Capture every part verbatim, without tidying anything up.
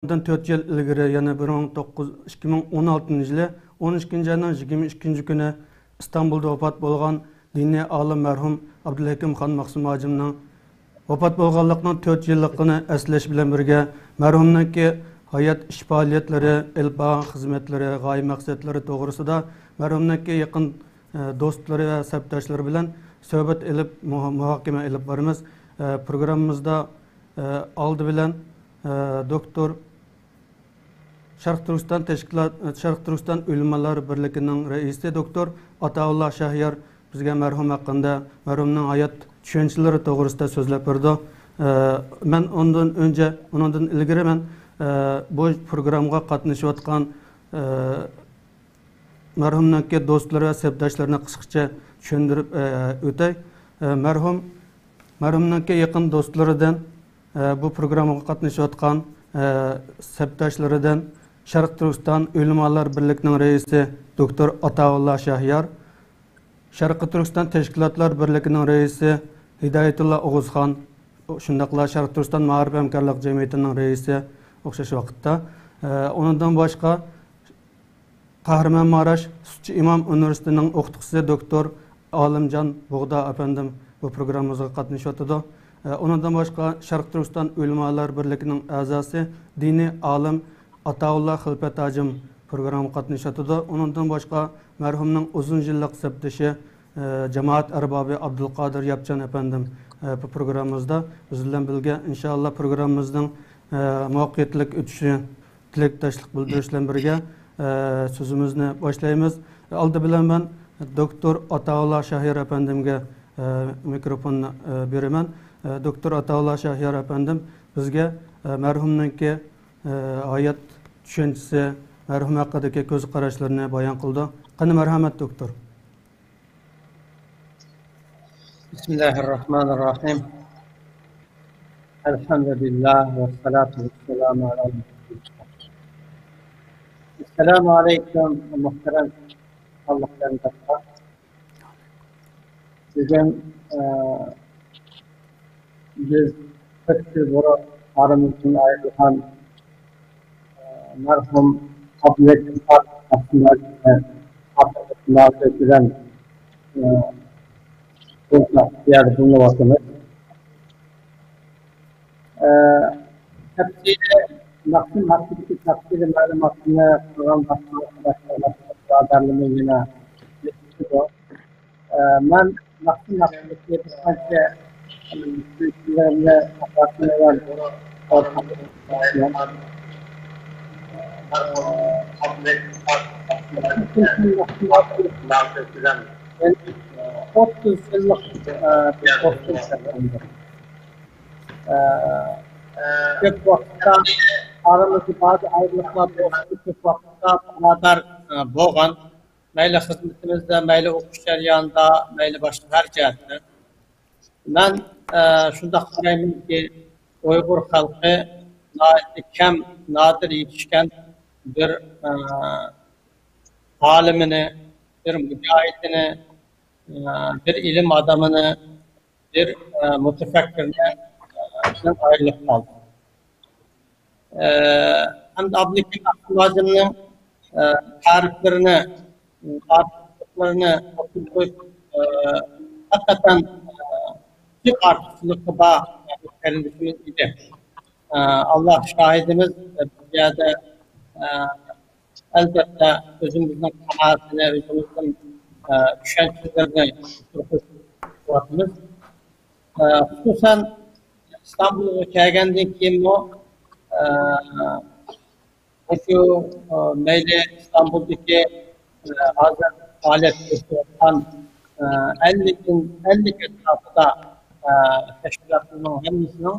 بۇندىن تۆت يىل ئىلگىرى، يەنى بىر مىڭ توققۇز، ئىككى مىڭ ئون ئالتىنچى يىلى ئون ئىككىنچى ئاينىڭ يىگىرمە ئىككىنچى كۈنى ئىستانبۇلدا ۋاپات بولغان دىنىي ئالىم مەرھۇم ئابدۇلھېكىم خان مەخسۇم ھاجىمنىڭ ۋاپات بولغانلىقىنىڭ تۆت يىللىقىنى ئەسلەش بىلەن بىرگە، مەرھۇمنىڭكى ھايات، ئىش پائالىيەتلىرى، ئېلىپ بارغان خىزمەتلىرى، غايە مەقسەتلىرى توغرىسىدا مەرھۇمنىڭكى يېقىن، ئە، دوستلىرى ۋە سەپداشلىرى بىلەن سۆھبەت ئېلىپ، مۇھا-، مۇھاكىمە ئېلىپ بارىمىز. ئە، پروگراممىمىزدا، ئە، ئالدى بىلەن، ئە، دوكتور شەرقىي تۈركىستان تەشكىلات، شەرقىي تۈركىستان ئۆلىمالار بىرلىكىنىڭ رەئىسى دوكتور ئاتاۋۇللا شاھيار بىزگە مەرھۇم ھەققىندە، مەرھۇمنىڭ ھايات چۈشەنچىلىرى توغرىسىدا سۆزلەپ بېرىدۇ. ئە، مەن ئۇنىڭدىن ئۆنچە، ئۇنىڭدىن ئىلگىرى مەن، ئە، بۇ پروگراممىغا قاتنىشىۋاتقان، ئە، مەرھۇمنىڭكى دوستلىرى ۋە سەپداشلىرىنى قىسقىچە چۈشەندۈرۈپ، ئە، ئۆتەي. ئە، مەرھۇم، مەرھۇمنىڭكى يېقىن دوستلىرىدىن، ئە، بۇ پروگراممىغا قاتنىشىۋاتقان، ئە، سەپداشلىرىدىن شەرقىي تۈركىستان ئۆلىمالار بىرلىكىنىڭ رەئىسى دوكتور ئاتاۋۇللا شاھيار، شەرقىي تۈركىستان تەشكىلاتلار بىرلىكىنىڭ رەئىسى ھىدايەتۇللا ئوغۇزخان، شۇنداقلا شەرقىي تۈركىستان مائارىپ ھەمكارلىق جەمئىيىتىنىڭ رەئىسى ئوخشاش ۋاقىتتا، ئە، ئۇنىڭدىن باشقا، قەھرىمانماراش سۈتچى ئىمام ئۇنىۋېرسىتېتىنىڭ ئوقۇتقۇچىسى دوكتور ئالىمجان بۇغدا ئەپەندىم بۇ پروگراممىمىزغا قاتنىشىۋاتىدۇ. ئۇنىڭدىن باشقا، شەرقىي تۈركىستان ئۆلىمالار بىرلىكىنىڭ ئەزاسى، دىنىي ئالىم ئاتاۋۇللا خىلپەت ھاجىم پروگراممىغا قاتنىشىۋاتىدۇ. ئۇنىڭدىن باشقا، مەرھۇمنىڭ ئۇزۇن يىللىق سەپدىشى، جامائەت ئەربابى ئابدۇلقادىر ياپچان ئەپەندىم بۇ پروگراممىمىزدا بىز بىلەن بىلگە. ئىنشائاللا، پروگراممىمىزنىڭ مۇۋەپپەقىيەتلىك ئۆتۈشى تىلەكداشلىق بىلدۈرۈش بىلەن بىرگە، ئە، سۆزىمىزنى باشلايمىز. ئالدى بىلەن مەن دوكتور ئاتاۋۇللا شاھيار ئەپەندىمگە، ئە، مىكروفوننى، ئە، بېرىمەن. ئە، دوكتور ئاتاۋۇللا شاھيار ئەپەندىم بىزگە، ئە، مەرھۇمنىڭكى، ئە، ھايات چۈشەنچىسى، مەرھۇم ھەققىدىكى كۆز قاراشلىرىنى بايان قىلىدۇ. قېنى، مەرھەمەت، دوكتور. بسم الله الرحمن الرحيم. الحمد لله والصلاة والسلام على رسول الله. السلام عليكم، مۇھتەرەم خانلىق قېرىنداشلار. بۈگۈن، ئە، بىز تۆت يىل بۇرۇن ئارىمىزدىن ئايرىلغان، ئە، مەرھۇم ئابلەت ئىسھاق ئابدۇللانى خاتىرىسىنى مۇناسىۋىتى بىلەن، ئە، بۇ يەردە بولۇنۇۋاتىمىز. ئە، تەپسىلىي، مەخسۇم ھەققىدىكى تەپسىلىي مەلۇماتنى قالغان باشقا باشقا بۇرادەرلىرىمۇ يەنە يېتىشىدۇ. ئە، مەن مەخسۇم ھەققىدىكى بىر قانچە، ئە، چۈشەنچىلىرىمنى ئاپارتىم بىلەن ئورتاقلىشىپ، ئوتتۇز يىللىق، ئە، بىر دوستۇم. ئە، كۆپ ۋاقىتتا ئارىمىزدا بەزى ئايرىلىقلار بولسىمۇ، كۆپ ۋاقىتتا بۇرادەر، ئە، بولغان. مەيلى خىزمىتىمىزدە، مەيلى ئوقۇش جەريانىدا، مەيلى باشقا ھەر جەھەتتە. مەن، ئە، شۇنداق قارايمەنكى، ئۇيغۇر خەلقى ناھايىتى كەم، نادىر يېتىشكەن بىر، ئە، ئالىمىنى، بىر مۇجاھىدىنى، ئە، بىر ئىلىم ئادىمىنى، بىر، ئە، مۇتەپەككۇرنى، ئە، بىزدىن ئايرىلىپ قالدى. ئە، ئەمدى ئابلىكىم ئابدۇللاجىمنىڭ، ئە، تەرىپلىرىنى، ئارتۇقچىلىقلىرىنى ئوتتۇرىغا قويۇپ، ئە، ھەقىقەتەن، ئە، جىق ئارتۇقچىلىقى بار قېرىندىشىمىز ئىدى. ئە، ئاللا شاھىدىمىز، ئە، بۇ يەردە، ئە، ئەلۋەتتە، ئۆزىمىزنىڭ قانائىتىنى، ئۆزىمىزنىڭ، ئە، چۈشەنچىلىرىنى ئوتتۇرىغا قويۇۋاتىمىز. ئە، خۇسۇسەن، ئىستانبۇلغا كەلگەندىن كېيىنمۇ، ئە، مۇشۇ، ئە، مەيلى ئىستانبۇلدىكى، ئە، ھازىر پائالىيەت كۆرسىتىۋاتقان، ئە، ئەللىدىن، ئەللىك ئەتراپىدا، ئە، تەشكىلاتلارنىڭ ھەممىسىنىڭ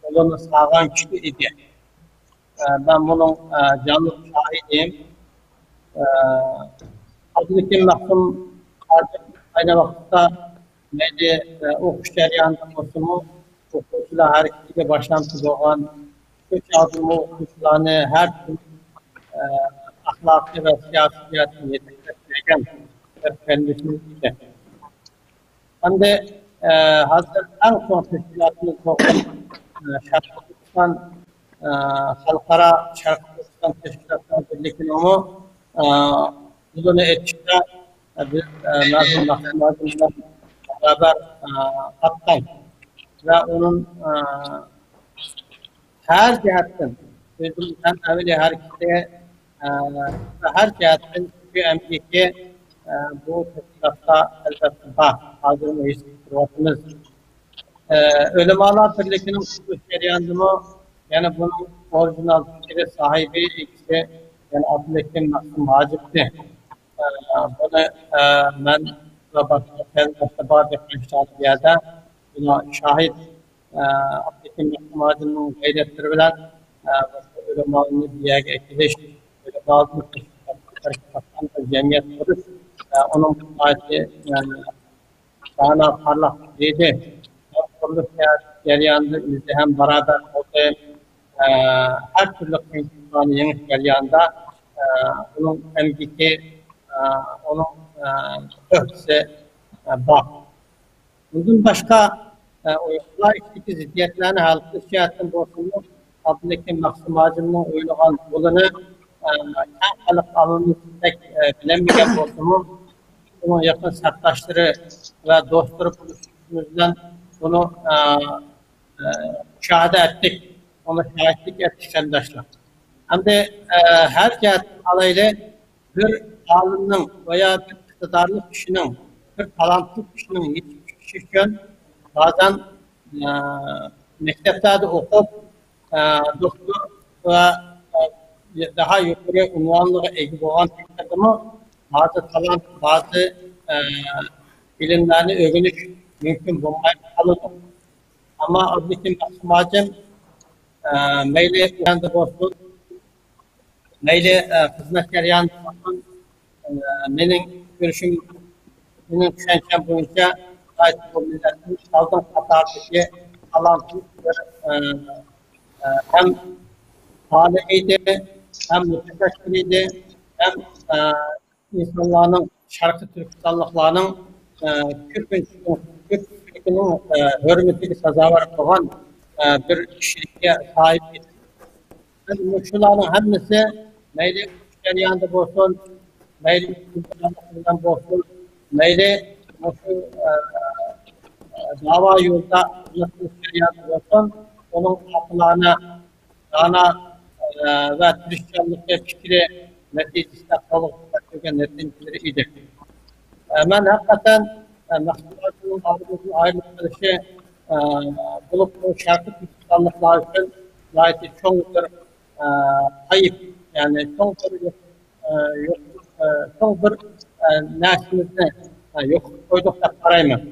قولىنى ساغان كىشى ئىدى. ئە، مەن بۇنىڭ، ئە، جانلىق شاھىدىم. ئە، ئابدۇلھېكىم مەخسۇم ھاجىم ئەينى ۋاقىتتا مەيلى، ئە، ئوقۇش جەريانىدا بولسىمۇ، ئوقۇغۇچىلار ھەرىكىتىگە باشلامچى بولغان، شۇ چاغدىمۇ ئوقۇغۇچىلارنى ھەر تۈرلۈك، ئە، ئەخلاقىي ۋە سىياسىي جەھەتتىن يېتەكلەپ كەلگەن بىر قېرىندىشىمىز ئىكەن. ئەمدى، ئە، ھازىر ئەڭ چوڭ تەشكىلاتىمىز بولغان، ئە، شەرقىي تۈركىستان ئە، خەلقئارا شەرقىي تۈركىستان تەشكىلاتلار بىرلىكىنىڭمۇ، ئە، پۇلىنى ئېتىشتا، ئە، بىز، ئە، مەرھۇم مەخسۇم ھاجىم بىلەن بارابەر، ئە، قاتناشتۇق ۋە ئۇنىڭ، ئە، ھەر جەھەتتىن ئۆزىمىز ھەم ئەمەلىي ھەرىكىتى، ئە، ۋە ھەر جەھەتتىن شۇ ئەمگىكى، ئە، بۇ تەشكىلاتتا ئەلۋەتتە بار. ھازىرمۇ ھېس قىلىپ تۇرۇۋاتىمىز. ئە، ئۆلىمالار بىرلىكىنىڭ قۇرۇلۇش جەريانىدىمۇ يەنە بۇنىڭ ئورىگىنال پىكرى ساھىبى، ئىگىسى، يەنە ئابدۇلھەكىم مەخسۇم ھاجىپتى. ئە، بۇنى، ئە، مەن ۋە باشقا قېرىنداشلار بار دېھقان شاھلار بۇ يەردە. بۇنىڭ شاھىت، ئە، ئابدۇلھەكىم مەخسۇم ھاجىمنىڭ غەيرەتلىرى بىلەن، ئە، بۇ ئۆلىمالارنى بۇ يەرگە ئەكېلىش، ئۆلىمالارنى تەشكىلاتلاشقان بىر جەمئىيەت قۇرۇش، ئە، ئۇنىڭ ناھايىتى، ئە، دانا پارلاق ئىدى. قۇرۇلۇش جەريانىدا ئۆزى ھەم بارابەر بولدى. ئە، ھەر تۈرلۈك قىيىنچىلىقلارنى يېڭىش جەريانىدا، ئە، ئۇنىڭ ئەمگىكى، ئە، ئۇنىڭ، ئە، تۆھپىسى، ئە، بار. بۇندىن باشقا، ئە، ئۇيغۇرلار ئىچىدىكى زىددىيەتلەرنى ھەل قىلىش جەھەتتىن بولسىمۇ، ئابدۇلھەكىم مەخسۇم ھاجىمنىڭ ئوينىغان رولىنى، ئە، كەڭ خەلق ئاممىمىزدەك، ئە، بىلەلمىگەن بولسىمۇ، ئۇنىڭ يېقىن سەپداشلىرى ۋە دوستلىرى بولۇشىمىز بىلەن بۇنى، ئە، ئە، مۇشاھىدە ئەتتۇق، ئۇنى شاھىتلىك ئەتتۇق قېرىنداشلار. ئەمدى، ئە، ھەر جەھەتتىن ئالايلى، بىر ئالىمنىڭ ۋە يا بىر ئىقتىدارلىق كىشىنىڭ، بىر تالانتلىق كىشىنىڭ يېتىشىپ چىقىشى ئۈچۈن بەزەن، ئە، مەكتەپلەردە ئوقۇپ، ئە، دوكتور ۋە، ئە، داھا يۇقىرى ئۇنۋانلىرىغا ئىگە بولغان تەقدىردىمۇ بەزى تالانت، بەزى، ئە، ئىلىملەرنى ئۆگىنىش مۇمكىن بولماي قالىدۇ. ئەمما ئابدۇلھەكىم مەخسۇم ھاجىم، ئە، مەيلى ئۆگەندە بولسۇن، مەيلى، ئە، خىزمەت جەريانىدا بولسۇن، ئە، مېنىڭ كۆرۈشۈم، مېنىڭ چۈشەنچەم بويىچە، بۇ مىللەتنىڭ ئالدىنقى قاتاردىكى تالانتلىق بىر، ئە، ئە، ھەم ئالىم ئىدى، ھەم مۇتەپەككۇر ئىدى، ھەم، ئە، ئىنسانلارنىڭ، شەرقىي تۈركىستانلىقلارنىڭ، ئە، كۆپىنچىسىنىڭ، كۆپچىلىكىنىڭ، ئە، ھۆرمىتىگە سازاۋەر بولغان، ئە، بىر كىشىلىككە ساھىب ئىدى. مۇشۇلارنىڭ ھەممىسى مەيلى ئۇرۇش جەريانىدا بولسۇن، مەيلى بىلەن بولسۇن، مەيلى مۇشۇ، ئە، ئە، داۋا يولىدا خىزمەت قىلىش جەريانىدا بولسۇن، ئۇنىڭ ئاقىلانە، دانا، ئە، ۋە تىرىشچانلىقى، پىكرى نەتىجىسىدە قولغا كەلتۈرگەن نەتىجىلىرى ئىدى. ئە، مەن ھەقىقەتەن، ئە، مەخسۇم ھاجىمنىڭ ئالدىمىزدىن ئايرىلىپ قېلىشى، ئە، بولۇپمۇ شەرقىي تۈركىستانلىقلار ئۈچۈن ناھايىتى چوڭ بىر، ئە، ئەيىب، يەنى چوڭ بىر، ئە، يوق-، ئە، چوڭ بىر، ئە، نەرسىمىزنى، ئە، يوقىتىپ قويدۇق دەپ قارايمەن.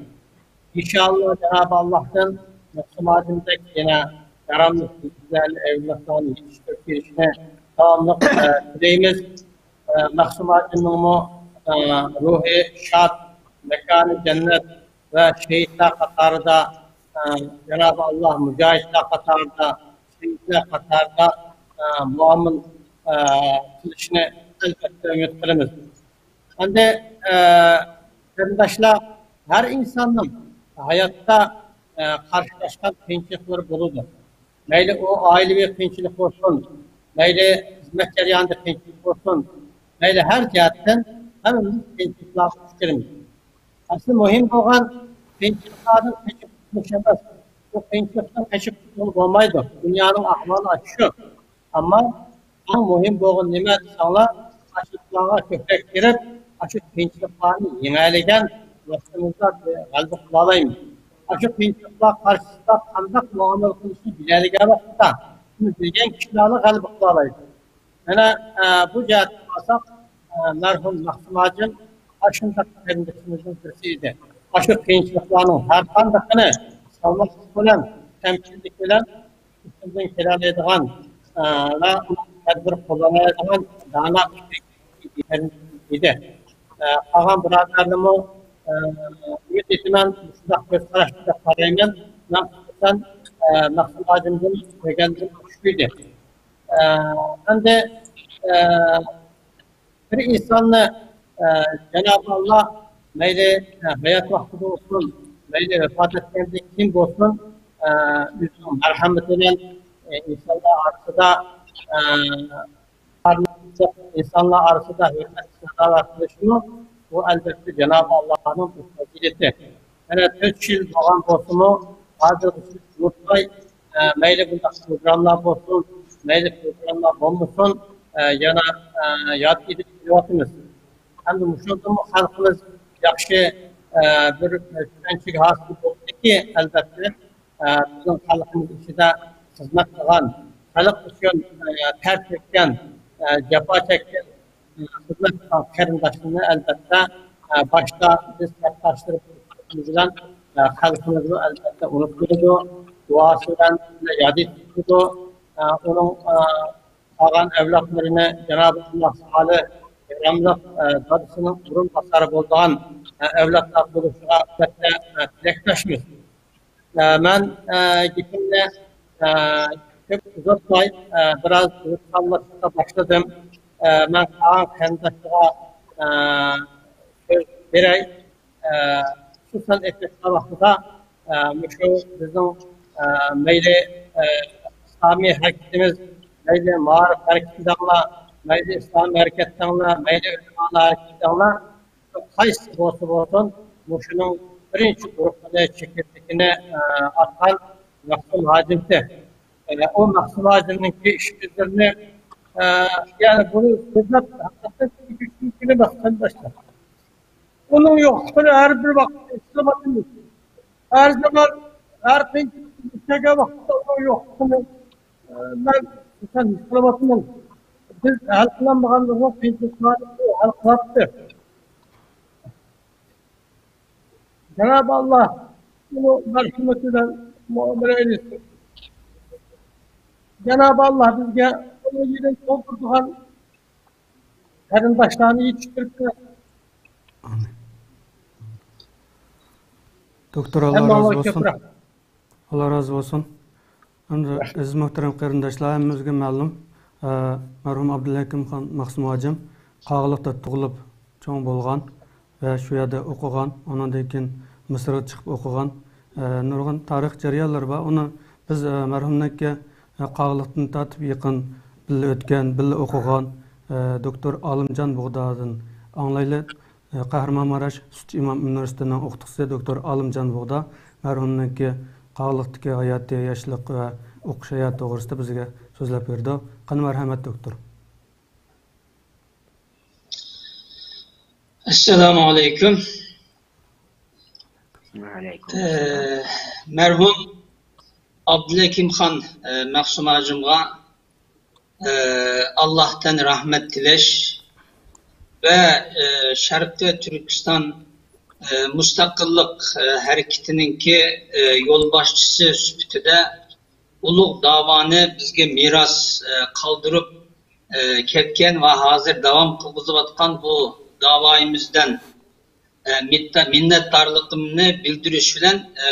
ئىنشائاللا، جانابى ئاللاھتىن مەخسۇم ھاجىمدەك يەنە كارامەتلىك ئەۋلادلارنى يېتىشتۈرۈپ بېرىشىنى داۋاملىق، ئە، تىلەيمىز. ئە، مەخسۇم ھاجىمنىڭمۇ، ئە، روھى شاد، ماكانى جەننەت ۋە شېھىتلەر قاتارىدا، ئە، جانابى ئاللاھ مۇجاھىدلار قاتارىدا، شېھىتلەر قاتارىدا، ئە، مۇئامىلە، ئە، قىلىشىنى ئەلۋەتتە ئۈمىد قىلىمىز. ئەمدى، ئە، قېرىنداشلار، ھەر ئىنساننىڭ ھاياتتا، ئە، قارشىلاشقان قىيىنچىلىقلىرى بولىدۇ. مەيلى ئۇ ئائىلىۋى قىيىنچىلىق بولسۇن، مەيلى خىزمەت جەريانىدا قىيىنچىلىق بولسۇن، مەيلى ھەر جەھەتتىن ھەممىمىز قىيىنچىلىقلارغا دۇچ كېلىمىز. ئەسلى مۇھىم بولغان قىيىنچىلىقلاردىن قېچىپ قۇتۇلۇش ئەمەس. بۇ قىيىنچىلىقتىن قېچىپ قۇتۇلغىلى بولمايدۇ. دۇنيانىڭ ئەھۋالى شۇ. ئەمما ئەڭ مۇھىم بولغىنى نېمە دېسەڭلار، قارشىلىقلارغا كۆپرەك كىرىپ، ئاشۇ قىيىنچىلىقلارنى يېڭەلىگەن ۋاقتىمىزدا غەلىبە قىلالايمىز. ئاشۇ قىيىنچىلىقلار قارشىسىدا قانداق مۇئامىلە قىلىشنى بىلەلىگەن ۋاقىتتا، شۇنى بىلگەن كىشىلەرلا غەلىبە قىلالايدۇ. مانا، ئە، بۇ جەھەتتىن قارىساق، ئە، مەرھۇم مەخسۇم ھاجىم ئاشۇنداق قېرىندىشىمىزنىڭ بىرسى ئىدى. ئاشۇ قىيىنچىلىقلارنىڭ ھەر قاندىقىنى سالماقلىق بىلەن، تەمكىنلىك بىلەن، ئىچىمىزدىن كېلەلەيدىغان، ئە، ۋە تەدبىر قوللىنالايدىغان دانا ئىدى. ئە، قالغان بۇرادەرلىرىمۇ، ئە، ئۈمىد ئېتىمەن، مۇشۇنداق كۆز قاراشتا دەپ قارايمەن. مەن خۇسۇسەن، ئە، مەخسۇم ھاجىمدىن ئۆگەنگىنىم شۇ ئىدى. ئە، ئەمدى، ئە، بىر ئىنساننى، ئە، جانابى ئاللا مەيلى، ئە، ھايات ۋاقتىدا بولسۇن، مەيلى ۋاپات ئەتكەندىن كېيىن بولسۇن، ئە، ئۆزىنىڭ مەرھەمىتى بىلەن، ئىنسانلار ئارىسىدا، ئە، ئىنسانلار ئارىسىدا ھۆرمەت سازاۋەر قىلىشمۇ، بۇ، ئەلۋەتتە، جانابى ئاللاھنىڭ بىر پەزىلىتى. يەنە تۆت يىل بولغان بولسىمۇ، ھازىرغىچە ئۇنتۇماي، ئە، مەيلى بۇنداق پروگراممىلار بولسۇن، مەيلى پروگراممىلار بولمىسۇن، ئە، يەنە، ئە، ياد ئېلىپ كېلىۋاتىمىز. ھەمدە مۇشۇندىنمۇ خەلقىمىز ياخشى، ئە، بىر چۈشەنچىگە ھاسىل بولدىكى، ئەلۋەتتە، ئە، بىزنىڭ خەلقىمىز ئىچىدە خىزمەت قىلغان، خەلق ئۈچۈن، ئە، تەر تۆككەن، ئە، جاپا چەككەن، ئە، خىزمەت قىلغان قېرىنداشلىرىنى، ئەلۋەتتە، ئە، باشتا بىز سەپداشلىرى بىلەن، ئە، خەلقىمىزمۇ، ئەلۋەتتە، ئۇنتۇمايدۇ، دۇئاسى بىلەن ياد ئېتىپ تۇرىدۇ. ئە، ئۇنىڭ، ئە، قالغان ئەۋلادلىرىنى جانابى ئاللا سالىھ، ئىكراملىق، ئە، دادىسىنىڭ ئورۇنباسارى بولىدىغان، ئە، ئەۋلادلار بولۇشىغا ئەلۋەتتە، ئە، تىلەكداشمىز. ئە، مەن، ئە، گېپىمنى، ئە، كۆپ ئۇزارتماي، ئە، بىراز ئۇزۇنلاشتۇرۇشقا باشلىدىم. ئە، مەن قالغان قېرىنداشلارغا، ئە، سۆز بېرەي. ئە، خۇسۇسەن ئېيتىشقا ۋاقتىدا، ئە، مۇشۇ بىزنىڭ، ئە، مەيلى، ئە، ئىسلامىي ھەرىكىتىمىز، مەيلى مائارىپ ھەرىكىتى دەڭلار، مەيلى ئىسلامىي ھەرىكەت دەڭلار، مەيلى ئۆلىمالار ھەرىكىتى دەڭلار، قايسى بولسا بولسۇن، مۇشۇنىڭ بىرىنچى ئۇرۇقىنى، چېكىرتىكىنى، ئە، ئاتقان مەخسۇم ھاجىمتى. ئە، ئۇ مەخسۇم ھاجىمنىڭكى ئىش-ئىزلىرىنى، ئە، يەنى بۇنى سۆزلەپ ھەقىقەتەن كۈلكىلىك قېرىنداشلار. ئۇنىڭ يوقلۇقىنى ھەر بىر ۋاقىتتا ھېسلىۋاتىمىز. ھەر زامان، ھەر قىيىنچىلىققا دۇچ كەلگەن ۋاقىتتا ئۇنىڭ يوقلۇقىنى، ئە، مەن شۇنداق ھېس قىلىۋاتىمەن. بىز ھەل قىلالمىغانلىقىمىز قىيىنچىلىقلارنى ئۇ ھەل قىلاتتى. جانابى ئاللا ئۇنىڭ مەرھىمىتى بىلەن مۇئامىلە ئەيلىسۇن. جانابى ئاللا بىزگە ئۇنىڭ يېرىنى تولدۇرىدىغان قېرىنداشلارنى يېتىشتۈرۈپ بەرسۇن. ئامىن. دوكتور، ئاللا ھەممىڭلارغا رازى بولسۇن. كۆپ رەھمەت. ئاللا رازى بولسۇن. ئەمدى ئەزىز مۆھتەرەم قېرىنداشلار، ھەممىمىزگە مەلۇم، ئە، مەرھۇم ئابدۇلھەكىم خان مەخسۇم ھاجىم قاغىلىقتا تۇغۇلۇپ چوڭ بولغان ۋە شۇ يەردە ئوقۇغان، ئۇنىڭدىن كېيىن مىسىرغا چىقىپ ئوقۇغان، ئە، نۇرغۇن تارىخ جەريانلىرى بار. ئۇنى بىز، ئە، مەرھۇمنىڭكى، ئە، قاغىلىقتىن تارتىپ يېقىن بىللە ئۆتكەن، بىللە ئوقۇغان، ئە، دوكتور ئالىمجان بۇغدادىن ئاڭلايلى. قەھرىمانماراش سۈت ئىمام ئۇنىۋېرسىتېتىنىڭ ئوقۇتقۇچىسى دوكتور ئالىمجان بۇغدا مەرھۇمنىڭكى قاغىلىقتىكى ھاياتى، ياشلىق ۋە ئوقۇش ھاياتى توغرىسىدا بىزگە سۆزلەپ بېرىدۇ. قېنى، مەرھەمەت، دوكتور. ئەسسالامۇ ئەلەيكۇم. ئە، مەرھۇم ئابدۇلھەكىم خان، ئە، مەخسۇم ھاجىمغا ئاللاھتىن رەھمەت تىلەش ۋە شەرقىي تۈركىستان مۇستەقىللىق ھەرىكىتىنىڭكى يولباشچىسى سۈپىتىدە ئۇلۇغ داۋانى بىزگە مىراس قالدۇرۇپ كەتكەن ۋە ھازىر داۋام قىلغۇزۇۋاتقان بۇ داۋايىمىزدىن ئە، مىتتا-، مىننەتدارلىقىمنى بىلدۈرۈش بىلەن، ئە،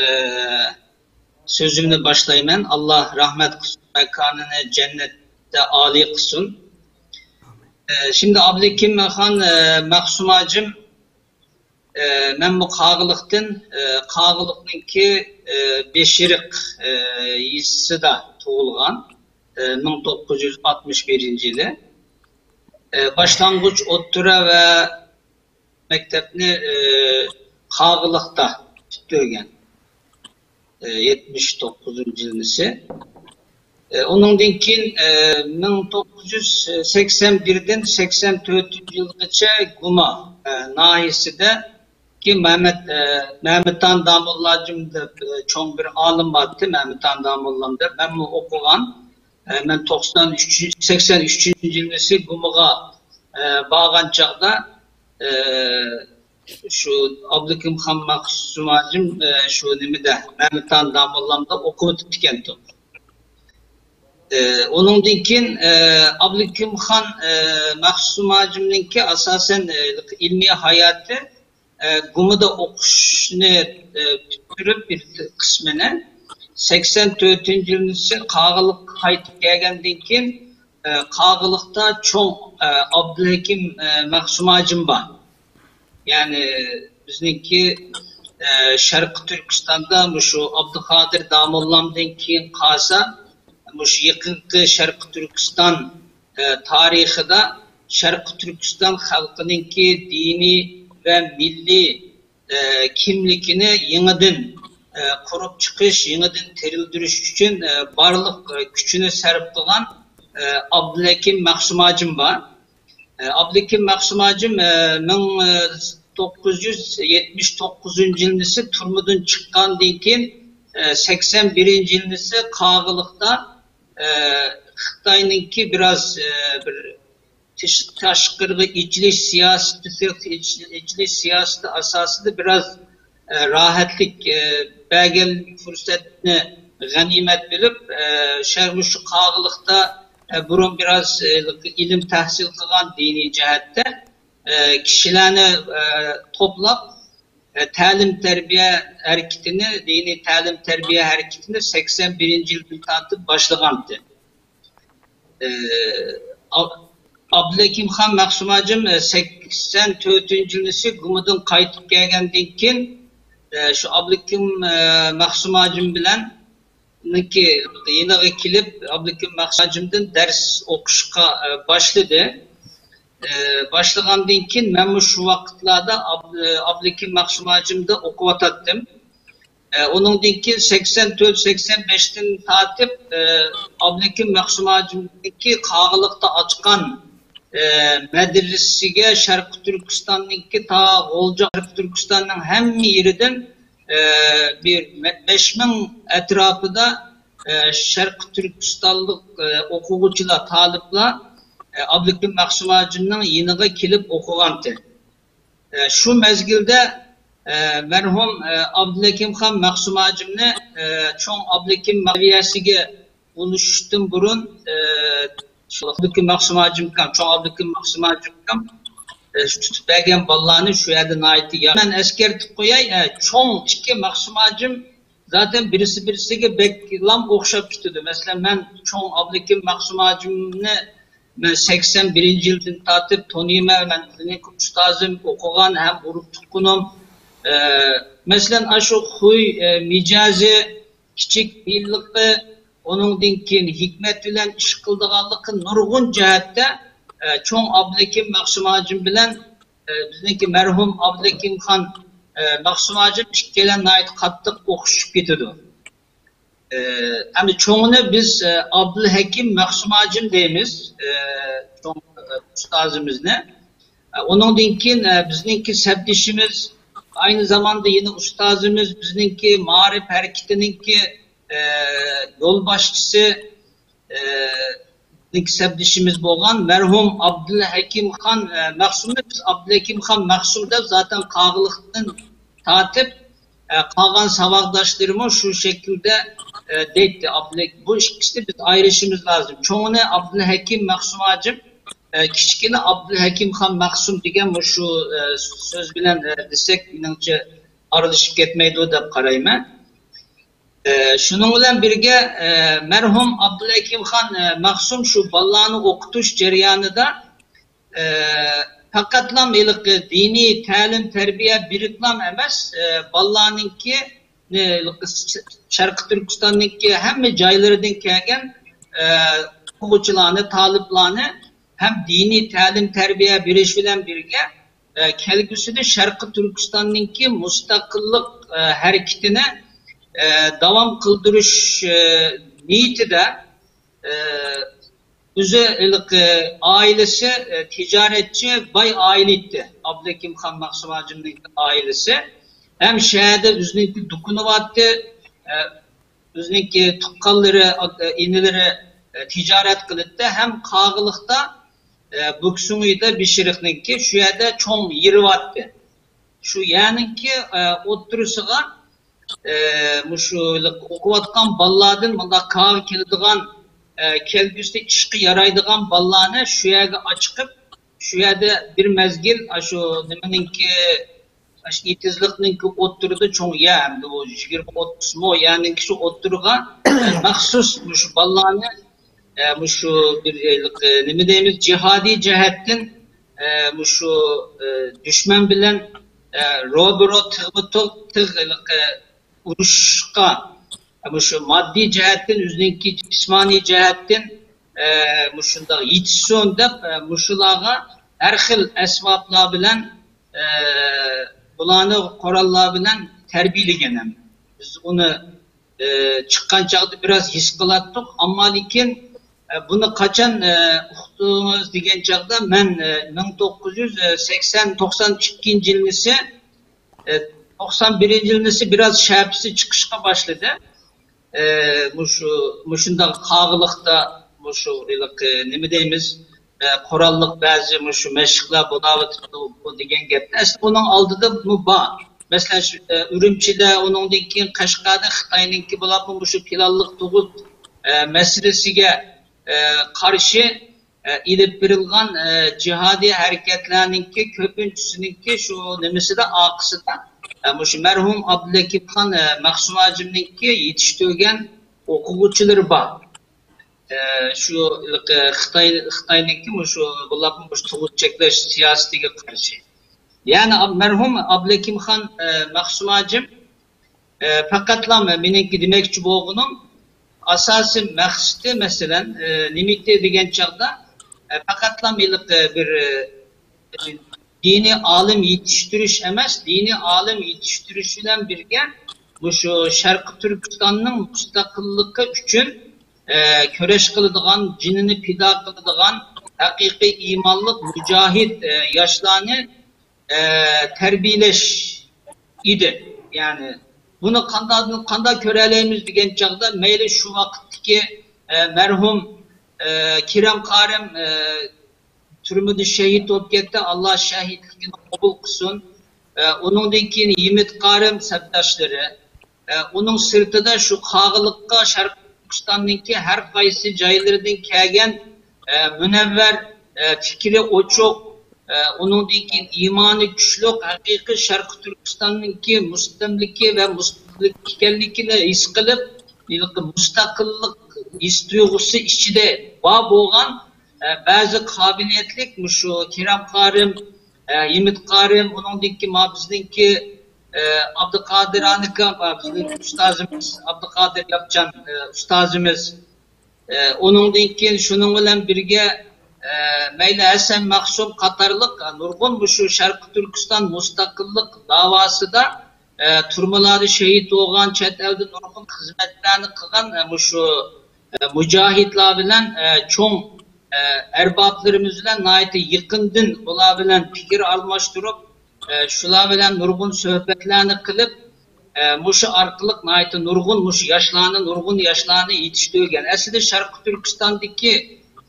سۆزۈمنى باشلايمەن. ئاللا رەھمەت قىلسۇن، ماكانىنى جەننەتتە ئالىي قىلسۇن. ئە، شىمدى ئابلىكىم خان، ئە، مەخسۇم ھاجىم، ئە، مەن بۇ قاغىلىقتىن، ئە، قاغىلىقنىڭكى، ئە، بېشىرىق، ئە، يېزىسىدا تۇغۇلغان، ئە، مىڭ توققۇز يۈز ئاتمىش بىرىنچى يىلى. ئە، باشلانغۇچ، ئوتتۇرا ۋە مەكتەپنى، ئى، قاغىلىقتا پۈتتۈرگەن. ئى، يەتمىش توققۇزىنچى يىلىسى. ئى، ئۇنىڭدىن كېيىن، ئى، مىڭ توققۇز يۈز سەكسەن بىردىن سەكسەن تۆتىنچى يىلغىچە گۇما، ئى، ناھىيەسىدە كېيىن مەمەت، ئى، مەمىتان داموللاجىم دەپ، ئى، چوڭ بىر ئالىم بارتى، مەمىتان داموللام دەپ، مەنمۇ ئوقۇغان. ئە، مەن توقسان ئۈچ، سەكسەن ئۈچىنچى يىلىسى گۇمىغا، ئە، بارغان چاغدا، ئە، شۇ ئابلىكىم خان مەخسۇم ھاجىم، ئە، شۇ نېمىدە، مەمىتان داموللامدا ئوقۇۋېتىپتىكەنتۇق. ئە، ئۇنىڭدىن كېيىن، ئە، ئابلىكىم خان، ئە، مەخسۇم ھاجىمنىڭكى ئاساسەن، ئە، ئىلمىي ھاياتى ئە، گۇمىدا ئوقۇشنى، ئە، پۈتتۈرۈپ، بىر قىسمىنى سەكسەن تۆتىنچى يىلىسى قاغىلىققا قايتىپ كەلگەندىن كېيىن، ئە، قاغىلىقتا چوڭ، ئە، ئابدۇلھەكىم، ئە، مەخسۇم ھاجىم بار. يەنى بىزنىڭكى، ئە، شەرقىي تۈركىستاندا مۇشۇ ئابدۇقادىر داموللامدىن كېيىن قالسا، مۇشۇ يېقىنقى شەرقىي تۈركىستان، ئە، تارىخىدا شەرقىي تۈركىستان خەلقىنىڭكى دىنىي ۋە مىللىي، ئە، كىملىكىنى يېڭىدىن، ئە، قۇرۇپ چىقىش، يېڭىدىن تىرىلدۈرۈش ئۈچۈن، ئە، بارلىق، ئە، كۈچىنى سەرپ قىلغان، ئە، ئابدۇلھەكىم مەخسۇم ھاجىم بار. ئابلىكىم مەخسۇم ھاجىم، ئە، مىڭ توققۇز يۈز يەتمىش توققۇزىنچى يىلىسى تۈرمىدىن چىققاندىن كېيىن، ئە، سەكسەن بىرىنچى يىلىسى قاغىلىقتا، ئە، خىتاينىڭكى بىراز، ئە، بىر تىش-، تاشقىرىغا ئېچىلىش سىياسىتى، ئېچىلىش سىياسىتى ئاساسىدا بىراز، ئە، راھەتلىك، ئە، بەرگەن پۇرسەتنى غەنىيمەت بىلىپ، ئە، شەرقىي مۇشۇ قاغىلىقتا، ئە، بۇرۇن بىراز، ئە، ئىلىم تەھسىل قىلغان دىنىي جەھەتتە، ئە، كىشىلەرنى، ئە، توپلاپ، ئە، تەلىم تەربىيە ھەرىكىتىنى، دىنىي تەلىم تەربىيە ھەرىكىتىنى سەكسەن بىرىنچى يىلدىن تارتىپ باشلىغانتى. ئە، ئاب-، ئابلىكىم خان مەخسۇم ھاجىم، ئە، سەكسەن تۆتىنچى يىلىسى گۇمىدىن قايتىپ كەلگەندىن كېيىن، ئە، شۇ ئابلىكىم، ئە، مەخسۇم ھاجىم بىلەن يېنىغا كېلىپ، ئابلىكىم مەخسۇم ھاجىمدىن دەرس ئوقۇشقا، ئە، باشلىدى. ئە، باشلىغاندىن كېيىن مەنمۇ شۇ ۋاقىتلاردا ئاب-، ئابلىكىم مەخسۇم ھاجىمدا ئوقۇۋاتاتتىم. ئە، ئۇنىڭدىن كېيىن سەكسەن تۆت، سەكسەن بەشتىن تارتىپ، ئە، ئابلىكىم مەخسۇم ھاجىمدىكى قاغىلىقتا ئاچقان، ئە، مەدرىسىگە شەرقىي تۈركىستاننىڭكى تا غۇلجا، شەرقىي تۈركىستاننىڭ ھەممە يېرىدىن، ئە، بىر مە-، بەش مىڭ ئەتراپىدا، ئە، شەرقىي تۈركىستانلىق، ئە، ئوقۇغۇچىلار، تالىپلار، ئە، ئابلىكىم مەخسۇم ھاجىمنىڭ يېنىغا كېلىپ ئوقۇغانتى. ئە، شۇ مەزگىلدە، ئە، مەرھۇم، ئە، ئابدۇلھەكىم خان مەخسۇم ھاجىمنى، ئە، چوڭ ئابلىكىم سەۋىيەسىگە ئۇلىشىشتىن بۇرۇن، ئە، شۇ ئابلىكىم مەخسۇم ھاجىمكام، چوڭ ئابلىكىم مەخسۇم ھاجىمكام، ئە، شۇ تۇتۇپ بەرگەن بالىلارنى شۇ يەردە ناھايىتى يا-، مەن ئەسكەرتىپ قوياي، ئە، چوڭ ئىككى مەخسۇم ھاجىم زاتەن بىرسى بىرسىگە بەكلام ئوخشاپ كېتىدۇ. مەسىلەن، مەن چوڭ ئابلىكىم مەخسۇم ھاجىمنى مەن سەكسەن بىرىنچى يىلدىن تارتىپ تونۇيمەن. مەن ئۇنىڭ ئۇستازىم، ئوقۇغان ھەم ئۇرۇق تۇغقىنىم. ئە، مەسىلەن، ئاشۇ خۇي، ئە، مىجەزى، كىچىك پېئىللىقى، ئۇنىڭدىن كېيىن ھېكمەت بىلەن ئىش قىلىدىغانلىقى نۇرغۇن جەھەتتە، ئە، چوڭ ئابلىكىم مەخسۇم ھاجىم بىلەن، ئە، بىزنىڭكى مەرھۇم ئابلىكىم خان، ئە، مەخسۇم ھاجىم ئىككىيلەن ناھايىتى قاتتىق ئوخشىشىپ كېتىدۇ. ئە، ئەمدى چوڭىنى بىز، ئە، ئابدۇلھەكىم مەخسۇم ھاجىم دەيمىز، ئە، چوڭ، ئە، ئۇستازىمىزنى. ئە، ئۇنىڭدىن كېيىن، ئە، بىزنىڭكى سەپدىشىمىز، ئاينى زاماندا يەنە ئۇستازىمىز، بىزنىڭكى مائارىپ ھەرىكىتىنىڭكى، ئە، يولباشچىسى، ئە، بىزنىڭكى سەپدىشىمىز بولغان مەرھۇم ئابدۇلھەكىم خان، ئە، مەخسۇمنى بىز ئابدۇلھەكىم خان مەخسۇم دەپ زاتەن قاغىلىقتىن تارتىپ، ئە، قالغان ساۋاقداشلىرىمۇ شۇ شەكىلدە، ئە، دەيتتى. ئابدۇلھەك-، بۇ ئىككىسىنى بىز ئايرىشىمىز لازىم. چوڭىنى ئابدۇلھەكىم مەخسۇم ھاجىم، ئە، كىچىكىنى ئابدۇلھەكىم خان مەخسۇم دېگەن مۇشۇ، ئە، سۆز بىلەن، ئە، دېسەك، مېنىڭچە ئارىلىشىپ كەتمەيدۇ دەپ قارايمەن. ئە، شۇنىڭ بىلەن بىرگە، ئە، مەرھۇم ئابدۇلھەكىم خان، ئە، مەخسۇم شۇ بالىلارنى ئوقۇتۇش جەريانىدا، ئە، پەقەتلا ھېلىقى دىنىي تەلىم تەربىيە بېرىپلا ئەمەس، ئە، بالىلارنىڭكى، نى-، ھېلىقى شەرقىي تۈركىستاننىڭكى ھەممە جايلىرىدىن كەلگەن، ئە، ئوقۇغۇچىلارنى، تالىپلارنى ھەم دىنىي تەلىم تەربىيە بېرىش بىلەن بىرگە، ئە، كەلگۈسىدە شەرقىي تۈركىستاننىڭكى مۇستەقىللىق، ئە، ھەرىكىتىنى، ئە، داۋام قىلدۇرۇش، ئە، نىيىتىدە، ئە، ئۆزى ھېلىقى ئائىلىسى، ئە، تىجارەتچى، باي ئائىلە ئىدى. ئابلىكىم خان مەخسۇم ھاجىمنىڭ ئائىلىسى. ھەم شەھەردە ئۆزىنىڭكى دۇكىنى بارتى. ئە، ئۆزىنىڭكى تۇغقانلىرى، ئاكا، ئىنىلىرى، ئە، تىجارەت قىلاتتى ھەم قاغىلىقتا، ئە، بوكسۇڭيىدا بېشىرىقنىڭكى شۇ يەردە چوڭ يېرى بارتى. شۇ يەرنىڭكى، ئە، ئوتتۇرىسىغا، ئە، مۇشۇ ئوقۇۋاتقان بالىلاردىن مۇنداق كارغا كېلىدىغان، ئە، كەلگۈسىدە ئىشقا يارايدىغان بالىلارنى شۇ يەرگە ئاچىقىپ، شۇ يەردە بىر مەزگىل، ئاشۇ نېمىنىڭكى، ئاشۇ ئېتىزلىقنىڭكى ئوتتۇرىدا چوڭ يەر، ئەمدى ئۇ يىگىرمە ئوتتۇز مو يەرنىڭكى شۇ ئوتتۇرىغا، ئە، مەخسۇس مۇشۇ بالىلارنى، ئە، مۇشۇ بىر، ئە، نېمە دەيمىز، جىھادىي جەھەتتىن، ئە، مۇشۇ، ئە، دۈشمەن بىلەن، ئە، روبىرو، تىغمۇ تىغ، تىغ، ھېلىقى ئۇرۇشقا، مۇشۇ ماددىي جەھەتتىن، ئۆزىنىڭكى جىسمانىي جەھەتتىن، ئە، مۇشۇنداق يېتىشسۇن دەپ، ئە، مۇشۇلارغا ھەر خىل ئەسۋابلار بىلەن، ئە، بۇلارنى قوراللار بىلەن تەربىيەلىگەن ھەم. بىز ئۇنى، ئە، چىققان چاغدا بىراز ھېس قىلاتتۇق. ئەمما لېكىن، ئە، بۇنى قاچان، ئە، ئۇقتىڭىز دېگەن چاغدا مەن، ئە، مىڭ توققۇز يۈز سەكسەن، توقسان ئىككىنچى يىلنىسى، ئە، توقسان بىرىنچى يىلنىسى بىراز شەپىسى چىقىشقا باشلىدى. ئە، مۇشۇ، مۇشۇنداق قاغىلىقتا، مۇشۇ ھېلىقى نېمە دەيمىز، ئە، قوراللىق بەزى مۇشۇ مەشىقلەر بولاۋاتىدۇ، بۇ دېگەن گەپنى. ئەسلى ئۇنىڭ ئالدىدا بۇ بار. مەسىلەن، شۇ، ئە، ئۈرۈمچىدە، ئۇنىڭدىن كېيىن قەشقەردە خىتاينىڭكى بولۇپمۇ مۇشۇ پىلانلىق تۇغۇت، ئە، مەسىلىسىگە، ئە، قارشى، ئە، ئېلىپ بېرىلغان، ئە، جىھادىي ھەرىكەتلەرنىڭكى كۆپىنچىسىنىڭكى شۇ نېمىسىدە، ئارقىسىدا، ئە، مۇشۇ مەرھۇم ئابدۇلھەكىم خان، ئە، مەخسۇم ھاجىمنىڭكى يېتىشتۈرگەن ئوقۇغۇچىلىرى بار. ئە، شۇ، ئە، خىتاي، خىتاينىڭكى مۇشۇ، بۇلار مۇشۇ تۇغۇت چەكلەش سىياسىتىگە قارشى. يەنى ئاب-، مەرھۇم ئابلىكىم خان، ئە، مەخسۇم ھاجىم، ئە، پەقەتلا مېنىڭكى دېمەكچى بولغىنىم، ئاساسىي مەقسىتى، مەسىلەن، ئە، نېمىتى دېگەن چاغدا، ئە، پەقەتلا ھېلىقى بىر، ئە، دىنىي ئالىم يېتىشتۈرۈش ئەمەس، دىنىي ئالىم يېتىشتۈرۈش بىلەن بىرگە مۇشۇ شەرقىي تۈركىستاننىڭ مۇستەقىللىقى ئۈچۈن، ئە، كۈرەش قىلىدىغان، جېنىنى پىدا قىلىدىغان ھەقىقىي ئىمانلىق مۇجاھىد، ئە، ياشلارنى، ئە، تەربىيەلەش ئىدى. يەنى بۇنى قانداق، قانداق كۆرەلەيمىز دېگەن چاغدا، مەيلى شۇ ۋاقىتتىكى، ئە، مەرھۇم، ئە، كېرەم قارىم، ئە، تۈرمىدە شېھىت بولۇپ كەتتى، ئاللا شېھىتلىكىنى قوبۇل قىلسۇن. ئە، ئۇنىڭدىن كېيىن ھىمىت قارىم سەپداشلىرى، ئە، ئۇنىڭ سىرتىدا شۇ قاغىلىققا شەرقىي تۈركىستاننىڭكى ھەر قايسى جايلىرىدىن كەلگەن، ئە، مۇنەۋۋەر، ئە، پىكرى ئوچۇق، ئە، ئۇنىڭدىن كېيىن ئىمانى كۈچلۈك، ھەقىقىي شەرقىي تۈركىستاننىڭكى مۇستەملىكە ۋە مۇستەملىكە ئىكەنلىكىنى ھېس قىلىپ، ھېلىقى مۇستەقىللىق ھېس تۇيغۇسى ئىچىدە بار بولغان، ئە، بەزى قابىلىيەتلىك مۇشۇ كېرەم قارىم، ئە، ھىمىت قارىم، ئۇنىڭدىن كېيىن ما بىزنىڭكى، ئە، ئابدۇقادىر ئانىكام، ما بىزنىڭ ئۇستازىمىز، ئابدۇقادىر ياپچان، ئە، ئۇستازىمىز، ئە، ئۇنىڭدىن كېيىن شۇنىڭ بىلەن بىرگە، ئە، مەيلى ھەسەن مەخسۇم قاتارلىق، ئە، نۇرغۇن مۇشۇ شەرقىي تۈركىستان مۇستەقىللىق داۋاسىدا، ئە، تۈرمىلەردە شېھىت بولغان، چەت ئەلدە نۇرغۇن خىزمەتلەرنى قىلغان، ئە، مۇشۇ، ئە، مۇجاھىدلار بىلەن، ئە، چوڭ، ئە، ئەربابلىرىمىز بىلەن ناھايىتى يېقىندىن ئۇلار بىلەن پىكىر ئالماشتۇرۇپ، ئە، شۇلار بىلەن نۇرغۇن سۆھبەتلەرنى قىلىپ، ئە، مۇشۇ ئارقىلىق ناھايىتى نۇرغۇن مۇشۇ ياشلارنى، نۇرغۇن ياشلارنى يېتىشتۈرگەن. ئەسلىدە شەرقىي تۈركىستاندىكى،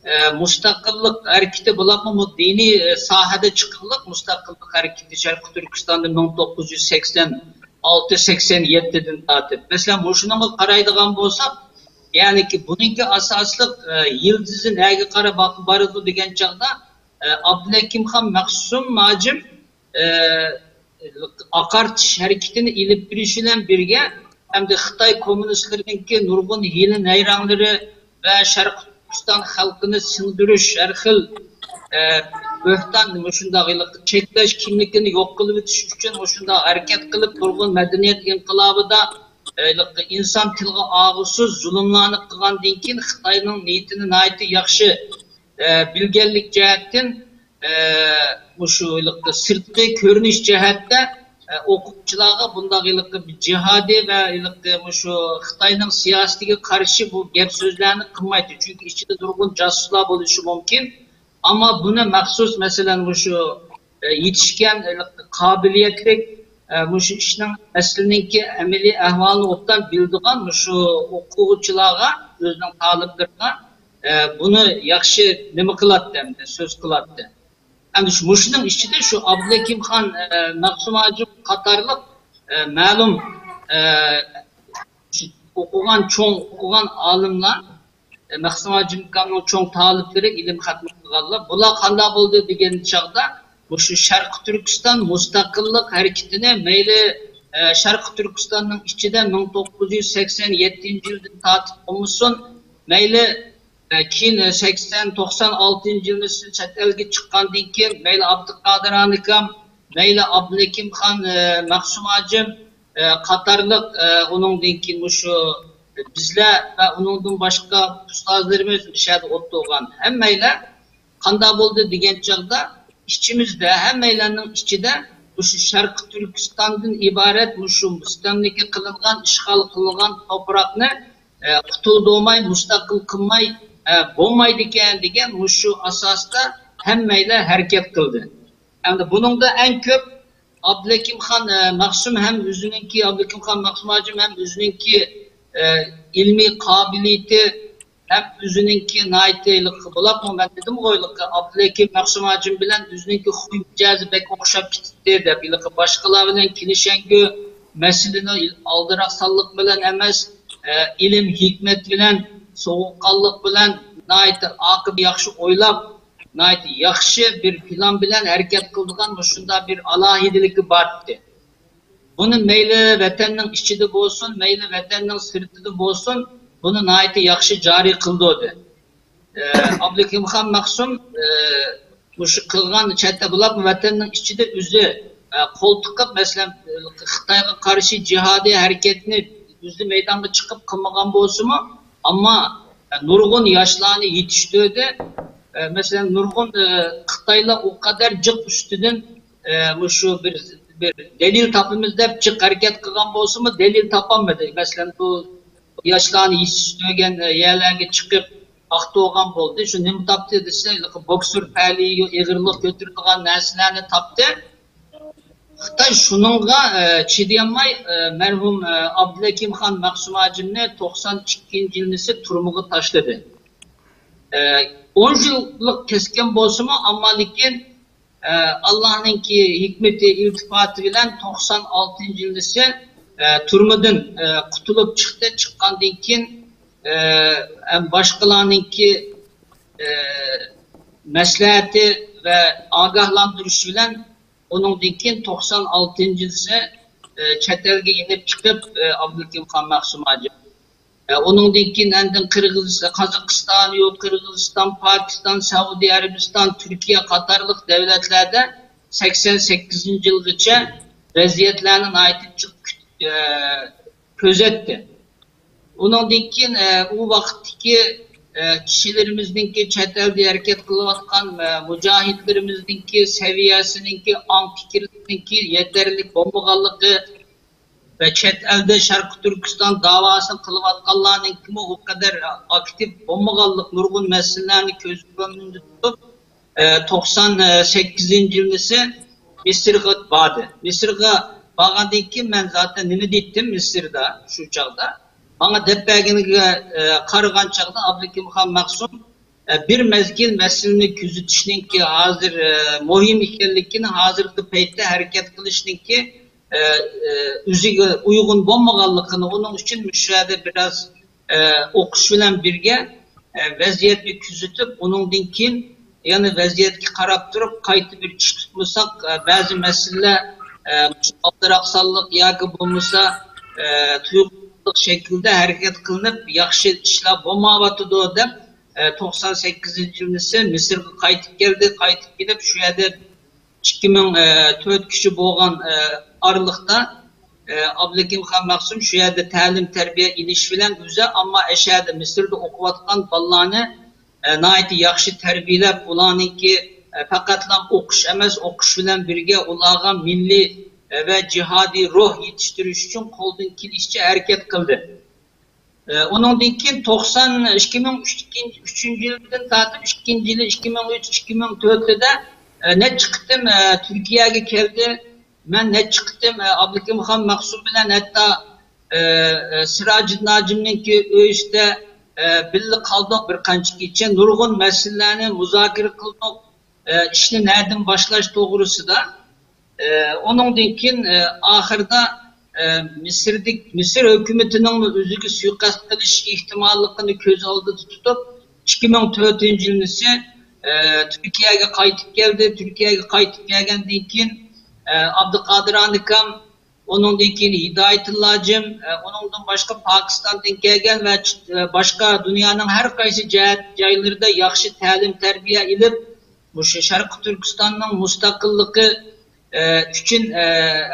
ئە، مۇستەقىللىق ھەرىكىتى بولۇپمۇ بۇ دىنىي، ئە، ساھەدە چىقىملىق مۇستەقىللىق ھەرىكىتى شەرقىي تۈركىستاندا مىڭ توققۇز يۈز سەكسەن ئالتە، سەكسەن يەتتىدىن تارتىپ. مەسىلەن، مۇشۇنىڭغا قارايدىغان بولساق، يەنىكى بۇنىڭكى ئاساسلىق، ئە، يىلتىزى نەگە قاراپ باق-، بارىدۇ دېگەن چاغدا، ئە، ئابدۇلھەكىم خان مەخسۇم ھاجىم، ئە، ئاقارتىش ھەرىكىتىنى ئېلىپ بېرىش بىلەن بىرگە، ھەمدە خىتاي كوممۇنىستلىرىنىڭكى نۇرغۇن ھىيلە-نەيرەڭلىرى ۋە شەرقىي تۈركىستان خەلقىنى سىڭدۈرۈش، ھەر خىل، ئە، بۆھتان، مۇشۇنداق ھېلىقى چەكلەش كىملىكىنى يوق قىلىۋېتىش ئۈچۈن مۇشۇنداق ھەرىكەت قىلىپ، نۇرغۇن مەدەنىيەت ئىنقىلابىدا، ئە، ھېلىقى ئىنسان تىلغا ئالغۇسىز زۇلۇملارنى قىلغاندىن كېيىن، خىتاينىڭ نىيىتىنى ناھايىتى ياخشى، ئە، بىلگەنلىك جەھەتتىن، ئە، مۇشۇ ھېلىقى سىرتقى كۆرۈنۈش جەھەتتە، ئە، ئوقۇغۇچىلارغا بۇنداق ھېلىقى جىھادىي ۋە ھېلىقى مۇشۇ خىتاينىڭ سىياسىتىگە قارشى بۇ گەپ سۆزلەرنى قىلمايتتى. چۈنكى ئىچىدە نۇرغۇن جاسۇسلار بولۇشى مۇمكىن. ئەمما بۇنى مەخسۇس، مەسىلەن، مۇشۇ، ئە، يېتىشكەن ھېلىقى قابىلىيەتلىك، ئە، مۇشۇ ئىشنىڭ ئەسلىنىڭكى ئەمەلىي ئەھۋالىنى ئوبدان بىلىدىغان مۇشۇ ئوقۇغۇچىلارغا، ئۆزىنىڭ تالىپلىرىغا، ئە، بۇنى ياخشى نېمە قىلاتتى، ئەمدى سۆز قىلاتتى. ئەمدى شۇ، مۇشۇنىڭ ئىچىدە شۇ ئابدۇلھەكىم خان، ئە، مەخسۇم ھاجىم قاتارلىق، ئە، مەلۇم، ئە، شۇ ئوقۇغان، چوڭ ئوقۇغان ئالىملار، ئە، مەخسۇم ھاجىم ئاكامنىڭ چوڭ تالىپلىرى، ئىلىم خەتمە قىلغانلار. بۇلار قانداق بولدى دېگەن چاغدا، مۇشۇ شەرقىي تۈركىستان مۇستەقىللىق ھەرىكىتىنى مەيلى، ئە، شەرقىي تۈركىستاننىڭ ئىچىدە مىڭ توققۇز يۈز سەكسەن يەتتىنچى يىلدىن تارتىپ بولمىسۇن، مەيلى، ئە، كېيىن، ئە، سەكسەن، توقسان ئالتىنچى يىلى سىز چەت ئەلگە چىققاندىن كېيىن، مەيلى ئابدۇقادىر ئانىكام، مەيلى ئابدۇلھەكىم خان، ئە، مەخسۇم ھاجىم، ئە، قاتارلىق، ئە، ئۇنىڭدىن كېيىن مۇشۇ، بىزلەر ۋە ئۇنىڭدىن باشقا ئۇستازلىرىمىز، مۇشۇ يەردە ئولتۇرغان ھەممەيلەن قانداق بولدى دېگەن چاغدا، ئىچىمىزدە، ھەممەيلەننىڭ ئىچىدە مۇشۇ شەرقىي تۈركىستاندىن ئىبارەت مۇشۇ مۇستەملىكە قىلىنغان، ئىشغال قىلىنغان توپراقنى، ئە، قۇتۇلدۇرماي، مۇستەقىل قىلماي، ئە، بولمايدىكەن دېگەن مۇشۇ ئاساستا ھەممەيلەن ھەرىكەت قىلدى. ئەمدى بۇنىڭدا ئەڭ كۆپ ئابدۇلھەكىم خان، ئە، مەخسۇم ھەم ئۆزىنىڭكى، ئابدۇلھەكىم خان مەخسۇم ھاجىم ھەم ئۆزىنىڭكى، ئە، ئىلمىي قابىلىيىتى ھەم ئۆزىنىڭكى ناھايىتى ھېلىقى بولۇپمۇ، مەن دېدىمغۇ ھېلىقى ئابدۇلھەكىم مەخسۇم ھاجىم بىلەن ئۆزىنىڭكى خۇي مىجەزى بەك ئوخشاپ كېتىپتۇ دەپ، ھېلىقى باشقىلار بىلەن كېلىشەلمىگۈ، مەسىلىنى ئالدىراقسانلىق بىلەن ئەمەس، ئە، ئىلىم ھېكمەت بىلەن، سوغۇققانلىق بىلەن، ناھايىتى ئاقىۋەت ياخشى ئويلاپ، ناھايىتى ياخشى بىر پىلان بىلەن ھەرىكەت قىلىدىغان مۇشۇنداق بىر ئالاھىدىلىكى بار ئىدى. بۇنى مەيلى ۋەتەننىڭ ئىچىدە بولسۇن، مەيلى ۋەتەننىڭ سىرتىدا بولسۇن، بۇنى ناھايىتى ياخشى جارى قىلدۇردى. ئە، ئابلىكىمخان مەخسۇم، ئە، مۇشۇ قىلغان چەتتە بولۇپ ۋەتەننىڭ ئىچىدە ئۆزى، ئە، قول تىقىپ، مەسىلەن، خىتايغا قارشى جىھادىي ھەرىكەتنى ئۆزى مەيدانغا چىقىپ قىلمىغان بولسىمۇ، ئەمما، ئە، نۇرغۇن ياشلارنى يېتىشتۈردى. ئە، مەسىلەن، نۇرغۇن، ئە، خىتايلار ئۇ قەدەر جىق ئۈستىدىن، ئە، مۇشۇ بىر، بىر دەلىل تاپىمىز دەپ جىق ھەرىكەت قىلغان بولسىمۇ، دەلىل تاپالمىدى. مەسىلەن، بۇ ياشلارنى يېتىشتۈرگەن، ئە، يەرلەرگە چىقىپ ئاختۇرغان بولدى. شۇ نېمە تاپتى دېسە، بوكسور پەلىيى، ئېغىرلىق كۆتۈرىدىغان نەرسىلەرنى تاپتى. خىتاي شۇنىڭغا، ئە، چىدىيالماي، ئە، مەرھۇم، ئە، ئابدۇلھەكىم خان مەخسۇم ھاجىمنى توقسان ئىككىنچى يىلىسى تۈرمىگە تاشلىدى. ئە، ئون يىللىق كەسكەن بولسىمۇ، ئەمما لېكىن، ئە، ئاللانىڭكى ھېكمىتى، ئىلتىپاتى بىلەن توقسان ئالتىنچى يىلىسى، ئە، تۈرمىدىن، ئە، قۇتۇلۇپ چىقتى. چىققاندىن كېيىن، ئە، ھەم باشقىلارنىڭكى، ئە، مەسلىھەتى ۋە ئاگاھلاندۇرۇشى بىلەن ئۇنىڭدىن كېيىن توقسان ئالتىنچى يىلىسى، ئە، چەت ئەلگە يېنىپ چىقىپ، ئە، ئابدۇلھەكىم خان مەخسۇم ھاجىم. ئە، ئۇنىڭدىن كېيىن ئاندىن قىرغىزىستان، قازاقىستان، يو-، قىرغىزىستان، پاكىستان، سەئۇدى ئەرەبىستان، تۈركىيە قاتارلىق دۆلەتلەردە سەكسەن سەككىزىنچى يىلغىچە ۋەزىيەتلەرنى ناھايىتى جىق كۈت-، ئە، كۆزەتتى. ئۇنىڭدىن كېيىن، ئە، ئۇ ۋاقىتتىكى، ئە، كىشىلىرىمىزنىڭكى، چەت ئەلدە ھەرىكەت قىلىۋاتقان، ئە، مۇجاھىدلىرىمىزنىڭكى سەۋىيەسىنىڭكى، ئاڭ پىكرىنىڭكى يېتەرلىك بولمىغانلىقى ۋە چەت ئەلدە شەرقىي تۈركىستان داۋاسىنى قىلىۋاتقانلارنىڭكىمۇ ئۇ قەدەر ئاكتىپ بولمىغانلىق، نۇرغۇن مەسىلىلەرنى كۆز ئۆڭۈندە تۇتۇپ، ئە، توقسان سەككىزىنچى يىلىسى مىسىرغا باردى. مىسىرغا بارغاندىن كېيىن مەن زاتەن نېمە دېيتتىم مىسىردا شۇ چاغدا؟ ماڭا دەپ بەرگىنىگە، ئە، قارىغان چاغدا ئابلىكىم خان مەخسۇم، ئە، بىر مەزگىل مەسىلىنى كۆزىتىشنىڭكى ھازىر، ئە، مۇھىم ئىكەنلىكىنى، ھازىرقى پەيتتە ھەرىكەت قىلىشنىڭكى، ئە، ئە، ئۆزىگە ئۇيغۇن بولمىغانلىقىنى، ئۇنىڭ ئۈچۈن مۇشۇ يەردە بىراز ئە، ئوقۇش بىلەن بىرگە، ئە، ۋەزىيەتنى كۆزىتىپ، ئۇنىڭدىن كېيىن يەنە ۋەزىيەتكە قاراپ تۇرۇپ، قايتا بىر ئىش تۇتمىساق، ئە، بەزى مەسىلىلەر، ئە، ئالدىراقسانلىق ياكى بولمىسا، ئە، تۇيۇقسىزلىق شەكلىدە ھەرىكەت قىلىنىپ، ياخشى ئىشلار بولمايۋاتىدۇ دەپ، ئە، توقسان سەككىزىنچى يىلىسى مىسىرغا قايتىپ كەلدى. قايتىپ كېلىپ، شۇ يەردە ئىككى مىڭ تۆتكىچە بولغان، ئە، ئارىلىقتا، ئە، ئابلىكىم خان مەخسۇم شۇ يەردە تەلىم تەربىيە ئېلىش بىلەن ئۆزى، ئەمما ئەشەدە مىسىردا ئوقۇۋاتقان بالىلارنى، ئە، ناھايىتى ياخشى تەربىيەلەپ، ئۇلارنىڭكى، ئە، پەقەتلا ئوقۇش ئەمەس، ئوقۇش بىلەن بىرگە ئۇلارغا مىللىي، ئە، ۋە جىھادىي روھ يېتىشتۈرۈش ئۈچۈن قولدىن كېلىشىچە ھەرىكەت قىلدى. ئە، ئۇنىڭدىن كېيىن توقسان، ئىككى مىڭ ئۈچىنچى يىلدىن تارتىپ، ئىككىنچى يىلى، ئىككى مىڭ ئۈچ، ئىككى مىڭ تۆتتە، ئە، نەچچە قېتىم، ئە، تۈركىيەگە كەلدى. مەن نەچچە قېتىم، ئە، ئابلىكىم خان مەخسۇم بىلەن ھەتتا، ئە، ئە، سىراجىدىن ھاجىمنىڭكى ئۆيىسىدە، ئە، بىللە قالدۇق بىر قانچە كېچە. نۇرغۇن مەسىلىلەرنى مۇزاكىرە قىلدۇق. ئە، ئىشنى نەدىن باشلاش توغرىسىدا. ئە، ئۇنىڭدىن كېيىن، ئە، ئاخىرىدا، ئە، مىسىردىك-، مىسىر ھۆكۈمىتىنىڭ ئۆزىگە سۇيىقەست قىلىش ئېھتىماللىقىنى كۆز ئالدىدا تۇتۇپ، ئىككى مىڭ تۆتىنچى يىلىسى، ئە، تۈركىيەگە قايتىپ كەلدى. تۈركىيەگە قايتىپ كەلگەندىن كېيىن، ئە، ئابدۇقادىر ئانىكام، ئۇنىڭدىن كېيىن ھىدايەتۇللا ھاجىم، ئە، ئۇنىڭدىن باشقا پاكىستاندىن كەلگەن ۋە چ-، ئە، باشقا دۇنيانىڭ ھەر قايسى جاي-، جايلىرىدا ياخشى تەلىم-تەربىيە ئېلىپ، مۇشۇ شەرقىي تۈركىستاننىڭ مۇستەقىللىقى، ئە، ئۈچۈن، ئە،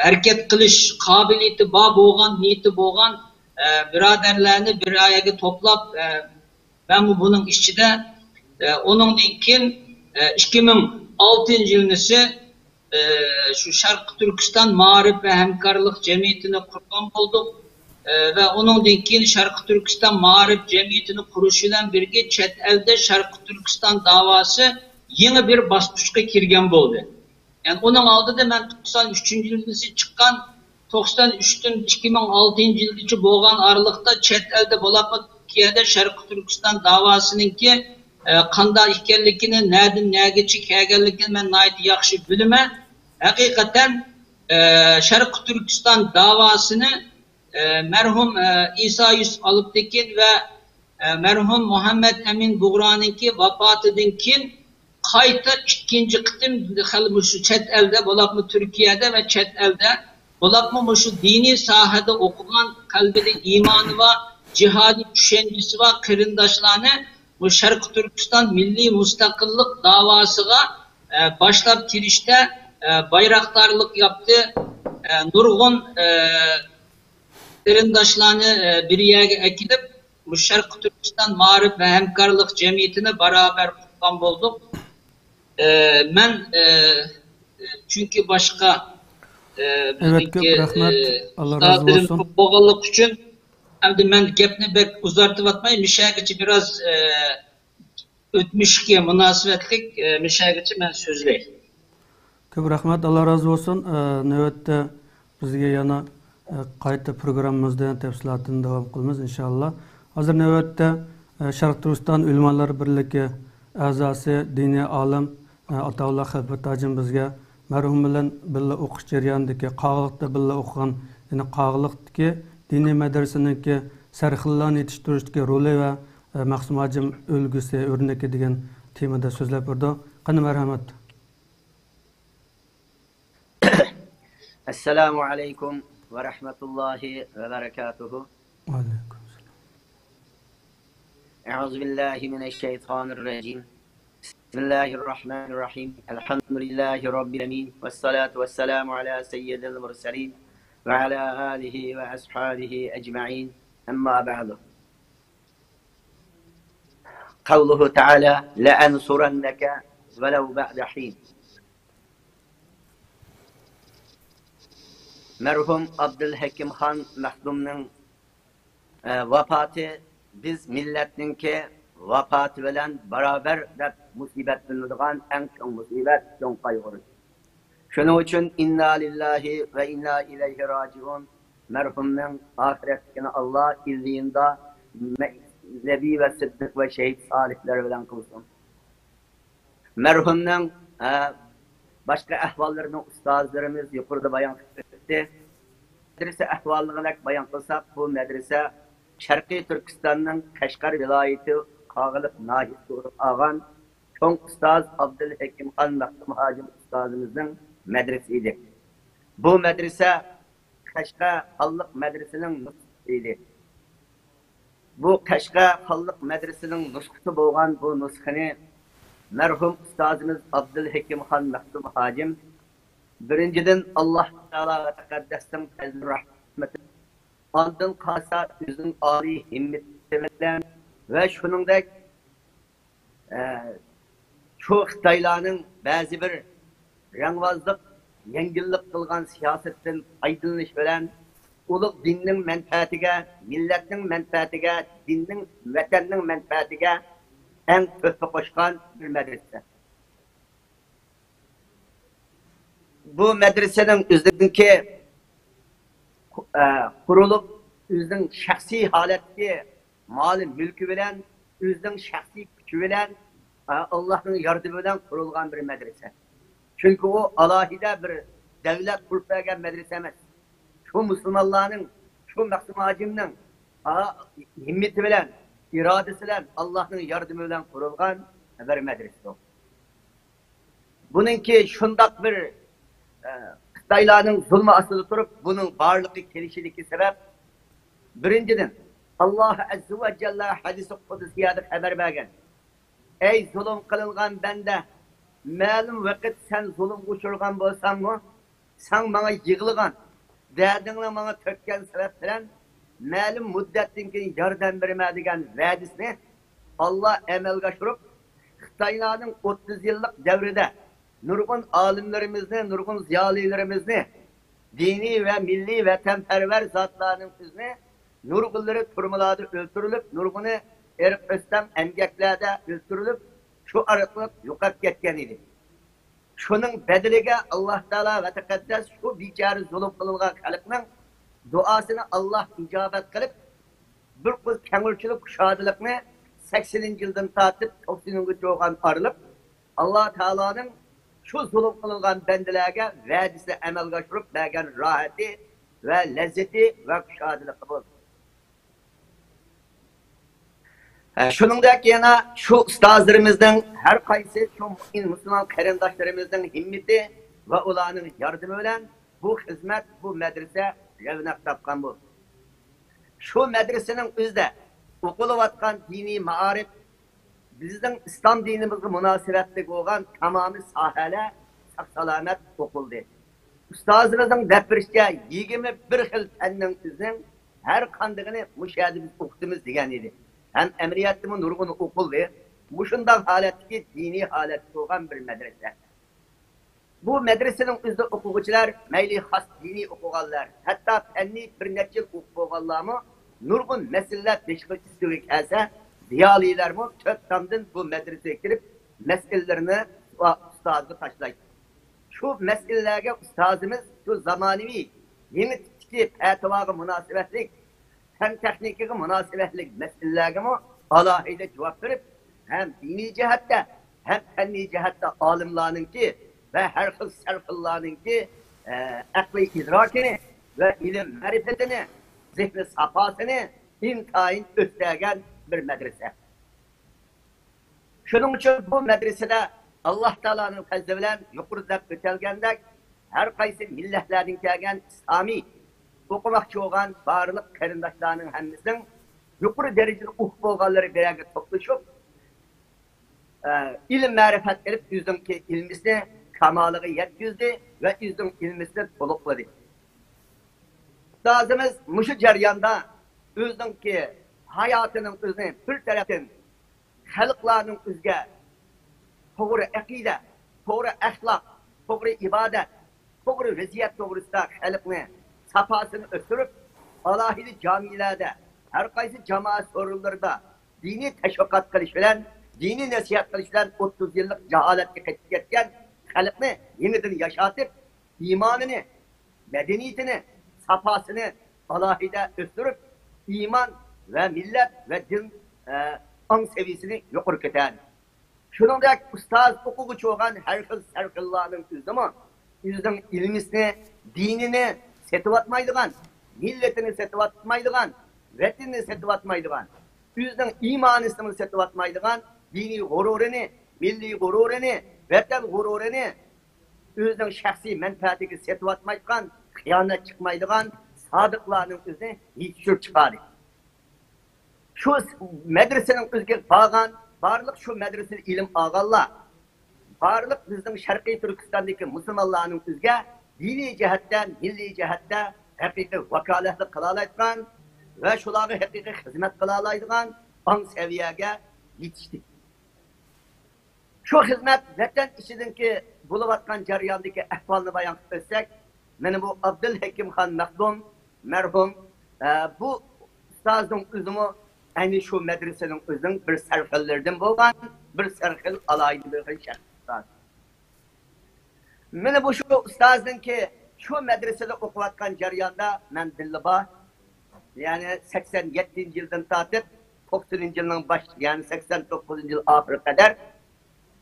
ھەرىكەت قىلىش قابىلىيىتى بار بولغان، نىيىتى بولغان، ئە، بۇرادەرلەرنى بىر يەرگە توپلاپ، ئە، مەنمۇ بۇنىڭ ئىچىدە، ئە، ئۇنىڭدىن كېيىن، ئە، ئىككى مىڭ ئالتىنچى يىلىسى، ئە، شۇ شەرقىي تۈركىستان مائارىپ ۋە ھەمكارلىق جەمئىيىتىنى قۇرغان بولدۇق. ئە، ۋە ئۇنىڭدىن كېيىن شەرقىي تۈركىستان مائارىپ جەمئىيىتىنى قۇرۇش بىلەن بىرگە چەت ئەلدە شەرقىي تۈركىستان داۋاسى يېڭى بىر باسقۇچقا كىرگەن بولدى. يەنى ئۇنىڭ ئالدىدا مەن توقسان ئۈچىنچى يىلىسى چىققان، توقسان ئۈچتىن ئىككى مىڭ ئالتىنچى يىلغىچە بولغان ئارىلىقتا چەت ئەلدە بولۇپمۇ تۈركىيەدە شەرقىي تۈركىستان داۋاسىنىڭكى، ئە، قانداق ئىكەنلىكىنى، نەدىن نەگىچە كەلگەنلىكىنى مەن ناھايىتى ياخشى بىلىمەن. ھەقىقەتەن، ئە، شەرقىي تۈركىستان داۋاسىنى، ئە، مەرھۇم، ئە، ئىسا يۈسۈپ ئالپتېكىن ۋە ئە، مەرھۇم مۇھەممەد ئەمىن بۇغرانىڭكى ۋاپاتىدىن كېيىن قايتا ئىككىنچى قېتىم خېلى مۇشۇ چەت ئەلدە، بولۇپمۇ تۈركىيەدە ۋە چەت ئەلدە، بولۇپمۇ مۇشۇ دىنىي ساھەدە ئوقۇغان، قەلبىدە ئىمانى بار، جىھادىي چۈشەنچىسى بار قېرىنداشلارنى بۇ شەرقىي تۈركىستان مىللىي مۇستەقىللىق داۋاسىغا، ئە، باشلاپ كىرىشتە، ئە، بايراقدارلىق ياپتى. ئە، نۇرغۇن، ئە، قېرىنداشلارنى، ئە، بىر يەرگە ئەكېلىپ، مۇشۇ شەرقىي تۈركىستان مائارىپ ۋە ھەمكارلىق جەمئىيىتىنى باراۋەر قۇرغان بولدۇق. ئە، مەن، ئە، چۈنكى باشقا، ئە، ئەلۋەتتە، بىزنىڭكى، كۆپ رەھمەت. ئە، ئاللا رازى ئۇستازلىرىم بولسۇن. كۆپ بولغانلىقى ئۈچۈن، ئەمدى مەن گەپنى بەك ئۇزارتىۋاتماي، مۇشۇ يەرگىچە بىراز، ئە، ئۆتمۈشكە مۇناسىۋەتلىك، ئە، مۇشۇ يەرگىچە مەن سۆزلەي. كۆپ رەھمەت، ئاللا رازى بولسۇن. ئە، نۆۋەتتە بىزگە يەنە، ئە، قايتا پروگراممىمىزدا تەپسىلاتىنى داۋام قىلىمىز، ئىنشائاللا. ھازىر نۆۋەتتە، ئە، شەرقىي تۈركىستان ئۆلىمالار بىرلىكى ئەزاسى، دىنىي ئالىم، ئە، ئاتاۋۇللا خەلپەت ھاجىم بىزگە مەرھۇم بىلەن بىللە ئوقۇش جەريانىدىكى، قاغىلىقتا بىللە ئوقۇغان، يەنى قاغىلىقتىكى دىنىي مەدرىسىنىڭكى سەرخىللارنى يېتىشتۈرۈشتىكى رولى ۋە، ئە، مەخسۇم ھاجىم ئۈلگىسى، ئۆرنىكى دېگەن تېمىدا سۆزلەپ بېرىدۇ. قېنى، مەرھەمەت. السلام عليكم ورحمة الله وبركاته. ۋەئەلەيكۇم ئەسسالام. أعوذ بالله من الشيطان الرجيم. بسم الله الرحمن الرحيم. الحمد لله رب العالمين. والصلاة والسلام على سيد المرسلين وعلى آله وأصحابه أجمعين. أما بعد. قوله تعالى: لأنصرنك ولو بعد حين. مەرھۇم ئابدۇلھەكىمخان مەخدۇمنىڭ، ئە، ۋاپاتى بىز مىللەتنىڭكى ۋاپاتى بىلەن باراۋەر دەپ مۇسىبەتلىنىدىغان ئەڭ چوڭ مۇسىبەت، چوڭ قايغۇ. شۇنىڭ ئۈچۈن ئىننا لىللاھى ۋە ئىننا ئىلەيھى راجىئۇن. مەرھۇمنىڭ ئاخىرەتلىكىنى ئاللا ئىللىيىندا نەبىي ۋە سىددىق ۋە شېھىت سالىھلار بىلەن قىلسۇن. مەرھۇمنىڭ، ئە، باشقا ئەھۋاللىرىنى ئۇستازلىرىمىز يۇقىرىدا بايان قىلىپ ئۆتتى. مەدرىسە ئەھۋالىغا بايان قىلساق، بۇ مەدرىسە شەرقىي تۈركىستاننىڭ قەشقەر ۋىلايىتى قاغىلىق ناھىيەسىدە ئورۇن ئالغان چوڭ ئۇستاز ئابدۇلھەكىمخان مەخدۇم ھاجىم ئۇستازىمىزنىڭ مەدرىسىسى ئىدى. بۇ مەدرىسە قەشقەر خانلىق مەدرىسىنىڭ نۇسخىسى ئىدى. بۇ قەشقەر خانلىق مەدرىسىنىڭ نۇسخىسى بولغان بۇ نۇسخىنى مەرھۇم ئۇستازىمىز ئابدۇلھەكىمخان مەخدۇم ھاجىم بىرىنچىدىن، ئاللا تائالا ۋە تەقەددەسنىڭ پەزلى رەھمىتى، ئاندىن قالسا ئۆزىنىڭ ئالىي ھىممىتى بىلەن ۋە شۇنىڭدەك ئە، شۇ خىتايلارنىڭ بەزى بىر رەڭۋازلىق، يەڭگىللىك قىلغان سىياسىتىدىن پايدىلىنىش بىلەن، ئۇلۇغ دىننىڭ مەنپەئەتىگە، مىللەتنىڭ مەنپەئەتىگە، دىننىڭ، ۋەتەننىڭ مەنپەئەتىگە ئەڭ تۆھپە قوشقان بىر مەدرىسە. بۇ مەدرىسىنىڭ ئۆزىنىڭكى، ئە، قۇرۇلۇپ، ئۆزىنىڭ شەخسىي ھالەتتىكى مالى مۈلكى بىلەن، ئۆزىنىڭ شەخسىي كۈچى بىلەن، ئە، ئاللاھنىڭ ياردىمى بىلەن قۇرۇلغان بىر مەدرىسە. چۈنكى ئۇ ئالاھىدە بىر دەۋلەت قۇرۇپ بەرگەن مەدرىسە ئەمەس. شۇ مۇسۇلمانلارنىڭ، شۇ مەخسۇم ھاجىمنىڭ، ئە، ھىممىتى بىلەن، ئىرادىسى بىلەن، ئاللاھنىڭ ياردىمى بىلەن قۇرۇلغان بىر مەدرىسە. بۇنىڭكى شۇنداق بىر، ئە، خىتايلارنىڭ زۇلمى ئاستىدا تۇرۇپ، بۇنىڭ بارلىققا كېلىشىدىكى سەۋەب، بىرىنچىدىن، ئاللا ئەززە ۋە جەللە ھەدىسى قۇدسىيەدە خەۋەر بەرگەن: «ئەي زۇلۇم قىلىنغان بەندە، مەلۇم ۋاقىت سەن زۇلۇمغا ئۇچرىغان بولساڭمۇ، سەن ماڭا يىغلىغان، دەردىڭنى ماڭا تۆككەن سەۋەب بىلەن مەلۇم مۇددەتتىن كېيىن ياردەم بېرىمەن دېگەن ۋەدىسىنى ئاللا ئەمەلگە ئاشۇرۇپ، خىتايلارنىڭ ئوتتۇز يىللىق دەۋرىدە نۇرغۇن ئالىملىرىمىزنى، نۇرغۇن زىيالىيلىرىمىزنى، دىنىي ۋە مىللىي ۋەتەنپەرۋەر زاتلارنىڭ ئۆزىنى نۇرغۇنلىرى تۈرمىلاردا ئۆلتۈرۈلۈپ، نۇرغۇنى ئېرىق ئۆستەڭ ئەمگەكلەردە ئۆلتۈرۈلۈپ، شۇ ئارقىلىق يوقاپ كەتكەن ئىدى. شۇنىڭ بەدىلىگە ئاللا تائالا ۋە تەقەددەس شۇ بىچارە زۇلۇم قىلىنغان خەلقنىڭ دۇئاسىنى ئاللا ئىجابەت قىلىپ، بىر قۇر كەڭرىچىلىك، شادلىقنى سەكسىنىنچى يىلدىن تارتىپ توقسىنىنچى يىلغىچە بولغان ئارىلىق ئاللا تائالانىڭ شۇ زۇلۇم قىلىنغان بەندىلەرگە ۋەدىسىنى ئەمەلگە ئاشۇرۇپ بەرگەن راھىتى ۋە لەززىتى ۋە شادلىقى بولدى. ھە، شۇنىڭدەك يەنە شۇ ئۇستازلىرىمىزنىڭ ھەر قايسى شۇ مۇسۇلمان قېرىنداشلىرىمىزنىڭ ھىممىتى ۋە ئۇلارنىڭ ياردىمى بىلەن بۇ خىزمەت، بۇ مەدرىسە رەۋنەق تاپقان بولدى. شۇ مەدرىسىنىڭ ئۆزىدە ئوقۇلۇۋاتقان دىنىي مائارىپ، بىزنىڭ ئىسلام دىنىمىزغا مۇناسىۋەتلىك بولغان تامامى ساھەلەر ساق-سالامەت ئوقۇلدى. ئۇستازىمىزنىڭ دەپ بېرىشىچە، يىگىرمە بىر خىل پەننىڭ ئۆزىنىڭ ھەر قاندىقىنى مۇشۇ يەردە بىز ئوقۇتىمىز دېگەن ئىدى. ھەم ئەمەلىيەتتىمۇ نۇرغۇنى ئوقۇلدى. مۇشۇنداق ھالەتتىكى دىنىي ھالەتتە بولغان بىر مەدرىسە. بۇ مەدرىسىنىڭ ئۆزىدە ئوقۇغۇچىلار مەيلى خاس دىنىي ئوقۇغانلار، ھەتتا پەننى بىر نەچچە يىل ئوقۇپ بولغانلارمۇ نۇرغۇن مەسىلىلەر بېشىغا ئۈستىگە كەلسە، زىيالىيلارمۇ تۆت تامدىن بۇ مەدرىسىگە كېلىپ مەسىلىلىرىنى ئۇستازغا تاشلايدۇ. شۇ مەسىلىلەرگە ئۇستازىمىز شۇ زامانىۋى يېڭى تىپتىكى پەتىۋاغا مۇناسىۋەتلىك، پەن تېخنىكىغا مۇناسىۋەتلىك مەسىلىلەرگىمۇ ئالاھىدە جاۋاب بېرىپ، ھەم دىنىي جەھەتتە، ھەم پەننىي جەھەتتە ئالىملارنىڭكى ۋە ھەر خىل سەرخىللارنىڭكى، ئە، ئەقلىي ئىدراكىنى ۋە ئىلىم مەرىپىتىنى، زېھنى ساپاسىنى ئىنتايىن ئۆستۈرگەن بىر مەدرىسە. شۇنىڭ ئۈچۈن بۇ مەدرىسىدە ئاللا تائالانىڭ پەزلى بىلەن يۇقىرىدا دەپ ئۆتەلگەندەك، ھەر قايسى مىللەتلەردىن كەلگەن ئىسلامىي ئوقۇماقچى بولغان بارلىق قېرىنداشلارنىڭ ھەممىسىنىڭ يۇقىرى دەرىجىدە ئۇھ بولغانلىرى بىر يەرگە توپلىشىپ، ئە، ئىلىم مەرىپەت ئېلىپ، ئۆزىنىڭكى ئىلمىسىنى كامالىغا يەتكۈزدى ۋە ئۆزىنىڭ ئىلمىسىنى تولۇقلىدى. ئۇستازىمىز مۇشۇ جەرياندا ئۆزىنىڭكى ھاياتىنىڭ ئۆزىنى بىر تەرەپتىن خەلقلەرنىڭ ئۆزىگە توغرا ئەقىدە، توغرا ئەخلاق، توغرا ئىبادەت، توغرا ۋەزىيەت توغرىسىدا خەلقنى ساپاسىنى ئۆستۈرۈپ، ئالاھىدە جامىلەردە، ھەر قايسى جامائەت سورۇنلىرىدا دىنىي تەشۋىقات قىلىش بىلەن، دىنىي نەسىھەت قىلىش بىلەن ئوتتۇز يىللىق جاھالەتكە قېتىپ كەتكەن خەلقنى يېڭىدىن ياشاتىپ، ئىمانىنى، مەدەنىيىتىنى، ساپاسىنى ئالاھىدە ئۆستۈرۈپ، ئىمان ۋە مىللەت ۋە دىن، ئە، ئاڭ سەۋىيەسىنى يۇقىرى كۆتەردى. شۇنىڭدەك ئۇستاز ئوقۇغۇچى بولغان ھەر خىل سەرخىللارنىڭ ئۆزىمۇ ئۆزىنىڭ ئىلمىسىنى، دىنىنى سېتىۋاتمايدىغان، مىللىتىنى سېتىۋاتمايدىغان، ۋەتىنىنى سېتىۋاتمايدىغان، ئۆزىنىڭ ئىمانىسىنى سېتىۋاتمايدىغان، دىنىي غۇرۇرىنى، مىللىي غۇرۇرىنى، ۋەتەن غۇرۇرىنى ئۆزىنىڭ شەخسىي مەنپەئەتىگە سېتىۋاتمايدىغان، خىيانەت چىقمايدىغان سادىقلارنىڭ ئۆزىنى يېتىشتۈرۈپ چىقاردى. شۇ مەدرىسىنىڭ ئۆزىگە بارغان، بارلىق شۇ مەدرىسىدە ئىلىم ئالغانلار، بارلىق بىزنىڭ شەرقىي تۈركىستاندىكى مۇسۇلمانلارنىڭ ئۆزىگە دىنىي جەھەتتە، مىللىي جەھەتتە ھەقىقىي ۋاكالەتلىك قىلالايدىغان ۋە شۇلارغا ھەقىقىي خىزمەت قىلالايدىغان ئاڭ سەۋىيەگە يېتىشتى. شۇ خىزمەت ۋەتەن ئىچىدىكى بولۇۋاتقان جەرياندىكى ئەھۋالنى بايان قىلىپ ئۆتسەك، مانا بۇ ئابدۇلھەكىمخان مەخدۇم مەرھۇم، ئە، بۇ ئۇستازنىڭ ئۆزىمۇ ئەنە شۇ مەدرىسىنىڭ ئۆزىنىڭ بىر سەرخىللىرىدىن بولغان، بىر سەرخىل ئالاھىدە بىر خىل شەخس ئۇستاز. مانا بۇ شۇ ئۇستازنىڭكى شۇ مەدرىسىدە ئوقۇۋاتقان جەرياندا مەن بىللە بار. يەنى سەكسەن يەتتىنچى يىلدىن تارتىپ توقسىنىنچى يىلنىڭ باش، يەنى سەكسەن توققۇزىنچى يىل ئاخىرىغا قەدەر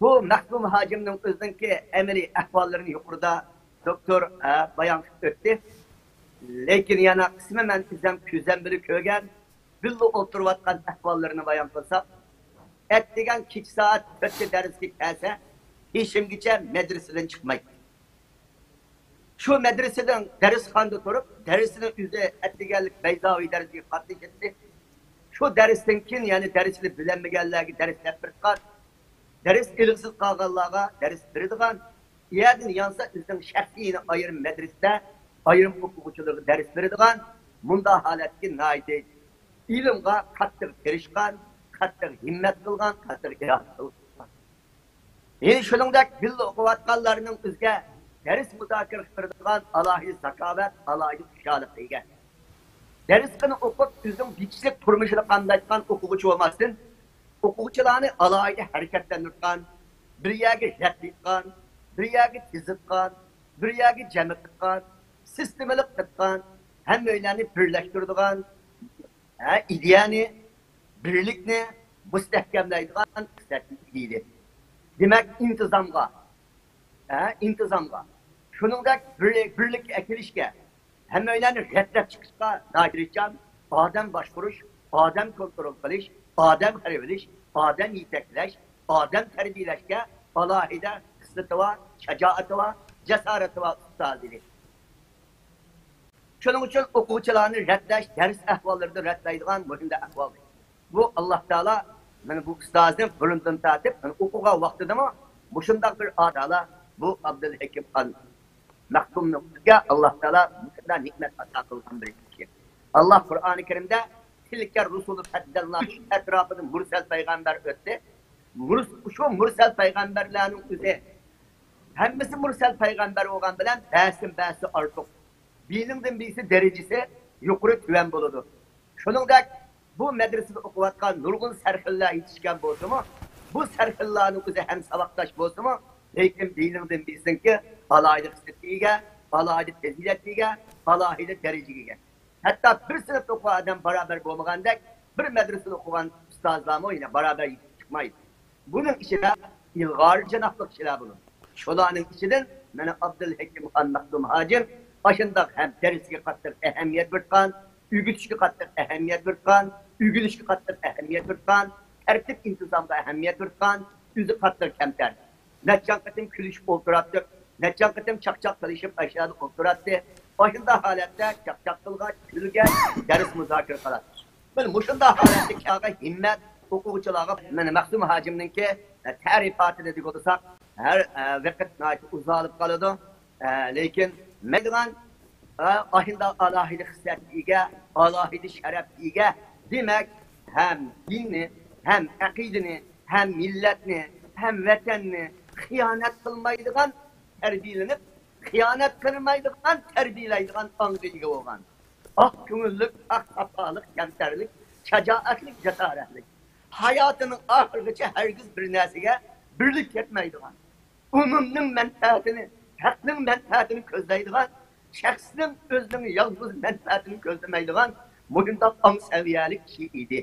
بۇ مەخدۇم ھاجىمنىڭ ئۆزىنىڭكى ئەمەلىي ئەھۋاللىرىنى يۇقىرىدا دوكتور، ئە، بايان قىلىپ ئۆتتى. لېكىن يەنە قىسمەن مەن ئۆزۈم كۆزۈم بىلەن كۆرگەن، بىللە ئولتۇرۇۋاتقان ئەھۋاللىرىنى بايان قىلساق، ئەتىگەن كېچە سائەت تۆتتە دەرسكە كەلسە، پېشىمگىچە مەدرىسىدىن چىقمايتتى. شۇ مەدرىسىنىڭ دەرسخانىدا تۇرۇپ، دەرسىنى ئۆزى ئەتىگەنلىك بەيزاۋى دەرسىگە قاتنىشاتتى. شۇ دەرستىن كېيىن يەنە دەرسنى بىلەلمىگەنلەرگە دەرس دەپ بېرىدىغان، دەرس ئېلىغسىز قالغانلارغا دەرس بېرىدىغان، ئىيەدىن يانسا ئۆزىنىڭ شەخسىي ئايرىم مەدرىسىدە ئايرىم ئوقۇغۇچىلىرىغا دەرس بېرىدىغان، مۇنداق ھالەتتىكى ناھايىتى ئىلىمغا قاتتىق تىرىشقان، قاتتىق ھىممەت قىلغان، قاتتىق ئىرادە قىلغان. يەنە شۇنىڭدەك بىللە ئوقۇۋاتقانلارنىڭ ئۆزىگە دەرس مۇزاكىرە قىلىدىغان ئالاھىدە زاكاۋەت، ئالاھىدە خۇشاللىققا ئىگە. دەرسخانا ئوقۇپ، ئۆزىنىڭ بېكىشلىك تۇرمۇشىنى قامدايدىغان ئوقۇغۇچى بولماستىن، ئوقۇغۇچىلارنى ئالاھىدە ھەرىكەتلەندۈرىدىغان، بىر يەرگە رەتلەيدىغان، بىر يەرگە تىزىدىغان، بىر يەرگە جەم قىلىدىغان، سىستېمىلىق قىلىدىغان، ھەممەيلەننى بىرلەشتۈرىدىغان، ھە، ئىدىيەنى، بىرلىكنى مۇستەھكەملەيدىغان خىسلەتكە ئىگە ئىدى. دېمەك، ئىنتىزامغا، ھە، ئىنتىزامغا، شۇنىڭدەك بىرلىك-، بىرلىككە ئەكېلىشكە، ھەممەيلەننى رەتلەپ چىقىشقا ناھايىتى تىرىشچان، ئادەم باشقۇرۇش، ئادەم كونترول قىلىش، ئادەم قىلىۋېلىش، ئادەم يېتەكلەش، ئادەم تەربىيەلەشكە ئالاھىدە خىسلىتى بار، شاجائىتى بار، جاسارىتى بار ئۇستاز ئىدى. شۇنىڭ ئۈچۈن ئوقۇغۇچىلارنى رەتلەش، دەرس ئەھۋاللىرىدا رەتلەيدىغان مۇھىمدە ئەھۋال. بۇ ئاللا تائالا مانا بۇ ئۇستازنى بۇرۇندىن تارتىپ، مانا ئوقۇغان ۋاقتىدىمۇ مۇشۇنداق بىر ئاللا تائالا بۇ ئابدۇلھەكىم خان مەختۇمنى بىزگە ئاللا تائالا مۇشۇنداق نېمەت ئاتا قىلغان بىر كىشى. ئاللا قۇرئانى كەرىمدە تىلكە رۇسۇلۇ فەددەلنا ئۈچ ئەتراپىدا مۇرسەل پەيغەمبەر ئۆتتى. مۇرس-، شۇ مۇرسەل پەيغەمبەرلەرنىڭ ئۆزى ھەممىسى مۇرسەل پەيغەمبەر بولغان بىلەن بەزىدىن بەزىسى ئارتۇق. بىرىنىڭدىن بىرسى دەرىجىسى يۇقىرى تۆۋەن بولىدۇ. شۇنىڭدەك بۇ مەدرىسىدە ئوقۇۋاتقان نۇرغۇن سەرخىللار يېتىشكەن بولسىمۇ، بۇ سەرخىللارنىڭ ئۆزى ھەم ساۋاقداش بولسىمۇ، لېكىن بىرىنىڭدىن بىرسىنىڭكى ئالاھىدە خىسلەتكە ئىگە، ئالاھىدە پەزىلەتكە ئىگە، ئالاھىدە دەرىجىگە ئىگە. ھەتتا بىر سىنىپتا ئوقۇغان ئادەم باراۋەر بولمىغاندەك، بىر مەدرىسىدە ئوقۇغان ئۇستازلارمۇ يەنە باراۋەر يېتىپ چىقمايدۇ. بۇنىڭ ئىچىدە ئىلغار جانابلىق كىشىلەر بولىدۇ. شۇلارنىڭ ئىچىدىن مانا ئابدۇلھەكىم خان مەخدۇم ھاجىم ئاشۇنداق ھەم دەرسكە قاتتىق ئەھمىيەت بېرىدىغان، ئۆگىتىشكە قاتتىق ئەھمىيەت بېرىدىغان، ئۆگىنىشكە قاتتىق ئەھمىيەت بېرىدىغان، تەرتىپ ئىنتىزامغا ئەھمىيەت بېرىدىغان، ئۆزى قاتتىق كەمتەر. نەچچە قېتىم كۈلۈشۈپ ئولتۇراتتۇق، نەچچە قېتىم چاقچاق قىلىشىپ ئاشۇ يەردە ئولتۇراتتى. ئاشۇنداق ھالەتتە چاقچاق قىلغاچ، كۈلگەچ، دەرس مۇزاكىرە قىلاتتۇق. مانا مۇشۇنداق ھالەتتە كەلگەن ھىممەت ئوقۇغۇچىلارغا مانا مەخسۇم ھاجىمنىڭكى، ئە، تەرىپاتىنى دېگۈدىساق، ھەر، ئە، ۋاقىت ناھايىتى ئۇزىلىپ قالىدۇ. ئە، لېكىن مەيدىغان، ئە، ئاشۇنداق ئالاھىدە خىسلەتكە ئىگە، ئالاھىدە شەرەپكە ئىگە، دېمەك، ھەم دىننى، ھەم ئەقىدىنى، ھەم مىللەتنى، ھەم ۋەتەننى خىيانەت قىلمايدىغان تەربىيەلىنىپ، خىيانەت قىلمايدىغان، تەربىيەلەيدىغان ئاڭغا ئىگە بولغان. ئاق كۆڭۈللۈك، ئاق ساپالىق، كەمتەرلىك، شاجائەتلىك، جاسارەتلىك. ھاياتىنىڭ ئاخىرىغىچە ھەرگىز بىر نەرسىگە بېرىلىپ كەتمەيدىغان، ئومۇمنىڭ مەنپەئەتىنى، خەقنىڭ مەنپەئەتىنى كۆزلەيدىغان، شەخسنىڭ ئۆزىنىڭ يالغۇز مەنپەئەتىنى كۆزلىمەيدىغان مۇشۇنداق ئاڭ سەۋىيەلىك كىشى ئىدى.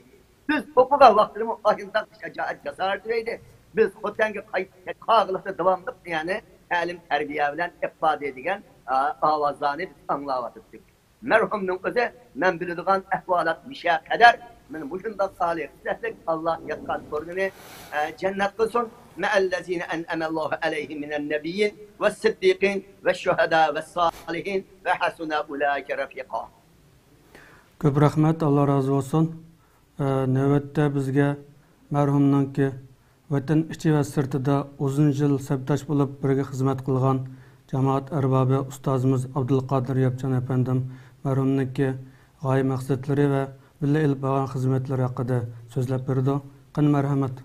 بىز ئوقۇغان ۋاقتىدىمۇ ئاشۇنداق شاجائەت، جاسارەت تۈگەيدى. بىز خوتەنگە قايتىپ قاغىلىقتا داۋاملىق، يەنى تەلىم تەربىيە بىلەن ئىپادە دېگەن، ئا، ئاۋازلارنى بىز ئاڭلاۋاتاتتۇق. مەرھۇمنىڭ ئۆزى، مەن بىلىدىغان ئەھۋالات مۇشۇ قەدەر. مانا مۇشۇنداق ئالىي خىسلەتلىك، ئاللا ياتقان ئورنىنى، ئە، جەننەت قىلسۇن. مەئەللەزىنە ئەنئەمەللاھۇ ئەلەيھىم مىنەن نەبىيين ۋەسسىددىقىن ۋەششۇھەدا ۋەسسالىھىن ۋەھەسۇنە ئۇلائىكە رەفىقا. كۆپ رەھمەت، ئاللا رازى بولسۇن. ئە، نۆۋەتتە بىزگە مەرھۇمنىڭكى ۋەتەن ئىچى ۋە سىرتىدا ئۇزۇن يىل سەپداش بولۇپ بىرگە خىزمەت قىلغان جامائەت ئەربابى ئۇستازىمىز ئابدۇلقادىر ياپچان ئەپەندىم مەرھۇمنىڭكى غايە مەقسەتلىرى ۋە بىللە ئېلىپ بارغان خىزمەتلىرى ھەققىدە سۆزلەپ بېرىدۇ. قېنى، مەرھەمەت.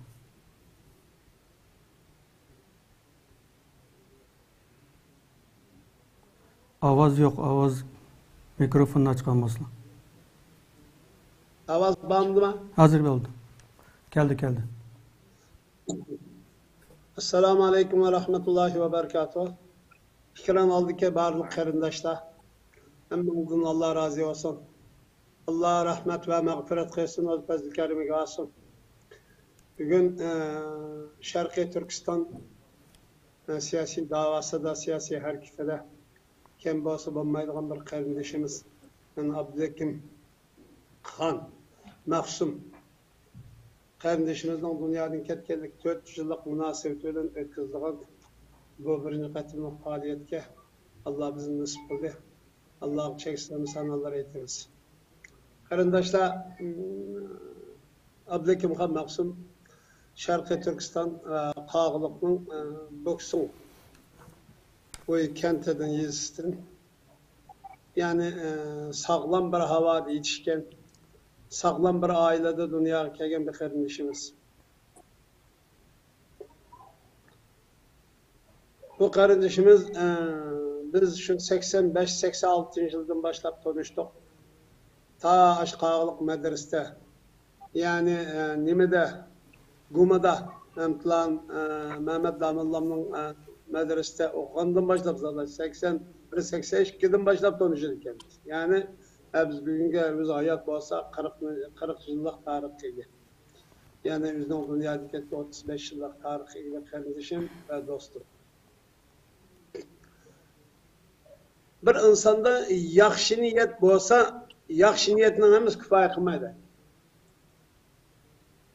ئاۋاز يوق، ئاۋاز، مىكروفوننى ئاچقان بولسىلا. ئاۋاز بارمىدىما؟ ھازىر بولدى. كەلدى، كەلدى. ئەسسالامۇ ئەلەيكۇم ۋە رەھمەتۇللاھى ۋە بەرىكاتۇھ. ئېكران ئالدىدىكى بارلىق قېرىنداشلار، ھەممىڭىزدىن ئاللا رازى بولسۇن. ئاللا رەھمەت ۋە مەغپىرەت قىلسۇن، ئۆز پەزلى كەرىمىگە ئالسۇن. بۈگۈن، ئە، شەرقىي تۈركىستان، ئە، سىياسىي داۋاسىدا، سىياسىي ھەرىكىتىدە كەم بولسا بولمايدىغان بىر قېرىندىشىمىز، مانا ئابدۇلھەكىم خان مەخسۇم قېرىندىشىمىزنىڭ دۇنيادىن كەتكەنلىك تۆت يۈز يىللىق مۇناسىۋىتى بىلەن ئۆتكۈزىدىغان بۇ بىرىنچى قېتىملىق پائالىيەتكە ئاللا بىزنى نېسىپ قىلدى. ئاللاغا چەكسىز ھەمدۇ سانالار ئېيتىمىز. قېرىنداشلار، ئابدۇلھەكىم خان مەخسۇم شەرقىي تۈركىستان، ئە، قاغىلىقنىڭ، ئە، بوكسۇڭ بويى كەنتىدىن، يېزىسىدىن. يەنى، ئە، ساغلام بىر ھاۋادا يېتىشكەن، ساغلام بىر ئائىلىدە دۇنياغا كەلگەن بىر قېرىندىشىمىز. بۇ قېرىندىشىمىز، ئە، بىز شۇ سەكسەن بەش، سەكسەن ئالتىنچى يىلدىن باشلاپ تونۇشتۇق. تا ئاشۇ قاغىلىق مەدرىسىدە، يەنى، ئە، نېمىدە، گۇمىدا، ئەمتىلان، ئە، مەمەت داموللامنىڭ، ئە، مەدرىسىدە ئوقۇغاندىن باشلاپ، زادى سەكسەن بىر، سەكسەن ئىككىدىن باشلاپ تونۇشىدىكەنمىز. يەنى، ئە، بىز بۈگۈنگە ئۆزى ھايات بولسا، قىرىق، قىرىق يىللىق تارىخقا ئىگە. يەنى ئۆزىنىڭ دۇنيادىن كەتكەن ئوتتۇز بەش يىللىق تارىخقا ئىگە قېرىندىشىم ۋە دوستۇم. بىر ئىنساندا ياخشى نىيەت بولسا، ياخشى نىيەتنىڭ ھەممىسى كۇپايە قىلمايدۇ.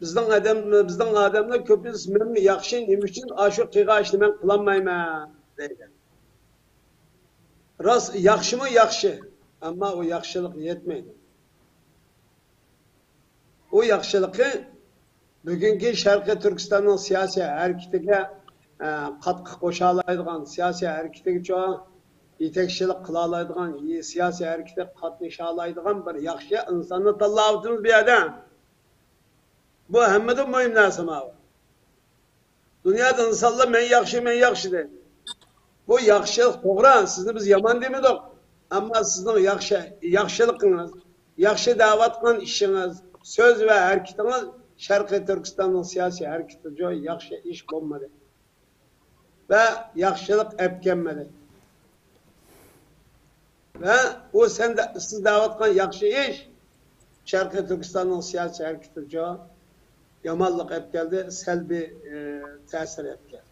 بىزنىڭ ئادەم، بىزنىڭ ئادەملەر كۆپىنچىسى، «مەنمۇ ياخشى، نېمە ئۈچۈن ئاشۇ قىلغان ئىشنى مەن قىلالمايمەن؟» دەيدۇ. راست، ياخشىمۇ ياخشى، ئەمما ئۇ ياخشىلىق يەتمەيدۇ. ئۇ ياخشىلىقى بۈگۈنكى شەرقىي تۈركىستاننىڭ سىياسىي ھەرىكىتىگە، ئە، قاتقى قوشالايدىغان، سىياسىي ھەرىكىتىگىچۇ يېتەكچىلىك قىلالايدىغان، سىياسىي ھەرىكىتىگە قاتنىشالايدىغان بىر ياخشى ئىنساننى تاللاۋاتىمىز بۇ يەردە. بۇ ھەممىدىن مۇھىم نەرسە ماۋۇ. دۇنيادا ئىنسانلار «مەن ياخشى، مەن ياخشى» دەيدۇ. بۇ ياخشىلىق توغرا، سىزنى بىز يامان دېمىدۇق. ئەمما سىزنىڭ ياخشى، ياخشىلىقىڭىز، ياخشى دەۋاتقان ئىشىڭىز، سۆز ۋە ھەرىكىتىڭىز شەرقىي تۈركىستاننىڭ سىياسىي ھەرىكىتىچۇ ياخشى ئىش بولمىدى. ۋە ياخشىلىق ئەپكەلمىدى. ۋە ئۇ سەن دە-، سىز دەۋاتقان ياخشى ئىش شەرقىي تۈركىستاننىڭ سىياسىي ھەرىكىتىچۇ يامانلىق ئەپكەلدى، سەلبىي، ئى، تەسىر ئەپكەلدى.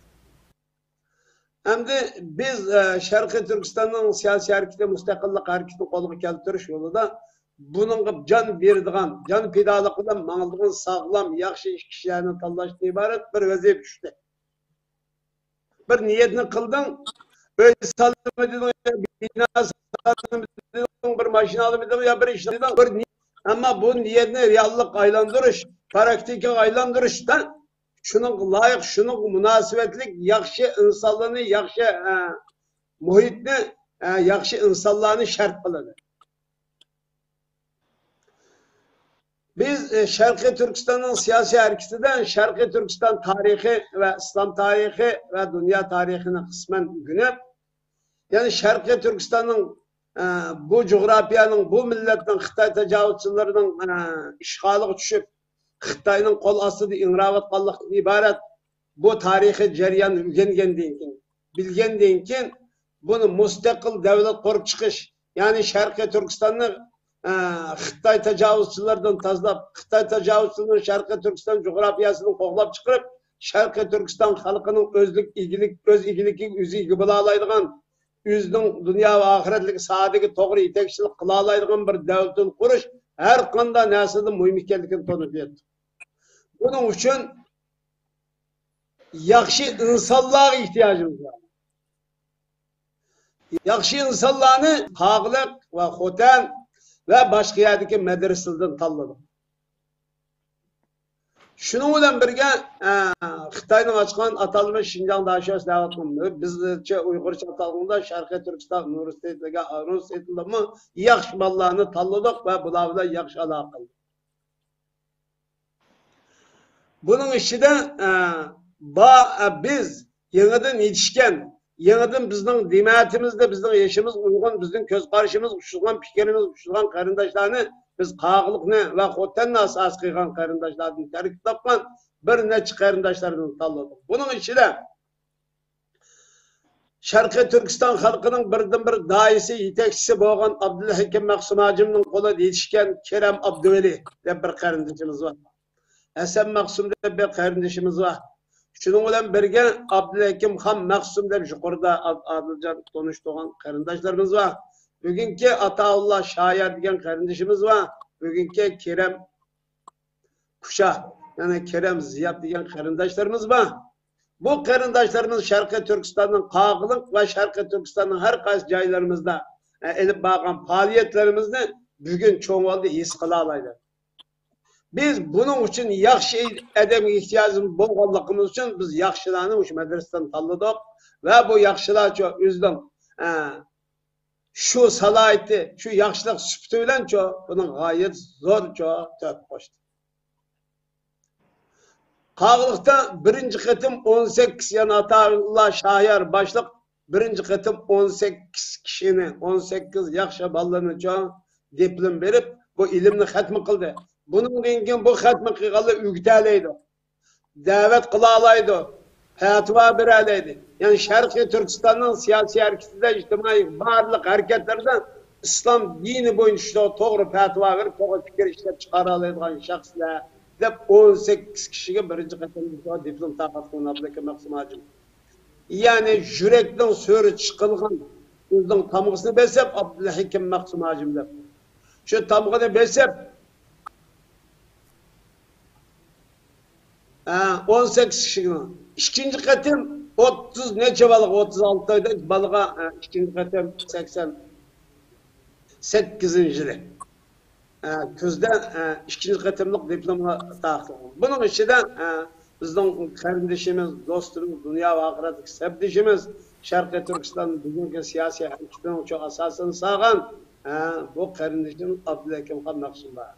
ئەمدى بىز، ئە، شەرقىي تۈركىستاننىڭ سىياسىي ھەرىكىتى، مۇستەقىللىق ھەرىكىتىنى قولغا كەلتۈرۈش يولىدا بۇنىڭغا جان بېرىدىغان، جان پىدالىق بىلەن ماڭىدىغان ساغلام، ياخشى كىشىلەرنى تاللاشتىن ئىبارەت بىر ۋەزىپە چۈشتى. بىر نىيەتنى قىلدىڭ، ئۆي سالىمەن دېدىڭ، يا بىنا سالىمەن دېدىڭ، بىر ماشىنا ئالىمەن دېدىڭ، يا بىر ئىش دېدىڭ، بىر نىيەت. ئەمما بۇ نىيەتنى رېئاللىققا ئايلاندۇرۇش، پراكتىكىغا ئايلاندۇرۇشتا شۇنىڭغا لايىق، شۇنىڭغا مۇناسىۋەتلىك ياخشى ئىنسانلارنى، ياخشى، ئە، مۇھىتنى، ئە، ياخشى ئىنسانلارنى شەرت قىلىدۇ. بىز، ئە، شەرقىي تۈركىستاننىڭ سىياسىي ھەرىكىتىدە شەرقىي تۈركىستان تارىخى ۋە ئىسلام تارىخى ۋە دۇنيا تارىخىنى قىسمەن ئۆگىنىپ، يەنى شەرقىي تۈركىستاننىڭ، ئە، بۇ جۇغراپىيەنىڭ، بۇ مىللەتنىڭ خىتاي تاجاۋۇزچىلىرىنىڭ، ئە، ئىشغالىغا چۈشۈپ، خىتاينىڭ قول ئاستىدا ئىڭراۋاتقانلىقتىن ئىبارەت بۇ تارىخىي جەرياننى ئۆگەنگەندىن كېيىن، بىلگەندىن كېيىن، بۇنى مۇستەقىل دۆلەت قۇرۇپ چىقىش، يەنى شەرقىي تۈركىستاننى، ئە، خىتاي تاجاۋۇزچىلىرىدىن تازىلاپ، خىتاي تاجاۋۇزچىلىرىنىڭ شەرقىي تۈركىستان جۇغراپىيەسىدىن قوغلاپ چىقىرىپ، شەرقىي تۈركىستان خەلقىنىڭ ئۆزلۈك ئىگىلىك، ئۆز ئىگىلىكىگە ئۆزى ئىگە بولالايدىغان، ئۆزىنىڭ دۇنيا ۋە ئاخىرەتلىك سائادىگە توغرا يېتەكچىلىك قىلالايدىغان بىر دۆلىتىنى قۇرۇش ھەر قانداق نەرسىدىن مۇھىم ئىكەنلىكىنى تونۇپ يەتتۇق. بۇنىڭ ئۈچۈن ياخشى ئىنسانلارغا ئېھتىياجىمىز بار. ياخشى ئىنسانلارنى قاغىلىق ۋە خوتەن ۋە باشقا يەردىكى مەدرىسىلەردىن تاللىدۇق. شۇنىڭ بىلەن بىرگە، ئە، خىتاينىڭ ئاچقان ئاتالمىش شىنجاڭ داشۆسى دەۋاتقان، بىزچە ئۇيغۇرچە ئاتالغىنىدا شەرقىي تۈركىستان ئۇنىۋېرسىتېتىگە، ئۇنىۋېرسىتېتىدىمۇ ياخشى بالىلارنى تاللىدۇق ۋە بۇلار بىلەن ياخشى ئالاقە قىلدۇق. بۇنىڭ ئىچىدە، ئە، با-، ئە، بىز يېڭىدىن يېتىشكەن، يېڭىدىن بىزنىڭ دېمەتىمىزدە بىزنىڭ يېشىمىزغا ئۇيغۇن، بىزنىڭ كۆز قارىشىمىزغا ئۇچرىغان، پىكرىمىزگە ئۇچرىغان قېرىنداشلارنى بىز قاغىلىقنى ۋە خوتەننى ئاساس قىلغان قېرىنداشلاردىن تەركىب تاپقان بىر نەچچە قېرىنداشلاردىن تاللىدۇق. بۇنىڭ ئىچىدە شەرقىي تۈركىستان خەلقىنىڭ بىردىنبىر داھىيسى، يېتەكچىسى بولغان ئابدۇلھەكىم مەخسۇم ھاجىمنىڭ قولىدا يېتىشكەن كېرەم ئابدۇۋەلى دەپ بىر قېرىندىشىمىز بار. ھەسەن مەخسۇم دەپ بىر قېرىندىشىمىز بار. شۇنىڭ بىلەن بىرگە، ئابدۇلھەكىم خان مەخسۇم دەپ يۇقىرىدا ئا-، ئادىلجان تونۇش تۇغان قېرىنداشلىرىمىز بار. بۈگۈنكى ئاتاۋۇللا شايار دېگەن قېرىندىشىمىز بار. بۈگۈنكى كېرەم كۇشا، يەنى كېرەم زىياد دېگەن قېرىنداشلىرىمىز بار. بۇ قېرىنداشلىرىمىز شەرقىي تۈركىستاننىڭ قاغىلىق ۋە شەرقىي تۈركىستاننىڭ ھەر قايسى جايلىرىمىزدا، ئە، ئېلىپ بارغان پائالىيەتلىرىمىزنى بۈگۈن چوڭ ھالدا ھېس قىلالايدۇ. بىز بۇنىڭ ئۈچۈن ياخشى ئادەمگە ئېھتىياجىمىز بولغانلىقىمىز ئۈچۈن بىز ياخشىلارنى مۇشۇ مەدرىسىدىن تاللىدۇق ۋە بۇ ياخشىلارچۇ ئۆزىنىڭ، ئە، شۇ سالاھىيىتى، شۇ ياخشىلىق سۈپىتى بىلەنچۇ بۇنىڭ غايەت زورچۇ تۆھپە قوشتى. قاغىلىقتا بىرىنچى قېتىم ئون سەككىز، يەنى ئاتائۇللا شاھيار باشلىق بىرىنچى قېتىم ئون سەككىز كىشىنى، ئون سەككىز ياخشى بالىلارنىچۇ دىپلوم بېرىپ، بۇ ئىلىمنى خەتمە قىلدى. بۇنىڭدىن كېيىن بۇ خەتمە قىلغانلار ئۆگىتەلەيدۇ، دەۋەت قىلالايدۇ، پەتىۋا بېرەلەيدۇ. يەنى شەرقىي تۈركىستاننىڭ سىياسىي ھەرىكىتىدە، ئىجتىمائىي بارلىق ھەرىكەتلەردە ئىسلام دىنى بويىچە توغرا پەتىۋا بېرىپ، توغرا پىكىر ئىشلەپ چىقارالايدىغان شەخسلەر دەپ ئون سەككىز كىشىگە بىرىنچى قېتىمدا دىپلوم تارقاتقان ئابلىكىم مەخسۇم ھاجىم. يەنى يۈرەكنىڭ سۆرى چىقىلغان، ئۆزىنىڭ تامغىسىنى بېسىپ، ئابدۇلھەكىم مەخسۇم ھاجىم دەپ. شۇ تامغىنى بېسىپ، ھە، ئون سەككىز كىشىنىڭ. ئىككىنچى قېتىم ئوتتۇز نەچچە بالىغا، ئوتتۇز ئالتە بالىغا، ھە، ئىككىنچى قېتىم سەكسەن سەككىزىنچى يىلى، ھە، كۈزدە، ھە، ئىككىنچى قېتىملىق دىپلومغا تارقىتىلغان. بۇنىڭ ئىچىدە، ھە، بىزنىڭ قېرىندىشىمىز، دوستىمىز، دۇنيا ۋە ئاخىرەتتىكى سەپدىشىمىز، شەرقىي تۈركىستان بۈگۈنكى سىياسىي ھەرىكىتىنىڭ شۇ ئاساسىنى سالغان، ھە، بۇ قېرىندىشىمىز ئابدۇلھەكىم خان مەخسۇم بار.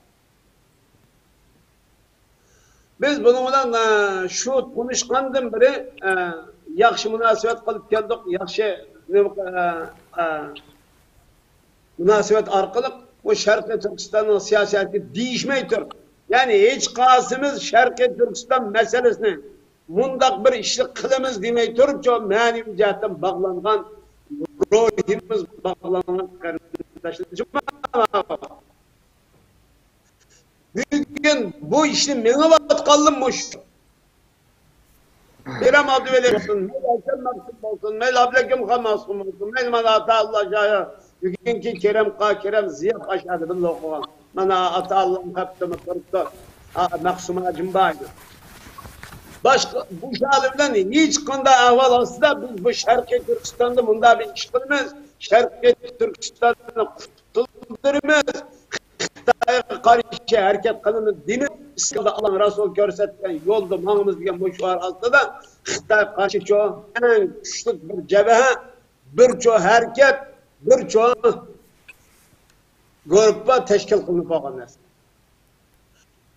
بىز بۇنىڭ بىلەن، ئە، شۇ تونۇشقاندىن بېرى، ئە، ياخشى مۇناسىۋەت قىلىپ كەلدۇق. ياخشى نېمە، ئە، ئە، مۇناسىۋەت ئارقىلىق بۇ شەرقىي تۈركىستاننىڭ سىياسىي ھەرىكىتى دېيىشمەي تۇرۇپ، يەنى ھېچقايسىمىز شەرقىي تۈركىستان مەسىلىسىنى مۇنداق بىر ئىشنى قىلىمىز دېمەي تۇرۇپچۇ، مەنىۋى جەھەتتىن باغلانغان، روھىمىز باغلانغان قېرىنداشلىرىم. بۈگۈن بۇ ئىشنى مېڭىۋاتقانلىرىم مۇشۇ. كېرەم ئابدۇۋەلى بولسۇن، مەيلى ھەسەن مەخسۇم بولسۇن، مەيلى ئابلىكىم خان مەخسۇم بولسۇن، مەيلى مانا ئاتائۇللا شاھى، بۈگۈنكى كېرەم قا-، كېرەم زىيا پاشا بىللە ئوقۇغان. مانا ئاتائۇللانىڭ خەپتىمۇ تۇرۇپتۇ. ئا، مەخسۇم ھاجىم بار ئىدى. باشقا، بۇ شالى بىلەن ھېچقانداق ئەھۋال ئاستىدا بىز بۇ شەرقىي تۈركىستاندا مۇنداق بىر ئىش قىلىمىز، شەرقىي تۈركىستاننى قۇتۇلدۇرىمىز، خىتايغا قارشى ھەرىكەت قىلىمىز دېمەي، ئىسلامدا ئاللاھ رەسۇل كۆرسەتكەن يولدا ماڭىمىز دېگەن بۇ شوئار ئاستىدا خىتايغا قارشى چوڭ، ئەڭ كۈچلۈك بىر جەبھە، بىر چوڭ ھەرىكەت، بىر چوڭ گۇرۇپپا تەشكىل قىلىنىپ بولغان نەرسە.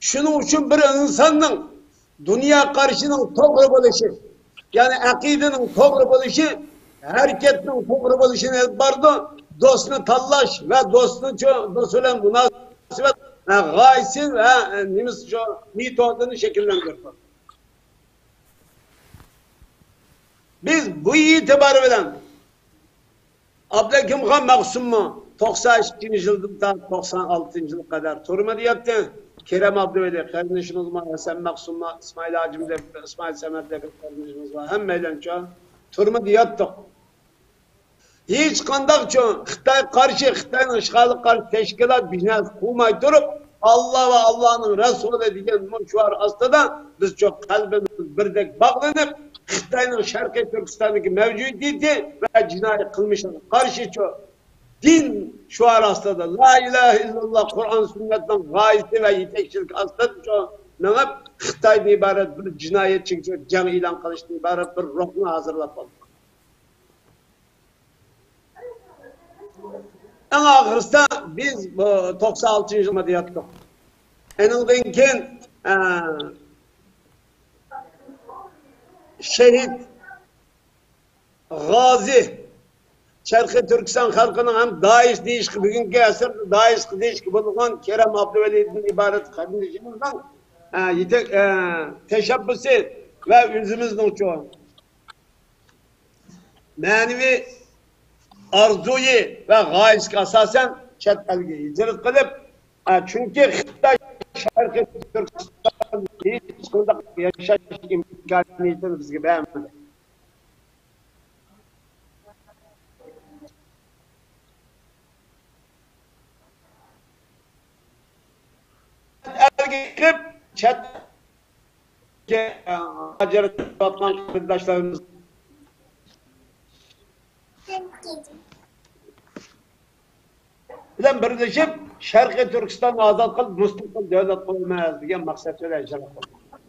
شۇنىڭ ئۈچۈن بىر ئىنساننىڭ دۇنيا قارىشىنىڭ توغرا بولۇشى، يەنى ئەقىدىنىڭ توغرا بولۇشى، ھەرىكەتنىڭ توغرا بولۇشىنى ئېلىپ بارىدۇ. دوستنى تاللاش ۋە دوستنى چۆ-، دوست بىلەن مۇناسىۋەت، ھە، غايىسى ۋە، ھە، نېمىسى شۇ مېتودىنى شەكىللەندۈرىدۇ. بىز بۇ ئېتىبار بىلەن ئابلىكىمخان مەخسۇممۇ توقسان ئىككىنچى يىلدىن تارتىپ توقسان ئالتىنچى يىلغا قەدەر تۈرمىدە ياتتى. كېرەم ئابدۇۋەلى قېرىندىشىمىزمۇ، ھەسەن مەخسۇممۇ، ئىسمائىل ھاجىم دەپ، ئىسمائىل سەمەت دەپ بىر قېرىندىشىمىز بار. ھەممەيلەنچۇ تۈرمىدە ياتتۇق. ھېچقانداقچۇ خىتايغا قارشى، خىتاينىڭ ئىشغالىغا قارشى تەشكىلات بىر نەرسە قىلماي تۇرۇپ، ئاللا ۋە ئاللانىڭ رەسۇلى دېگەن مۇ شوئار ئاستىدا بىزچۇ قەلبىمىز بىردەك باغلىنىپ، خىتاينىڭ شەرقىي تۈركىستاندىكى مەۋجۇدىيىتى ۋە جىنايى قىلمىشىغا قارشىچۇ دىن شوئارى ئاستىدا، لا ئىلاھە ئىللاللا، قۇرئان سۈننەتنىڭ غايىسى ۋە يېتەكچىلىكى ئاستىدىچۇ مېڭىپ، خىتايدىن ئىبارەت بىر جىنايەتچىگىچۇ جەڭ ئېلان قىلىشتىن ئىبارەت بىر روھنى ھازىرلاپ بولدۇق. ئەڭ ئاخىرسىدا بىز بۇ توقسان ئالتىنچى يىلدا ياتتۇق. ئېنىڭدىن كېيىن، ئە، شېھىت، غازى، شەرقىي تۈركىستان خەلقىنىڭ ھەم دائىش دېيىشكە، بۈگۈنكى ئەسىردە دائىش دېيىشكە بولىدىغان كېرەم ئابدۇۋەلىدىن ئىبارەت قېرىندىشىمىزنىڭ، ئە، يېتەك-، ئە، تەشەببۇسى ۋە ئۆزىمىزنىڭچۇ مەنىۋى ئارزۇيى ۋە غايىسىگە ئاساسەن چەت ئەلگە ھىجرەت قىلىپ، ئە، چۈنكى خىتاي شەرقىي تۈركىستاندا ھېچقانداق ياشاش ئىمكانىيىتىنى بىزگە بەرمىدى. چەت ئەلگە چىقىپ، چەت ئەلگە، ئە، مۇھاجىرەت قىلىۋاتقان قېرىنداشلىرىمىز بىلەن بىرلىشىپ، شەرقىي تۈركىستاننى ئازاد قىلىپ، مۇستەقىل دۆلەت قۇرىمىز دېگەن مەقسەت بىلەن ھىجرەت قىلدۇق.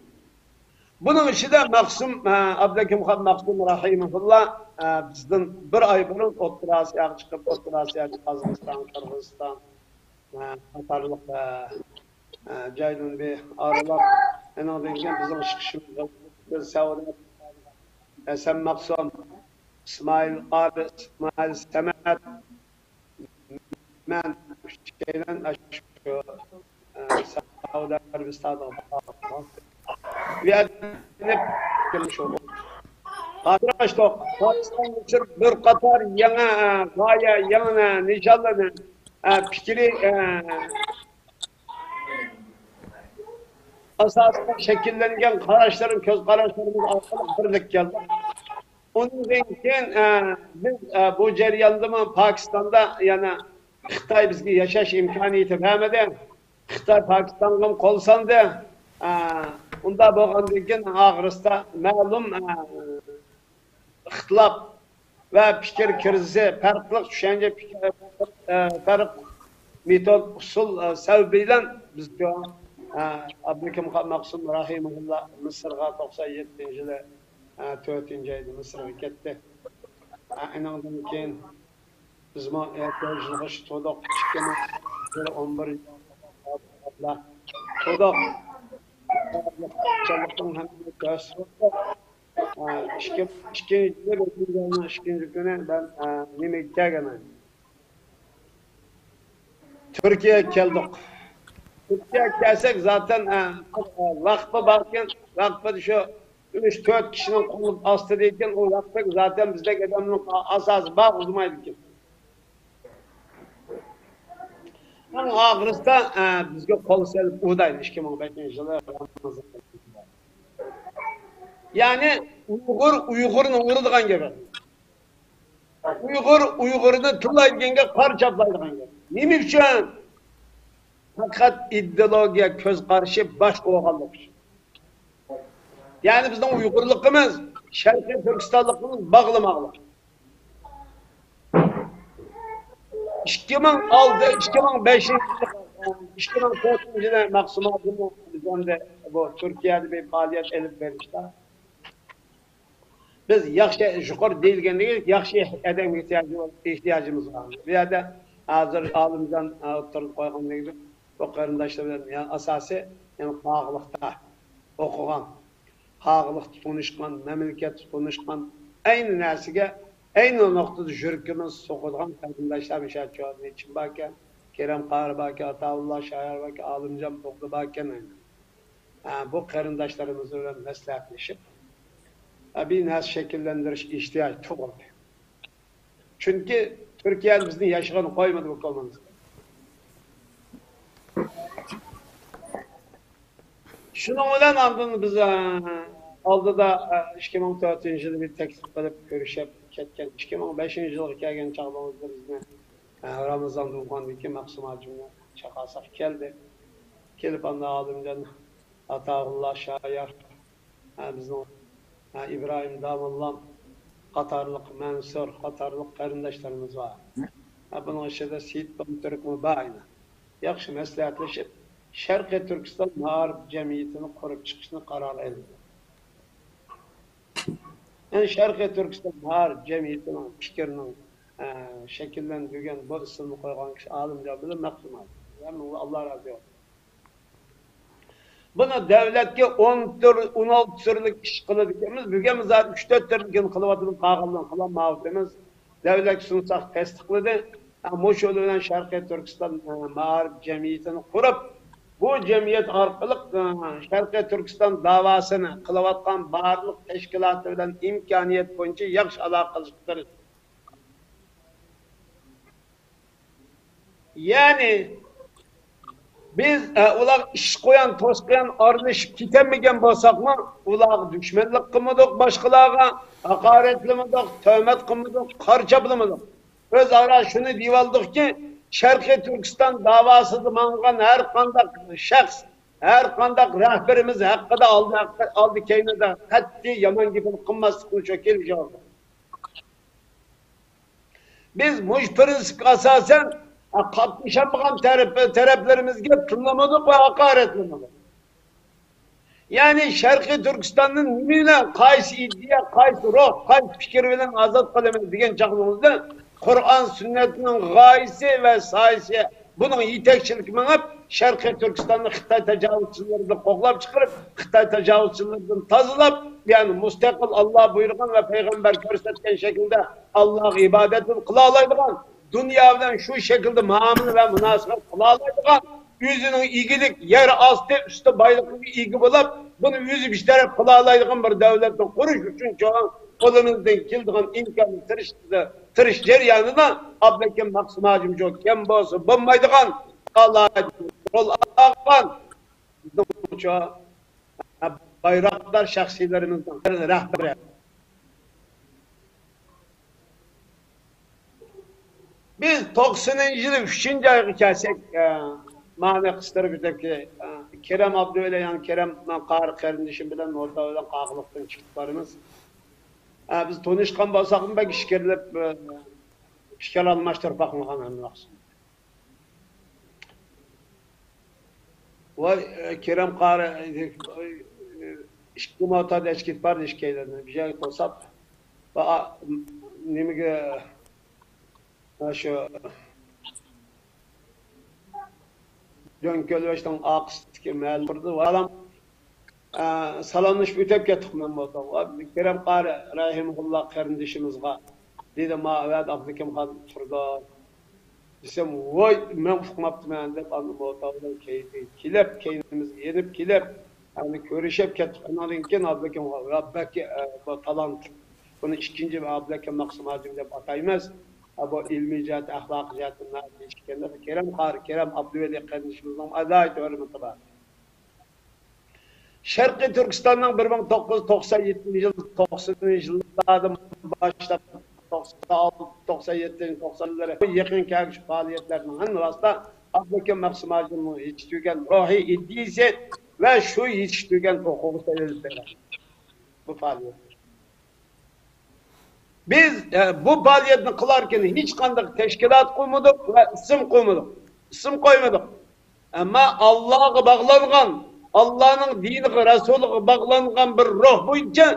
بۇنىڭ ئىچىدە مەخسۇم، ئە، ئابلىكىمخان مەخسۇم رەھىمەھۇللا ئە، بىزدىن بىر ئاي بۇرۇن ئوتتۇرا ئاسىياغا چىقىپ، ئوتتۇرا ئاسىيادا قازاقىستان، قىرغىزىستان، ئە، قاتارلىق، ئە، ئە، جايلارنى بىر ئارىلاپ، ئېنىڭدىن كېيىن بىزنىڭ چىقىشىمىز، بىز سەئۇدى ئەرەبىستان، ھەسەن مەخسۇم، ئىسمائىل ئارىپ، ئىسمائىل سەمەت، مەن ئۈچەيلەن ئاشۇ، ئە، سەئۇدى ئەرەبىستانغا بارغان. بۇ يەردە شۇ. خاتىرە ئاچتۇق. پاكىستانغا چۈشۈرۈپ بىر قاتار يېڭى، ئە، غايە، يېڭى نىشانلارنى، ئە، پىكرىي، ئە، ئاساسىدا شەكىللەنگەن قاراشلىرىم، كۆز قاراشلىرىمىز ئارقىلىق بىرلىككە كەلدۇق. ئۇنىڭدىن كېيىن، ئە، بىز، ئە، بۇ جەرياندىمۇ پاكىستاندا يەنە خىتاي بىزگە ياشاش ئىمكانىيىتى بەرمىدى. خىتاي پاكىستانغا قول سالدى. ئە، ئۇنداق بولغاندىن كېيىن ئاخىرسىدا مەلۇم، ئە، ئىختىلاپ ۋە پىكىر كىرىزىسى، پەرقلىق چۈشەنچە، پىكىر، ئە، پەرق مېتود، ئۇسۇل، ئە، سەۋەبى بىلەن بىز، ئە، ئابدۇكىم مەخسۇم رەھىمەھۇللا مىسىرغا توقسان يەتتىنچى يىلى، ئە، تۆتىنچى ئايدا مىسىرغا كەتتى. ئە، ئېنىڭدىن كېيىن بىزمۇ ئەتە يىغىش تۇردۇق. ئىككى مىڭ ئون بىر تۇردۇق. ئىككى، ئىككىنچى يىلى، بەشىنچى ئاينىڭ ئىككىنچى كۈنى مەن، ئە، نېمىگە كەلگەن ئىدىم؟ تۈركىيەگە كەلدۇق. تۈركىيەگە كەلسەك، زاتەن، ئە، لاقپا باركەن، لاقپىدا شۇ ئۈچ، تۆت كىشىنىڭ قولى ئاستىدا ئىكەن، ئۇ لاقپىدا زاتەن بىزدەك ئادەمنىڭ ئاساسى بار، ئۇزىمايدىكەن. ئەڭ ئاخىرسىدا، ئە، بىزگە قول سېلىپ ئۇدايدۇ، ئىككى مىڭ بەشىنچى يىلى رامىزان. يەنى ئۇيغۇر ئۇيغۇرنى ئۇرىدىغان گەپ. ئۇيغۇر ئۇيغۇرنى تىللايدىغان گەپ، قارا چاپلايدىغان گەپ. نېمە ئۈچۈن؟ پەقەت ئىدېئولوگىيە، كۆز قارىشى باشقا بولغانلىقى ئۈچۈن. يەنى بىزنىڭ ئۇيغۇرلۇقىمىز، شەرقىي تۈركىستانلىقىمىز باغلىماغلىق. ئىككى مىڭ ئالتە، ئىككى مىڭ بەشىنچى، ئىككى مىڭ تۆتىنچى يىلى مەخسۇم ھاجىمنى بىز ئەمدى بۇ تۈركىيەدە بىر پائالىيەت ئېلىپ بېرىشتا، بىز ياخشى، يۇقىرى دېيىلگەندىكى ياخشى ئادەمگە ئېھتىياجى، ئېھتىياجىمىز بار. بۇ يەردە ھازىر ئالىمجان ئوتتۇرىغا قويغاندەك، بۇ قېرىنداشلار بىلەن، يا، ئاساسىي، يەنى قاغىلىقتا ئوقۇغان، قاغىلىقتا تونۇشقان، مەملىكەتتە تونۇشقان، ئەينى نەرسىگە، ئەينى نۇقتىدا يۈرىكىمىز سوقىدىغان قېرىنداشلار مىشەت چوغدىچىم باركەن، كېرەم قارى باركەن، ئاتاۋۇللا شايار باركەن، ئالىمجان بۇغدا باركەن. ھە، بۇ قېرىنداشلىرىمىز بىلەن مەسلىھەتلىشىپ، ھە، بىر نەرسە شەكىللەندۈرۈش ئېھتىياجى تۇغۇلدى. چۈنكى تۈركىيەدە بىزنى ياشىغىلى قويمىدى بۇ كوممۇنىست. شۇنىڭ بىلەن ئاندىن بىز، ئە، ئالدىدا، ئە، ئىككى مىڭ تۆتىنچى يىلى بىر تەكلىپ قىلىپ كۆرۈشۈپ كەتكەن. ئىككى مىڭ بەشىنچى يىلغا كەلگەن چاغلىرىمىزدا بىزنى، ئە، رامىزان تۇغقاندىن كېيىن مەخسۇم ھاجىمنى چاقىرساق كەلدى. كېلىپ ئاندا ئالىمجان ئاتاغۇللا شايار، ھە، بىزنىڭ، ھە، ئىبراھىم داموللام قاتارلىق، مەنسۇر قاتارلىق قېرىنداشلىرىمىز بار. ھە، بۇنىڭ ئىچىدە سېيىت دامتۈركمۇ بار ئەينى. ياخشى مەسلىھەتلىشىپ، شەرقىي تۈركىستان مائارىپ جەمئىيىتىنى قۇرۇپ چىقىشنى قارار ئېلىندى. يەنى شەرقىي تۈركىستان مائارىپ جەمئىيىتىنىڭ پىكرىنىڭ، ئە، شەكىللەندۈرگەن بۇ ئىسىمنى قويغان كىشى ئالىمجان بىلەن مەخسۇم ھاجى. ھەممىڭلار ئاللا رازى بولسۇن. بۇنى دۆلەتكە ئون تۈر، ئون ئالتە تۈرلۈك ئىش قىلىدىكەنمىز. بۈگۈن زادى ئۈچ تۆت تۈرلۈكىنى قىلىۋاتىمىز، قالغانلىرىنى قىلالمايۋاتىمىز. دۆلەتكە سۇنساق تەستىقلىدى. ھە، مۇشۇ يول بىلەن شەرقىي تۈركىستان، ئە، مائارىپ جەمئىيىتىنى قۇرۇپ، بۇ جەمئىيەت ئارقىلىق، ئە، شەرقىي تۈركىستان داۋاسىنى قىلىۋاتقان بارلىق تەشكىلاتى بىلەن ئىمكانىيەت بويىچە ياخشى ئالاقىلىشىپ تۇرىدۇ. يەنى بىز، ئە، ئۇلار ئىشقا قويان، توسقان ئارىلىشىپ كېتەلمىگەن بولساقمۇ، ئۇلارغا دۈشمەنلىك قىلمىدۇق، باشقىلارغا ھاقارەتلىمىدۇق، تۆھمەت قىلمىدۇق، قارا چاپلىمىدۇق. ئۆزئارا شۇنى دېيىۋالدۇقكى، شەرقىي تۈركىستان داۋاسىدا ماڭغان ھەر قانداق شەخس، ھەر قانداق رەھبىرىمىز ھەققىدە ئالدى، ئالدى كەينىدە قەتئىي يامان گېپىنى قىلماسلىقنى شۇ كېلىشىۋالدۇق. بىز مۇشۇ پىرىنسىپقا ئاساسەن، قاتنىشالمىغان تەرەپ، تەرەپلىرىمىزگە تىللىمىدۇق ۋە ھاقارەتلىمىدۇق. يەنى شەرقىي تۈركىستاننى نېمە بىلەن، قايسى ئىدىيە، قايسى روھ، قايسى پىكىر بىلەن ئازاد قىلىمىز دېگەن چاغىمىزدا، قۇرئان سۈننەتنىڭ غايىسى ۋە سايىسى، بۇنىڭ يېتەكچىلىكى مېڭىپ، شەرقىي تۈركىستاننى خىتاي تاجاۋۇزچىلىرىدىن قوغلاپ چىقىرىپ، خىتاي تاجاۋۇزچىلىرىدىن تازىلاپ، يەنى مۇستەقىل، ئاللا بۇيرۇغان ۋە پەيغەمبەر كۆرسەتكەن شەكىلدە ئاللاغا ئىبادەتنى قىلالايدىغان، دۇنيا بىلەن شۇ شەكىلدە مۇئامىلە ۋە مۇناسىۋەت قىلالايدىغان، ئۆزىنىڭ ئىگىلىك، يەر ئاستى، ئۈستى بايلىقىغا ئىگە بولاپ، بۇنى ئۆزى بىر تەرەپ قىلالايدىغان بىر دۆلەتنى قۇرۇش ئۈچۈن چوڭ قولىمىزدىن كېلىدىغان ئىمكاننى تىرىش، تىرىش جەريانىدا ئابلىكىم مەخسۇم ھاجىمجان كەم بولسا بولمايدىغان، ئالاھىدە رول ئالغان بىزنىڭچۇ بايراقدار شەخسىيلىرىمىزنىڭ رەھبىرى. بىز توقسىنىنچى يىلى ئۈچىنچى ئايغا كەلسەك، ئە، مانا قىستۇرۇپ ئۆتەپكى، ئە، كېرەم ئابدۇۋەلى، يەنى كېرەم قارى قېرىندىشىم بىلەن نۇرتا بىلەن قاغىلىقتىن چىقىپ بارىمىز. ئە، بىز تونۇشقان بولساقمۇ بەك ئىچكىرىلىپ، ئە، پىكىر ئالماشتۇرۇپ باقمىغان ھەممە ۋاقىت. ۋاي، ئە، كېرەم قارى، ئە، ئىككى موتور ئەچكىت بار ئىككىيلەننى بىر يەرگە توساپ، ۋە، ئا، نېمىگە، ھە، شۇ دۆڭكۆلۋەشنىڭ ئارقىسىدىكى مەھەللە قۇردى. بالام، ئە، سالاملىشىپ ئۆتۈپ كەتتۇق مەن بولسام. ۋە كېرەم قارى رەھىمەھۇللا قېرىندىشىمىزغا دېدى، ما ئەۋەت ئابلىكىمخان تۇرىدۇ. دېسەم، ۋاي، مەن ئۇقماپتىمەن دەپ، ئاندىن موتور بىلەن كەينىدىن كېلىپ، كەينىمىزگە يېنىپ كېلىپ، ئەمدى كۆرۈشۈپ كەتتۇق. ئۇنىڭدىن كېيىن ئابلىكىم، ۋە بەك، ئە، بۇ تالانت، بۇنى ئىككىنچى ئابلىكىم مەخسۇم ھاجىم دەپ ئاتايمىز. ھە، بۇ ئىلمىي جەھەتتە، ئەخلاقىي جەھەتتىن ناھايىتى يېتىشكەن. كېرەم قارى، كېرەم ئابدۇۋەلى قېرىندىشىمىزنىڭ ئالاھىدە ھۆرمىتى بار. شەرقىي تۈركىستاننىڭ بىر مىڭ توققۇز يۈز توقسان يەتتىنچى يىل، توقسىنىنچى يىللاردىن باشلاپ، توقسان ئالتە، توقسان يەتتىنچى، توقسانىنچى يىللىرى يېقىن كەلگۈسى پائالىيەتلەرنىڭ ھەممىسىدە ئابلىكىم مەخسۇم ھاجىمنىڭ يېتىشتۈرگەن روھىي ئىدىيىسى ۋە شۇ يېتىشتۈرگەن ئوقۇغۇچىلار ئېلىپ بېرىلدى بۇ پائالىيەت. بىز، ئە، بۇ پائالىيەتنى قىلاركەن ھېچقانداق تەشكىلات قۇرمىدۇق ۋە ئىسىم قۇرمىدۇق، ئىسىم قويمىدۇق. ئەمما ئاللاغا باغلانغان، ئاللانىڭ دىنىغا، رەسۇلىغا باغلانغان بىر روھ بويىچە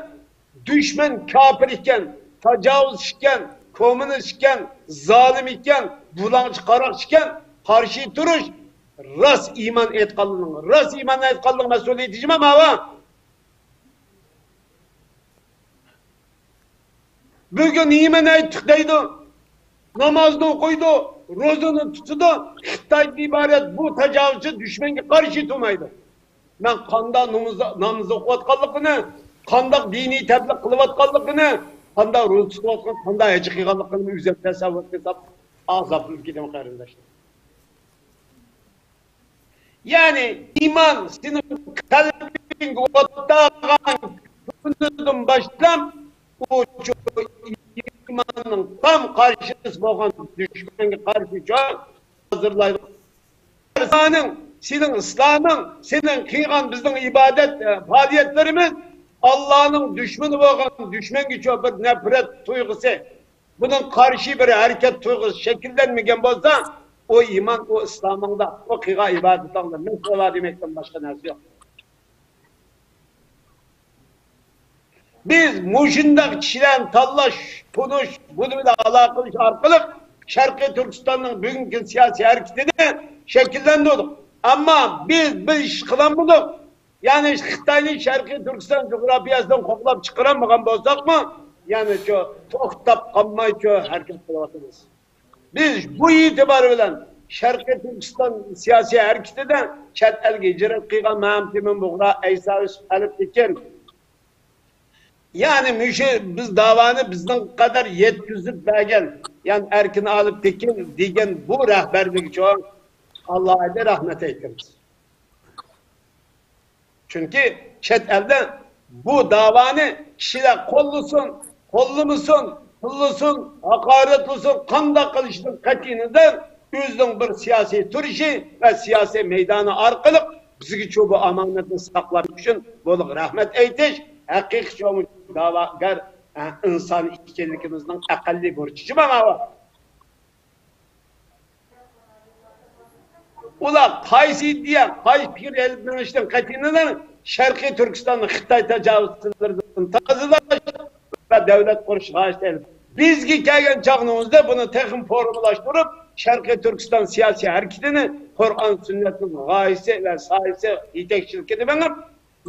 دۈشمەن كاپىر ئىكەن، تاجاۋۇزچى ئىكەن، كوممۇنىست ئىكەن، زالىم ئىكەن، بۇلاڭچى قاراقچى ئىكەن، قارشى تۇرۇش راست ئىمان ئېيتقانلىرىنىڭ، راست ئىمان ئېيتقانلىرىنىڭ مەسئۇلىيىتى جىما ماۋا. بۈگۈن ئىمان ئېيتتۇق دەيدۇ، نامازنى ئوقۇيدۇ، روزىنى تۇتىدۇ، خىتايدىن ئىبارەت بۇ تاجاۋۇزچى دۈشمەنگە قارشى تۇرمايدۇ. مەن قانداق نومۇز-، ناماز ئوقۇۋاتقانلىقىنى، قانداق دىنىي تەبلىغ قىلىۋاتقانلىقىنى، قانداق روزا تۇتۇۋاتقان، قانداق ھەج قىلغانلىقىنى ئۆزۈم تەسەۋۋۇر قىلسام، ئازابلىنىپ كېتىمەن، قېرىنداشلار. يەنى ئىمان سېنىڭ قەلبىڭگە ئوتتاغان كۈنىدىن باشلاپ، ئۇ ئىماننىڭ تام قارشىسى بولغان دۈشمەنگە قارشى ھازىرلايدۇ. سېنىڭ، سېنىڭ ئىسلامىڭ، سېنىڭ قىلغان بىزنىڭ ئىبادەت، ئە، پائالىيەتلىرىمىز ئاللانىڭ دۈشمىنى بولغان دۈشمەنگىچۇ بىر نەپرەت تۇيغۇسى، بۇنىڭ قارشى بىر ھەرىكەت تۇيغۇسى شەكىللەنمىگەن بولسا، ئۇ ئىمان، ئۇ ئىسلامىڭدا، ئۇ قىلغان ئىبادىتىڭدە نېمە بار دېمەكتىن باشقا نەرسە يوق. بىز مۇشۇنداق كىشىلەرنى تاللاش، تونۇش، بۇنى بىلەن ئالاقە قىلىش ئارقىلىق شەرقىي تۈركىستاننىڭ بۈگۈنكى سىياسىي ھەرىكىتىنى شەكىللەندۈردۇق. ئەمما بىز بىر ئىش قىلالمىدۇق. يەنى خىتاينى شەرقىي تۈركىستان جۇغراپىيەسىدىن قوغلاپ چىقىرالمىغان بولساقمۇ، يەنى شۇ توختاپ قالماي شۇ ھەرىكەت قىلىۋاتىمىز. بىز بۇ ئېتىبار بىلەن شەرقىي تۈركىستان سىياسىي ھەرىكىتىدە چەت ئەلگە ھىجرەت قىلغان مەمتىمىن بۇغرا، ئەيسا يۈسۈپ ئەلىپ تېكىن، يەنى مۇشۇ بىز داۋانى بىزنىڭ قەدەر يەتكۈزۈپ بەرگەن، يەنى ئەركىن ئالىپ تېكىن دېگەن بۇ رەھبەرلىككە چوڭ ئالاھىدە رەھمەت ئېيتىمىز. چۈنكى چەت ئەلدە بۇ داۋانى كىشىلەر قوللىسۇن، قوللىمىسۇن، تىللىسۇن، ھاقارەتلىسۇن، قانداق قىلىشىدىن قەتئىينەزەر، ئۆزىنىڭ بىر سىياسىي تۇرۇشى ۋە سىياسىي مەيدانى ئارقىلىق بىزگىچۇ بۇ ئامانەتنى ساقلاش ئۈچۈن بۇلارغا رەھمەت ئېيتىش، ھەقىقىي شۇ داۋاگەر، ئە، ئىنسان ئىكەنلىكىمىزنىڭ ئەقەللىي بۇرچى مانا بۇ. ئۇلار قايسى ئىدىيە، قايسى پىكىر ئېلىپ مېڭىشتىن قەتئىينەزەر، شەرقىي تۈركىستاننى خىتاي تاجاۋۇزچىلىرىدىن تازىلاش ۋە دۆلەت قۇرۇش غايىسى ئېلىپ، بىزگە كەلگەن چاغنىڭ ئۆزىدە بۇنى تېخىمۇ فورمىلاشتۇرۇپ، شەرقىي تۈركىستان سىياسىي ھەرىكىتىنى قۇرئان سۈننەتنىڭ غايىسى ۋە سايىسى يېتەكچىلىكىدە مېڭىپ،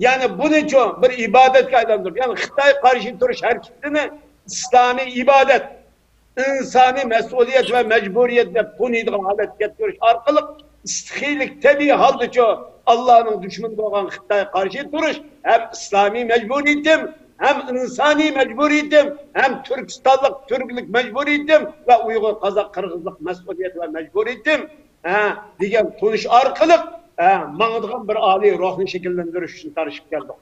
يەنى بۇنىچۇ بىر ئىبادەتكە ئايلاندۇرۇپ، يەنى خىتايغا قارشى تۇرۇش ھەرىكىتىنى ئىسلامىي ئىبادەت، ئىنسانىي مەسئۇلىيەت ۋە مەجبۇرىيەت دەپ تونۇيدىغان ھالەتكە يەتكۈزۈش ئارقىلىق، سېخىيلىك تەبىئىي ھالدىچۇ ئاللانىڭ دۈشمىنى بولغان خىتايغا قارشى تۇرۇش ھەم ئىسلامىي مەجبۇرىيىتىم، ھەم ئىنسانىي مەجبۇرىيىتىم، ھەم تۈركىستانلىق، تۈركلۈك مەجبۇرىيىتىم ۋە ئۇيغۇر، قازاق، قىرغىزلىق مەسئۇلىيەت ۋە مەجبۇرىيىتىم، ھە، دېگەن تونۇش ئارقىلىق، ھە، ماڭىدىغان بىر ئالىي روھنى شەكىللەندۈرۈش ئۈچۈن تىرىشىپ كەلدۇق.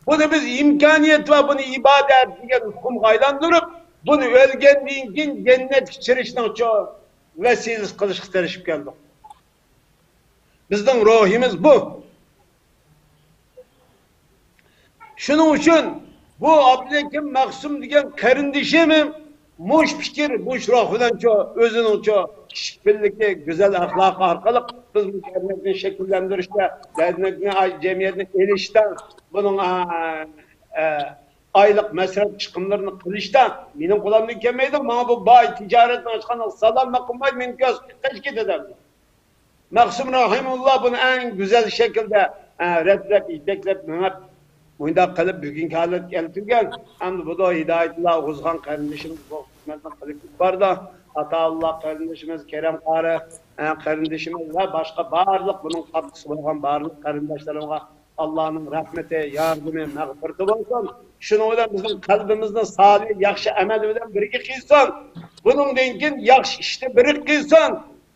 بۇنى بىز ئىمكانىيەت ۋە بۇنى ئىبادەت دېگەن ئۇقۇمغا ئايلاندۇرۇپ، بۇنى ئۆلگەندىن كېيىن جەننەتكە كىرىشنىڭچۇ ۋەسىلىسى قىلىشقا تىرىشىپ كەلدۇق. بىزنىڭ روھىمىز بۇ. شۇنىڭ ئۈچۈن بۇ ئابلىكىم مەخسۇم دېگەن قېرىندىشىم مۇش پىكىر، مۇش روھ بىلەنچۇ، ئۆزىنىڭچۇ كىشىلىكى، گۈزەل ئەخلاقى ئارقىلىق بىز بۇ دەرنەكنى شەكىللەندۈرۈشتە، دەرنەكنى، جەمئىيەتنى ئېلىشتا، بۇنىڭ، ئە، ئە، ئايلىق مەسرەپ چىقىملىرىنى قىلىشتا مېنىڭ قولۇمدىن كەلمەيدۇ. ماڭا بۇ باي تىجارەتنى ئاچقان سالام قىلماي مېنى كۆز قىلىپ كېتىدۇ. مەخسۇم رەھىمۇللا بۇنى ئەڭ گۈزەل شەكىلدە، ئە، رەتلەپ، يېتەكلەپ مېڭىپ، مۇنداق قىلىپ بۈگۈنكى ھالەتكە كەلتۈرگەن. ئەمدى بۇدا ھىدايەتۇللا ئوغۇزخان قېرىندىشىمىز بۇ خىزمەتنى قىلىپ بارىدۇ. ئاتائاللا قېرىندىشىمىز، كېرەم قارى، ئە، قېرىندىشىمىز ۋە باشقا بارلىق بۇنىڭ قاتنىشى بولغان بارلىق قېرىنداشلىرىمغا ئاللانىڭ رەھمىتى، ياردىمى، مەغپىرىتى بولسۇن. شۇنىڭ بىلەن بىزنىڭ قەلبىمىزنى سالىھ، ياخشى ئەمەل بىلەن بىرگە قىلسۇن. بۇنىڭدىن كېيىن ياخشى ئىشنى بىرگە قىلسۇن.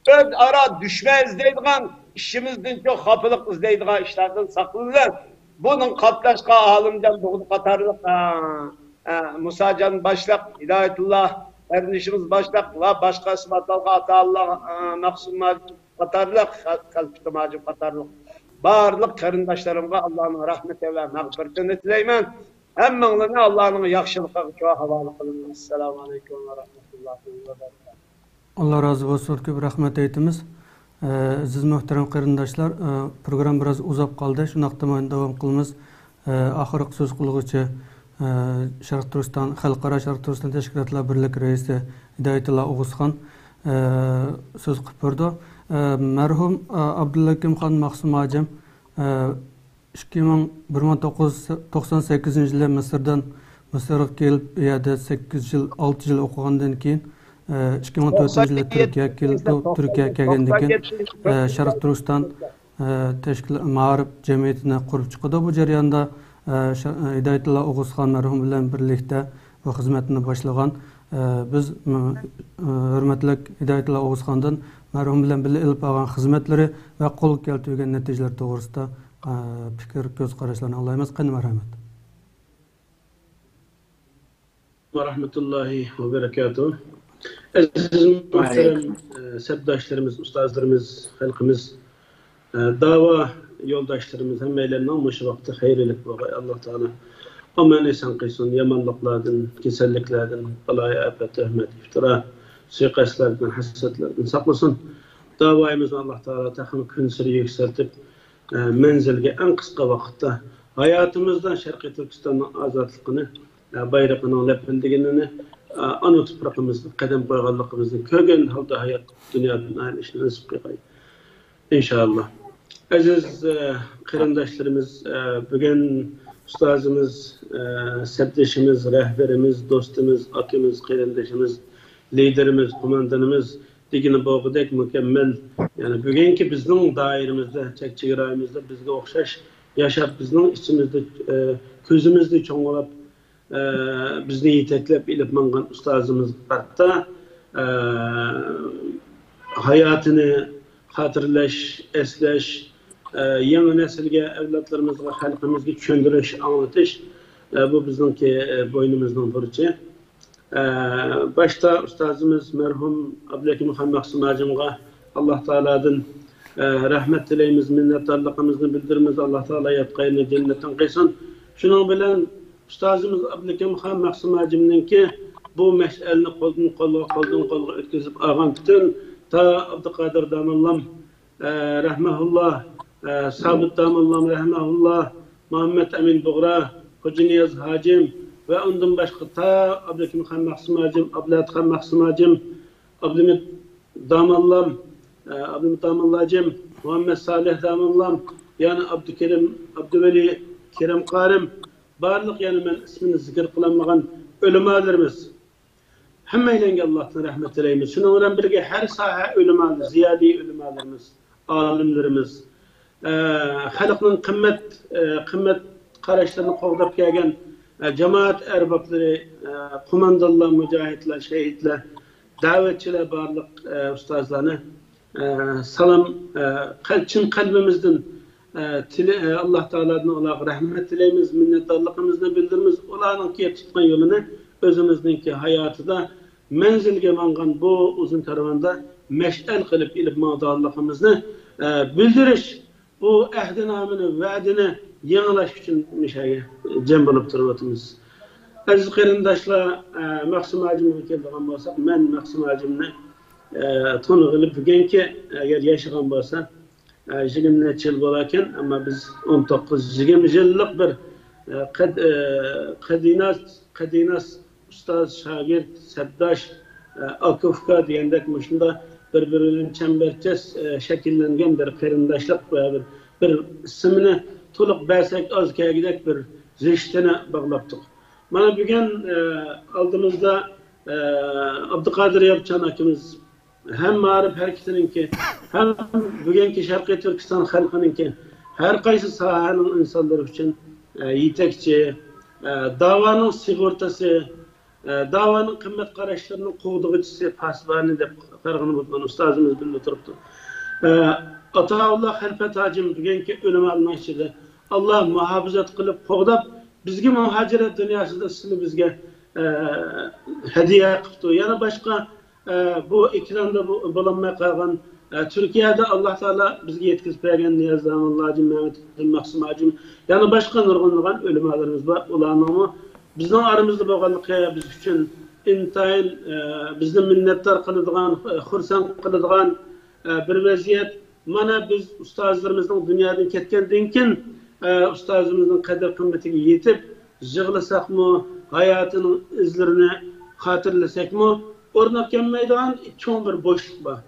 ئۆزئارا دۈشمەن ئىزدەيدىغان، ئىشىمىزدىنچۇ خاپىلىق ئىزدەيدىغان ئىشلاردىن ساقلىنىڭ. بۇنىڭ قاتناشقان ئالىمجان بۇغدا قاتارلىق، ئە، ئە، مۇساجان باشلىق، ھىدايەتۇللا قېرىندىشىمىز باشلىق ۋە باشقا ئىسماتالغا، ئاتائاللا، ئە، مەخسۇم ماجىم قاتارلىق، خەل-، خەلپىتى ماجىم قاتارلىق بارلىق قېرىنداشلىرىمغا ئاللانىڭ رەھمىتى ۋە مەغپىرىتىنى تىلەيمەن. ھەممىڭلارنى ئاللانىڭ ياخشىلىقىغا ھاۋالە قىلىمەن. ئەسسالامۇ ئەلەيكۇم ۋە رەھمەتۇللاھى ۋە بەرىكاتۇھۇ. ئاللا رازى بولسۇن، كۆپ رەھمەت ئېيتىمىز. ئە، ئەزىز مۆھتەرەم قېرىنداشلار، ئە، پروگرامما بىراز ئۇزاپ قالدى. شۇنداقتا مانا داۋام قىلىمىز. ئە، ئاخىرقى سۆز قىلغۇچى، ئە، شەرقىي تۈركىستان، خەلقئارا شەرقىي تۈركىستان تەشكىلاتلار بىرلىكى رەئىسى ھىدايەتۇللا ئوغۇزخان، ئە، سۆز قىلىپ بېرىدۇ. ئە، مەرھۇم، ئە، ئابدۇللەكىم خان مەخسۇم ھاجىم، ئە، ئىككى مىڭ، بىر مىڭ توققۇز يۈز توقسان سەككىزىنچى يىلى مىسىردىن، مىسىرغا كېلىپ، ئۇ يەردە سەككىز يىل، ئالتە يىل ئوقۇغاندىن كېيىن، ئە، ئىككى مىڭ تۆتىنچى يىلى تۈركىيەگە كېلىپ، تۈركىيەگە كەلگەندىن كېيىن، ئە، شەرقىي تۈركىستان، ئە، تەشكىل-، مائارىپ جەمئىيىتىنى قۇرۇپ چىقىدۇ. بۇ جەرياندا، ئە، شە-، ھىدايەتۇللا ئوغۇزخان مەرھۇم بىلەن بىرلىكتە بۇ خىزمەتنى باشلىغان. ئە، بىز، م-، ئە، ھۆرمەتلىك ھىدايەتۇللا ئوغۇزخاندىن مەرھۇم بىلەن بىللە ئېلىپ بارغان خىزمەتلىرى ۋە قولغا كەلتۈرگەن نەتىجىلىرى توغرىسىدا، ئە، پىكىر، كۆز قاراشلارنى ئاڭلايمىز. قېنى، مەرھەمەت. ۋە رەھمەتۇللاھى ۋە بەرەكاتۇھ. ئەزىز مۇھتەرەم، ئە، سەپداشلىرىمىز، ئۇستازلىرىمىز، خەلقىمىز، ئە، داۋا يولداشلىرىمىز، ھەممەيلەننىڭ مۇشۇ ۋاقتى خەيرلىك بولغاي. ئاللا تائالا ئامان ئېسەن قىلسۇن، يامانلىقلاردىن، كېسەللىكلەردىن، بالايىئاپەت، تۆھمەت، ئىپتىرا، سۇيىقەستلەردىن، ھەسەتلەردىن ساقلىسۇن. داۋايىمىزنى ئاللا تائالا تېخىمۇ كۈنسېرى يۈكسەلتىپ، ئە، مەنزىلگە ئەڭ قىسقا ۋاقىتتا ھاياتىمىزدا شەرقىي تۈركىستاننىڭ ئازادلىقىنى، ئە، بايرىقىنىڭ لەپىلدىگىنىنى، ئە، ئانا تۇپرىقىمىزدا قەدەم قويغانلىقىمىزنى كۆرگەن ھالدا ھايات دۇنيادىن ئايرىلىشنى نېسىپ قىلغاي، ئىنشائاللا. ئەزىز، ئە، قېرىنداشلىرىمىز، ئە، بۈگۈن ئۇستازىمىز، ئە، سەپدىشىمىز، رەھبىرىمىز، دوستىمىز، ئاكىمىز، قېرىندىشىمىز، لىدېرىمىز، قوماندانىمىز، دېگىنى بولغۇدەك مۇكەممەل، يەنى بۈگۈنكى بىزنىڭ دائىرىمىزدە، چەك چېگرايىمىزدا بىزگە ئوخشاش ياشاپ، بىزنىڭ ئىچىمىزدە، ئە، كۆزىمىزدە چوڭلاپ، ئە، بىزنى يېتەكلەپ ئېلىپ ماڭغان ئۇستازىمىزغا قارىتا، ئە، ھاياتىنى خاتىرىلەش، ئەسلەش، ئە، يېڭى نەسىلگە، ئەۋلادلىرىمىزغا، خەلقىمىزگە چۈشەندۈرۈش، ئاڭلىتىش، ئە، بۇ بىزنىڭكى، ئە، بوينىمىزنىڭ بۇرچى. ئە، باشتا ئۇستازىمىز مەرھۇم ئابلىكىم خان مەخسۇم ھاجىمغا ئاللا تائالادىن، ئە، رەھمەت تىلەيمىز، مىننەتدارلىقىمىزنى بىلدۈرىمىز. ئاللا تائالا ياتقان يېرىنى جەننەتتىن قىلسۇن. شۇنىڭ بىلەن ئۇستازىمىز ئابلىكىم خان مەخسۇم ھاجىمنىڭكى بۇ مەشئەلنى قولدىن قولغا، قولدىن قولغا ئۆتكۈزۈپ ئالغان پۈتۈن تا ئابدۇقادىر داموللام، ئە، رەھمەھۇللا، ئە، سابىت داموللام رەھمەھۇللا، مۇھەممەد ئەمىن بۇغرا، خوجانىياز ھاجىم ۋە ئۇندىن باشقا تا ئابلىكىم خان مەخسۇم ھاجىم، ئابلەت خان مەخسۇم ھاجىم، ئابلىمىت داموللام، ئە، ئابلىمىت داموللا ھاجىم، مۇھەممەد سالىھ داموللام، يەنە ئابدۇكېرىم، ئابدۇۋەلى، كېرەم قارىم، بارلىق يەنە مەن ئىسمىنى زىكىر قىلالمىغان ئۆلىمالىرىمىز، ھەممەيلەنگە ئاللاھتىن رەھمەت تىلەيمىز. شۇنىڭ بىلەن بىرگە ھەر ساھە ئۆلىمالىرى، زىيالىي ئۆلىمالىرىمىز، ئالىملىرىمىز، ئە، خەلقنىڭ قىممەت، ئە، قىممەت قاراشلىرىنى قوغداپ كەلگەن، ئە، جامائەت ئەربابلىرى، ئە، قوماندانلار، مۇجاھىدلار، شېھىتلەر، دەۋەتچىلەر، بارلىق، ئە، ئۇستازلارنى، ئە، سالام، ئە، قەل-، چىن قەلبىمىزدىن، ئە، تىلى-، ئە، ئاللاھ تائالادىن ئۇلارغا رەھمەت تىلەيمىز، مىننەتدارلىقىمىزنى بىلدۈرىمىز. ئۇلارنىڭكى تۇتقان يولىنى ئۆزىمىزنىڭكى ھاياتىدا مەنزىلگە ماڭغان بۇ ئۇزۇن كارۋاندا مەشئەل قىلىپ ئېلىپ ماڭىدىغانلىقىمىزنى، ئە، بىلدۈرۈش، بۇ ئەھدىنامىنى، ۋەدىنى يېڭىلاش ئۈچۈن مۇشۇ يەرگە جەم بولۇپ تۇرۇۋاتىمىز. ئەزىز قېرىنداشلار، ئە، مەخسۇم ھاجىمغا كېلىدىغان بولساق، مەن مەخسۇم ھاجىمنى، ئە، تونۇغىلى بۈگۈنكى، ئەگەر ياشىغان بولسا، ئە، يىگىرمە نەچچە يىل بولاركەن، ئەمما بىز ئون توققۇز، يىگىرمە يىللىق بىر، ئە، قەد-، ئە، قەدىناس، قەدىناس ئۇستاز، شاگىرت، سەپداش، ئە، ئاكا، ئۇكا دېگەندەك مۇشۇنداق بىر-بىرى بىلەن چەمبەرچاس، ئە، شەكىللەنگەن بىر قېرىنداشلىق ۋە بىر، بىر ئىسىمنى تولۇق بەرسەك ئاز كەلگۈدەك بىر رىشتىنى باغلاپتۇق. مانا بۈگۈن، ئە، ئالدىمىزدا، ئە، ئابدۇقادىر ياپچان ئاكىمىز ھەم مائارىپ ھەرىكىتىنىڭكى، ھەم بۈگۈنكى شەرقىي تۈركىستان خەلقىنىڭكى ھەر قايسى ساھەنىڭ ئىنسانلىرى ئۈچۈن، ئە، يېتەكچى، ئە، داۋانىڭ سىغورتىسى، ئە، داۋانىڭ قىممەت قاراشلىرىنىڭ قوغدىغۇچىسى، پاسىبانى دەپ قارىغىلى بولىدىغان ئۇستازىمىز بىللە تۇرۇپتۇ. ئە، ئاتائۇللا خەلپەت ھاجىم بۈگۈنكى ئۆلىمالارنىڭ ئىچىدە، ئاللا مۇھاپىزەت قىلىپ قوغداپ، بىزگە مۇھاجىرەت دۇنياسىدا سىلى بىزگە، ئە، ھەدىيە قىپتۇ. يەنە باشقا، ئە، بۇ ئېكراندا بۇ، بولالماي قالغان، ئە، تۈركىيەدە ئاللا تائالا بىزگە يەتكۈزۈپ بەرگەن نىياز داموللا ھاجىم، مەمەت مەخسۇم ھاجىم، يەنە باشقا نۇرغۇنلىغان ئۆلىمالىرىمىز بار. ئۇلارنىڭمۇ بىزنىڭ ئارىمىزدا بولغانلىقى بىز ئۈچۈن ئىنتايىن، ئە، بىزنى مىننەتدار قىلىدىغان، ئە، خۇرسەن قىلىدىغان، ئە، بىر ۋەزىيەت. مانا بىز ئۇستازلىرىمىزنىڭ دۇنيادىن كەتكەندىن كېيىن، ئە، ئۇستازىمىزنىڭ قەدىر-قىممىتىگە يېتىپ، يىغلىساقمۇ، ھاياتىنىڭ ئىزلىرىنى خاتىرىلىسەكمۇ، ئورناپ كەلمەيدىغان چوڭ بىر بوشلۇق بار.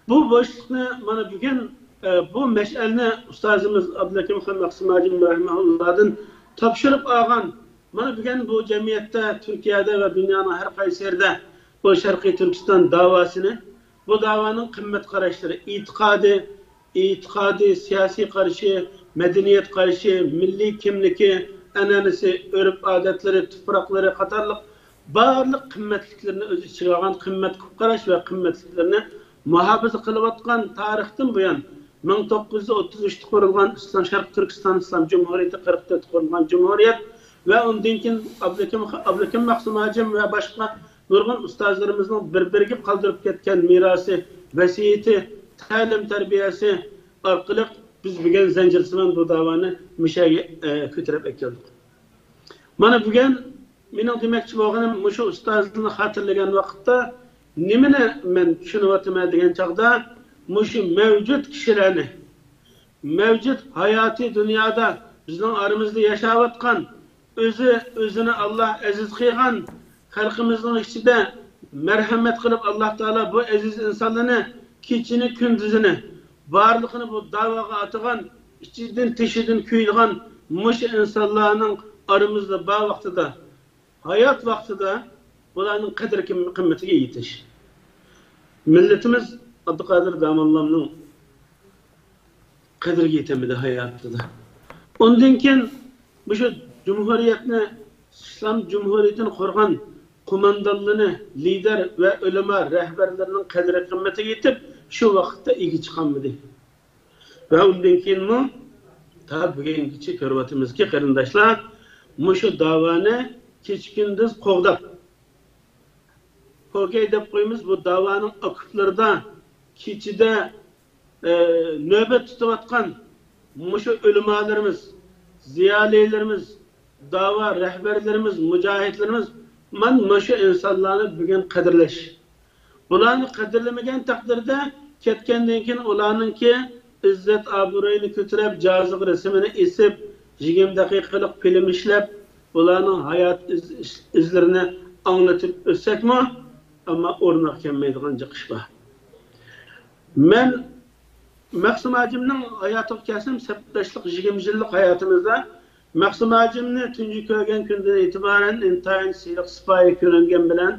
بۇ بوشلۇقنى مانا بۈگۈن، ئە، بۇ مەشئەلنى ئۇستازىمىز ئابدۇلھەكىم خان مەخسۇم ھاجىم رەھىمەھۇللادىن تاپشۇرۇپ ئالغان، مانا بۈگۈن بۇ جەمئىيەتتە، تۈركىيەدە ۋە دۇنيانىڭ ھەر قايسى يېرىدە بۇ شەرقىي تۈركىستان داۋاسىنى، بۇ داۋانىڭ قىممەت قاراشلىرى، ئېتىقادى، ئېتىقادى، سىياسىي قارىشى، مەدەنىيەت قارىشى، مىللىي كىملىكى، ئەنئەنىسى، ئۆرپ-ئادەتلىرى، تۇپراقلىرى قاتارلىق بارلىق قىممەتلىكلىرىنى ئۆز ئىچىگە ئالغان قىممەت قاراش ۋە قىممەتلىكلىرىنى مۇھاپىزە قىلىۋاتقان، تارىختىن بۇيان مىڭ توققۇز يۈز ئوتتۇز ئۈچتە قۇرۇلغان ئىسلام، شەرقىي تۈركىستان ئىسلام جۇمھۇرىيىتى، قىرىق تۆتتە قۇرۇلغان جۇمھۇرىيەت ۋە ئۇندىن كېيىن ئابلىكىم، ئابلىكىم مەخسۇم ھاجىم ۋە باشقا نۇرغۇن ئۇستازلىرىمىزنىڭ بىر-بىرىگە قالدۇرۇپ كەتكەن مىراسى، ۋەسىيىتى، تەلىم-تەربىيەسى ئارقىلىق بىز بۈگۈن زەنجىرسىمان بۇ داۋانى مۇشۇ يەرگە، ئە، كۆتۈرۈپ ئەكەلدۇق. مانا بۈگۈن مېنىڭ دېمەكچى بولغىنىم، مۇشۇ ئۇستازنى خاتىرىلىگەن ۋاقىتتا نېمىنى مەن چۈشىنىۋاتىمەن دېگەن چاغدا، مۇشۇ مەۋجۇت كىشىلەرنى، مەۋجۇت ھاياتىي دۇنيادا بىزنىڭ ئارىمىزدا ياشاۋاتقان، ئۆزى، ئۆزىنى ئاللا ئەزىز قىلغان، خەلقىمىزنىڭ ئىچىدە مەرھەمەت قىلىپ، ئاللا تائالا بۇ ئەزىز ئىنسانلارنى كېچىنى، كۈندۈزىنى، بارلىقىنى بۇ داۋاغا ئاتىغان، ئىچىدىن، تېشىدىن كۆيىدىغان مۇشۇ ئىنسانلارنىڭ ئارىمىزدا بار ۋاقتىدا، ھايات ۋاقتىدا بۇلارنىڭ قەدىر قىم-، قىممىتىگە يېتىش. مىللىتىمىز ئابدۇقادىر داموللامنىڭ قەدرىگە يېتەلمىدى ھاياتىدا. ئۇندىن كېيىن مۇشۇ جۇمھۇرىيەتنى، ئىسلام جۇمھۇرىيىتىنى قۇرغان قوماندانلىرىنى، لىدەر ۋە ئۆلىما رەھبەرلىرىنىڭ قەدرى قىممىتىگە يېتىپ، شۇ ۋاقىتتا ئىگە چىقالمىدى. ۋە ئۇندىن كېيىنمۇ تا بۈگۈنگىچە كۆرۈۋاتىمىزكى، قېرىنداشلار، مۇشۇ داۋانى كېچە-كۈندۈز قوغداپ، پوكەي دەپ قويىمىز، بۇ داۋانىڭ ئاكىپلىرىدا كېچىدە، ئە، نۆۋەت تۇتۇۋاتقان مۇشۇ ئۆلىمالىرىمىز، زىيالىيلىرىمىز، داۋا رەھبەرلىرىمىز، مۇجاھىدلىرىمىز، مانا مۇشۇ ئىنسانلارنى بۈگۈن قەدىرلەش. بۇلارنى قەدىرلىمىگەن تەقدىردە، كەتكەندىن كېيىن ئۇلارنىڭكى ئىززەت-ئابرۇيىنى كۆتۈرۈپ، جازىغا رەسىمىنى ئېسىپ، يىگىرمە دەقىقىلىق فىلىم ئىشلەپ، ئۇلارنىڭ ھايات ئىز-، ئىز-، ئىزلىرىنى ئاڭلىتىپ ئۆتسەكمۇ، ئەمما ئورنىغا كەلمەيدىغان جىق ئىش بار. مەن مەخسۇم ھاجىمنىڭ ھاياتىغا كەلسەم، سەپداشلىق يىگىرمە يىللىق ھاياتىمىزدا مەخسۇم ھاجىمنى تۇنجى كۆرگەن كۈندىن ئېتىبارەن ئىنتايىن سىلىق سىپايى كۆرۈنگەن بىلەن،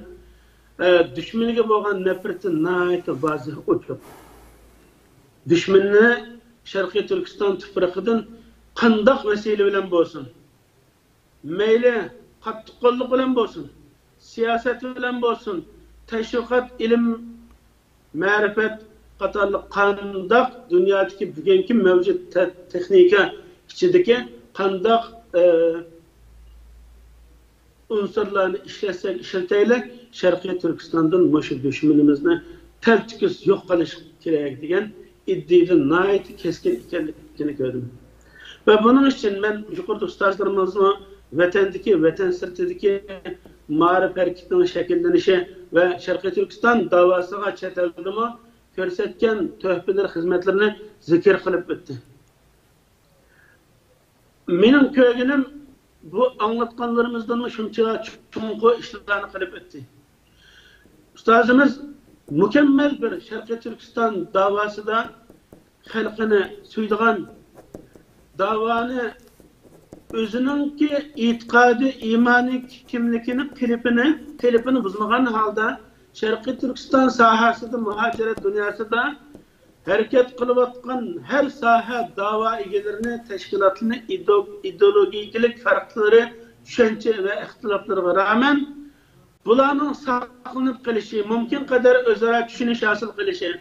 ئە، دۈشمىنىگە بولغان نەپرىتى ناھايىتى ۋازىھ، ئوچۇق. دۈشمىنىنى شەرقىي تۈركىستان تۇپرىقىدىن قانداق ۋەسىلە بىلەن بولسۇن، مەيلى قاتتىق قوللۇق بىلەن بولسۇن، سىياسەت بىلەن بولسۇن، تەشۋىقات، ئىلىم، مەرىپەت قاتارلىق قانداق دۇنيادىكى بۈگۈنكى مەۋجۇت تە-، تېخنىكا ئىچىدىكى قانداق، ئە، ئۇنسۇرلارنى ئىشلەتسەك ئىشلىتەيلى، شەرقىي تۈركىستاندىن مۇشۇ دۈشمىنىمىزنى تەلتۆكۈس يوق قىلىش كېرەك دېگەن ئىدىيىدە ناھايىتى كەسكىن ئىكەنلىكىنى كۆردۈم. ۋە بۇنىڭ ئۈچۈن مەن يۇقىرىدا ئۇستازلىرىمىزمۇ ۋەتەندىكى، ۋەتەن سىرتىدىكى مائارىپ ھەرىكىتىنىڭ شەكىللىنىشى ۋە شەرقىي تۈركىستان داۋاسىغا چەت ئەلدىمۇ كۆرسەتكەن تۆھپىلىرى، خىزمەتلىرىنى زىكىر قىلىپ ئۆتتى. مېنىڭ كۆرگىنىم بۇ ئاڭلاتقانلىرىمىزدىنمۇ شۇنچە چوڭقۇر ئىشلارنى قىلىپ ئۆتتى. ئۇستازىمىز مۇكەممەل بىر شەرقىي تۈركىستان داۋاسىدا خەلقىنى سۆيىدىغان، داۋانى ئۆزىنىڭكى ئېتىقادى، ئىمانى، كىملىكىنى، قېلىپىنى، قېلىپىنى بۇزمىغان ھالدا شەرقىي تۈركىستان ساھەسىدە، مۇھاجىرەت دۇنياسىدا ھەرىكەت قىلىۋاتقان ھەر ساھە داۋا ئىگىلىرىنى، تەشكىلاتلىرىنى ئىدو-، ئىدېئولوگىيەلىك پەرقلىرى، چۈشەنچە ۋە ئىختىلاپلىرىغا رامەن، بۇلارنىڭ ساقلىنىپ قېلىشى، مۇمكىن قەدەر ئۆزئارا چۈشىنىش ھاسىل قىلىشى،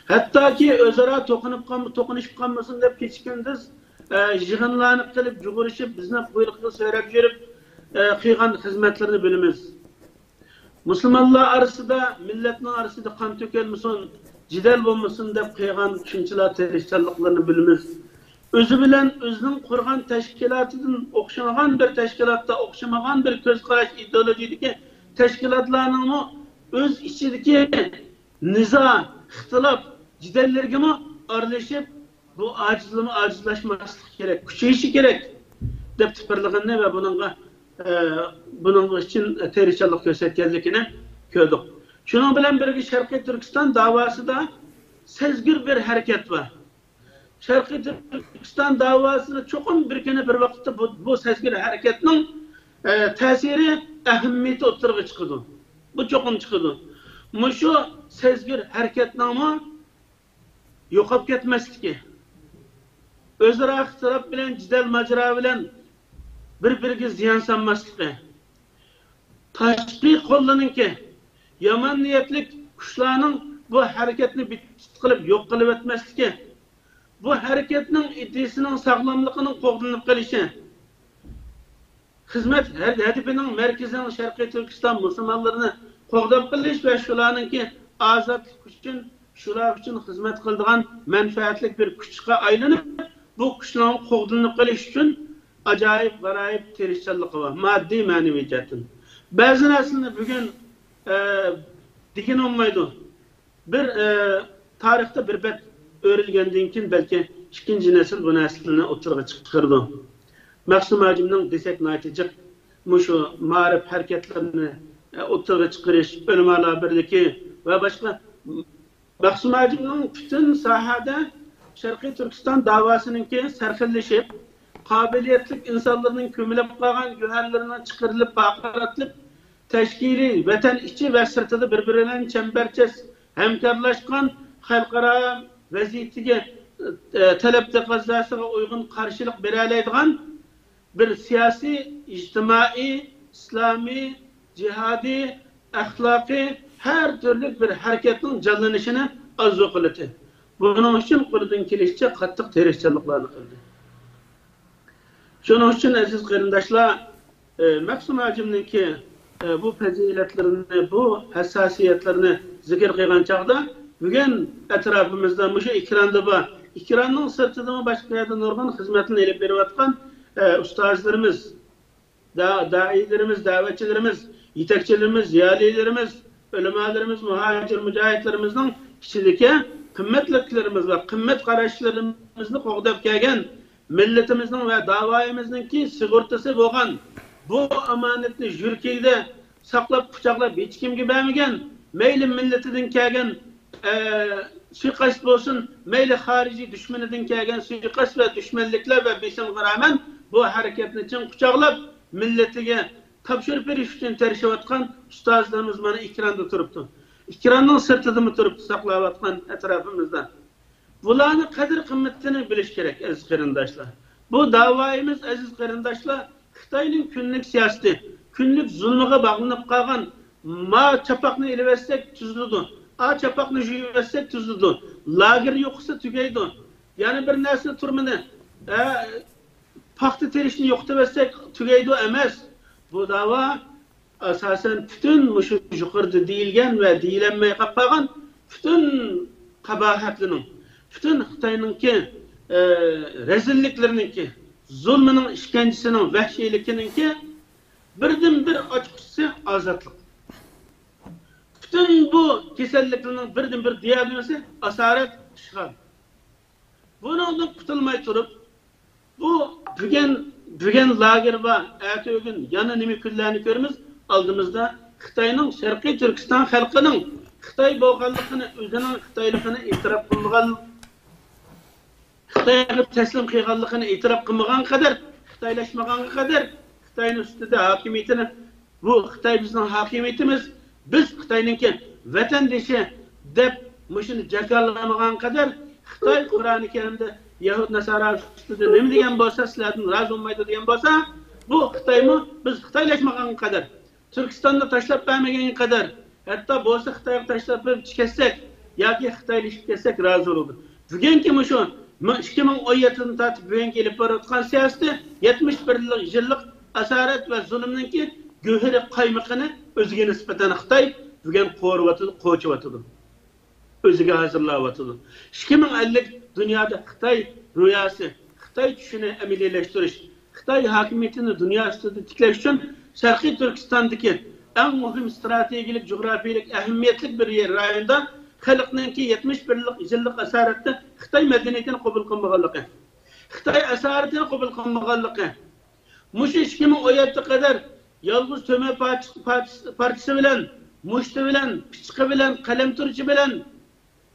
ھەتتاكى ئۆزئارا توقۇنۇپ قالما-، توقۇنۇشۇپ قالمىسۇن دەپ كېچە-كۈندۈز، ئە، يىغىنلارنى قىلىپ، جۇغۇرۇشۇپ، بىزنى قۇيرۇقىغا سۆرەپ يۈرۈپ، ئە، قىلغان خىزمەتلىرىنى بىلىمىز. مۇسۇلمانلار ئارىسىدا، مىللەتنىڭ ئارىسىدا قان تۆكۈلمىسۇن، جېدەل بولمىسۇن دەپ قىلغان شۇنچىلا تىرىشچانلىقلىرىنى بىلىمىز. ئۆزى بىلەن ئۆزىنىڭ قۇرغان تەشكىلاتىدىن ئوخشىمىغان بىر تەشكىلاتتا، ئوخشىمىغان بىر كۆز قاراش، ئىدېئولوگىيەدىكى تەشكىلاتلارنىڭمۇ ئۆز ئىچىدىكى نىزا، ئىختىلاپ، جېدەللىرىگىمۇ ئارىلىشىپ، بۇ ئاجىزلىما-، ئاجىزلاشماسلىق كېرەك، كۈچىيىشى كېرەك دەپ تىپىرلىغىنىنى ۋە بۇنىڭغا، ئە، بۇنىڭ ئۈچۈن تىرىشچانلىق كۆرسەتكەنلىكىنى كۆردۇق. شۇنىڭ بىلەن بىرگە، شەرقىي تۈركىستان داۋاسىدا سەزگۈر بىر ھەرىكەت بار. شەرقىي تۈركىستان داۋاسىنى چوقۇم بىر كۈنى، بىر ۋاقىتتا بۇ، بۇ سەزگۈر ھەرىكەتنىڭ، ئە، تەسىرى، ئەھمىيىتى ئوتتۇرىغا چىقىدۇ. بۇ چوقۇم چىقىدۇ. مۇشۇ سەزگۈر ھەرىكەتنىڭمۇ يوقاپ كەتمەسلىكى، ئۆزئارا ئىختىلاپ بىلەن، جېدەل ماجىرا بىلەن بىر-بىرىگە زىيان سالماسلىقى، تاشقى قوللىرىنىڭكى، يامان نىيەتلىك كۈچلەرنىڭ بۇ ھەرىكەتنى بىت-بىت قىلىپ يوق قىلىۋەتمەسلىكى، بۇ ھەرىكەتنىڭ ئىدىيىسىنىڭ ساغلاملىقىنىڭ قوغدىنىپ قېلىشى، خىزمەت ھەدىپىنىڭ مەركىزىنىڭ شەرقىي تۈركىستان مۇسۇلمانلىرىنى قوغداپ قېلىش ۋە شۇلارنىڭكى ئازادلىق ئۈچۈن، شۇلار ئۈچۈن خىزمەت قىلىدىغان مەنپەئەتلىك بىر كۈچكە ئايلىنىپ، بۇ كۈچنىڭ قوغدىنىپ قېلىش ئۈچۈن ئاجايىپ غارايىپ تىرىشچانلىقى بار، ماددىي، مەنىۋى جەھەتتىن. بەزى نەرسىلەرنى بۈگۈن، ئە، دېگىلى بولمايدۇ. بىر، ئە، تارىختا بىر بەت ئۆرۈلگەندىن كېيىن، بەلكى ئىككىنچى نەسىل بۇ نەرسىلەرنى ئوتتۇرىغا چىقىرىدۇ. مەخسۇم ھاجىمنىڭ دېسەك ناھايىتى جىق مۇشۇ مائارىپ ھەرىكەتلىرىنى، ئە، ئوتتۇرىغا چىقىرىش، ئۆلىمالار بىرلىكى ۋە باشقا. مەخسۇم ھاجىمنىڭ پۈتۈن ساھەدە شەرقىي تۈركىستان داۋاسىنىڭكى سەرخىللىشىپ، قابىلىيەتلىك ئىنسانلىرىنىڭ كۆمۈلۈپ قالغان گۆھەرلىرىنىڭ چىقىرىلىپ، پارقىرىتىلىپ، تەشكىلىي ۋەتەن ئىچى ۋە سىرتىدا بىر-بىرى بىلەن چەمبەرچاس ھەمكارلاشقان، خەلقئارا ۋەزىيىتىگە، ئە، تەلەپ تەقەززاسىغا ئۇيغۇن قارشىلىق بېرەلەيدىغان بىر سىياسىي، ئىجتىمائىي، ئىسلامىي، جىھادىي، ئەخلاقىي، ھەر تۈرلۈك بىر ھەرىكەتنىڭ جانلىنىشىنى ئارزۇ قىلدى. بۇنىڭ ئۈچۈن قولىدىن كېلىشىچە قاتتىق تىرىشچانلىقلارنى قىلدى. شۇنىڭ ئۈچۈن، ئەزىز قېرىنداشلار، ئە، مەخسۇم ھاجىمنىڭكى، ئە، بۇ پەزىلەتلىرىنى، بۇ ھەسساسىيەتلىرىنى زىكىر قىلغان چاغدا، بۈگۈن ئەتراپىمىزدا مۇشۇ ئېكراندا بار، ئېكراننىڭ سىرتىدىمۇ باشقا يەردە نۇرغۇن خىزمەتلەرنى ئېلىپ بېرىۋاتقان، ئە، ئۇستازلىرىمىز، دا-، دائىيلىرىمىز، دەۋەتچىلىرىمىز، يېتەكچىلىرىمىز، زىيالىيلىرىمىز، ئۆلىمالىرىمىز، مۇھاجىر مۇجاھىدلىرىمىزنىڭ ئىچىدىكى قىممەتلىكلىرىمىز ۋە قىممەت قاراشلىرىمىزنى قوغداپ كەلگەن مىللىتىمىزنىڭ ۋە داۋايىمىزنىڭكى سۇغۇرتىسى بولغان بۇ ئامانەتنى يۈرىكىدە ساقلاپ، قۇچاقلاپ، ھېچكىمگە بەرمىگەن، مەيلى مىللىتىدىن كەلگەن، ئە، سۇيىقەست بولسۇن، مەيلى خارىجىي دۈشمىنىدىن كەلگەن سۇيىقەست ۋە دۈشمەنلىكلەر ۋە بېسىمغا رەھمەن بۇ ھەرىكەتنى چىڭ قۇچاقلاپ، مىللىتىگە تاپشۇرۇپ بېرىش ئۈچۈن تىرىشىۋاتقان ئۇستازلىرىمىز مانا ئېكراندا تۇرۇپتۇ. ئېكراننىڭ سىرتىدىمۇ تۇرۇپتۇ، ساقلاۋاتقان ئەتراپىمىزدا. بۇلارنىڭ قەدىر-قىممىتىنى بىلىش كېرەك، ئەزىز قېرىنداشلار. بۇ داۋايىمىز، ئەزىز قېرىنداشلار، خىتاينىڭ كۈنلۈك سىياسىتى، كۈنلۈك زۇلمىغا باغلىنىپ قالغان، ما چاپاقنى ئېلىۋەتسەك تۈزۈلىدۇ، ئا چاپاقنى يۇيۇۋەتسەك تۈزۈلىدۇ، لاگېر يوقىسا تۈگەيدۇ، يەنە بىر نەرسە تۈرمىنى، ئە، پاختا تېرىشنى يوقىتىۋەتسەك تۈگەيدۇ ئەمەس. بۇ داۋا ئاساسەن پۈتۈن مۇشۇ يۇقىرىدا دېيىلگەن ۋە دېيىلەلمەي قاپقالغان پۈتۈن قاباھەتلىرىنىڭ، پۈتۈن خىتاينىڭكى، ئە، رەزىللىكلىرىنىڭكى، زۇلمىنىڭ، ئىشكەنجىسىنىڭ، ۋەھشىيلىكىنىڭكى بىردىنبىر ئاچقۇچىسى ئازادلىق. پۈتۈن بۇ كېسەللىكلەرنىڭ بىردىنبىر دىياگنوزى ئاسارەت، ئىشغال. بۇنىڭدىن قۇتۇلماي تۇرۇپ، بۇ بۈگۈن، بۈگۈن لاگېر بار، ئەتىگۈن يەنە نېمە كۈنلەرنى كۆرىمىز؟ ئالدىمىزدا خىتاينىڭ شەرقىي تۈركىستان خەلقىنىڭ خىتاي بولغانلىقىنى، ئۆزىنىڭ خىتايلىقىنى ئېتىراپ قىلمىغان، خىتايغا تەسلىم قىلغانلىقىنى ئېتىراپ قىلمىغان قەدەر، خىتايلاشمىغانغا قەدەر خىتاينىڭ ئۈستىدە ھاكىمىيىتىنى، بۇ خىتاي بىزنىڭ ھاكىمىيىتىمىز، بىز خىتاينىڭكى ۋەتەندىشى دەپ مۇشۇنى جاكارلىمىغان قەدەر، خىتاي قۇرئانى كەرىمدە يەھۇد ناسارا ئۈستىدە نېمە دېگەن بولسا، سىلەردىن رازى بولمايدۇ دېگەن بولسا، بۇ خىتايمۇ بىز خىتايلاشمىغانغا قەدەر، تۈركىستاننى تاشلاپ بەرمىگەنگە قەدەر، ھەتتا بولسا خىتايغا تاشلاپ بېرىپ كەتسەك ياكى خىتايلىشىپ كەتسەك رازى بولىدۇ. بۈگۈنكى مۇشۇ مىڭ، ئىككى مىڭ ئون يەتتىدىن تارتىپ بۈگۈنگە ئېلىپ بارىۋاتقان سىياسىتى يەتمىش بىر يىللىق ئاسارەت ۋە زۇلۇمنىڭكى گۆھىرى قايمىقىنى ئۆزىگە نىسبەتەن خىتاي بۈگۈن قورۇۋاتىدۇ، قوچۇۋاتىدۇ. ئۆزىگە ھازىرلاۋاتىدۇ. ئىككى مىڭ ئەللىك دۇنيادا خىتاي رۇياسى، خىتاي چۈشىنى ئەمەلىيلەشتۈرۈش، خىتاي ھاكىمىيىتىنى دۇنيا ئۈستىدە تىكلەش ئۈچۈن شەرقىي تۈركىستاندىكى ئەڭ مۇھىم ئىستراتېگىيەلىك، جۇغراپىيەلىك ئەھمىيەتلىك بىر يەر رايوندا خەلقنىڭكى يەتمىش بىر يىللىق ئاسارەتتە خىتاي مەدەنىيىتىنى قوبۇل قىلمىغانلىقى، خىتاي ئاسارىتىنى قوبۇل قىلمىغانلىقى، مۇشۇ ئىككى مىڭ ئون يەتتە قەدەر يالغۇز تۆمۈر پارچىسى، پارچىسى، پارچىسى بىلەن، مۇشتى بىلەن، پىچىقى بىلەن، قەلەم تۇرۇچى بىلەن،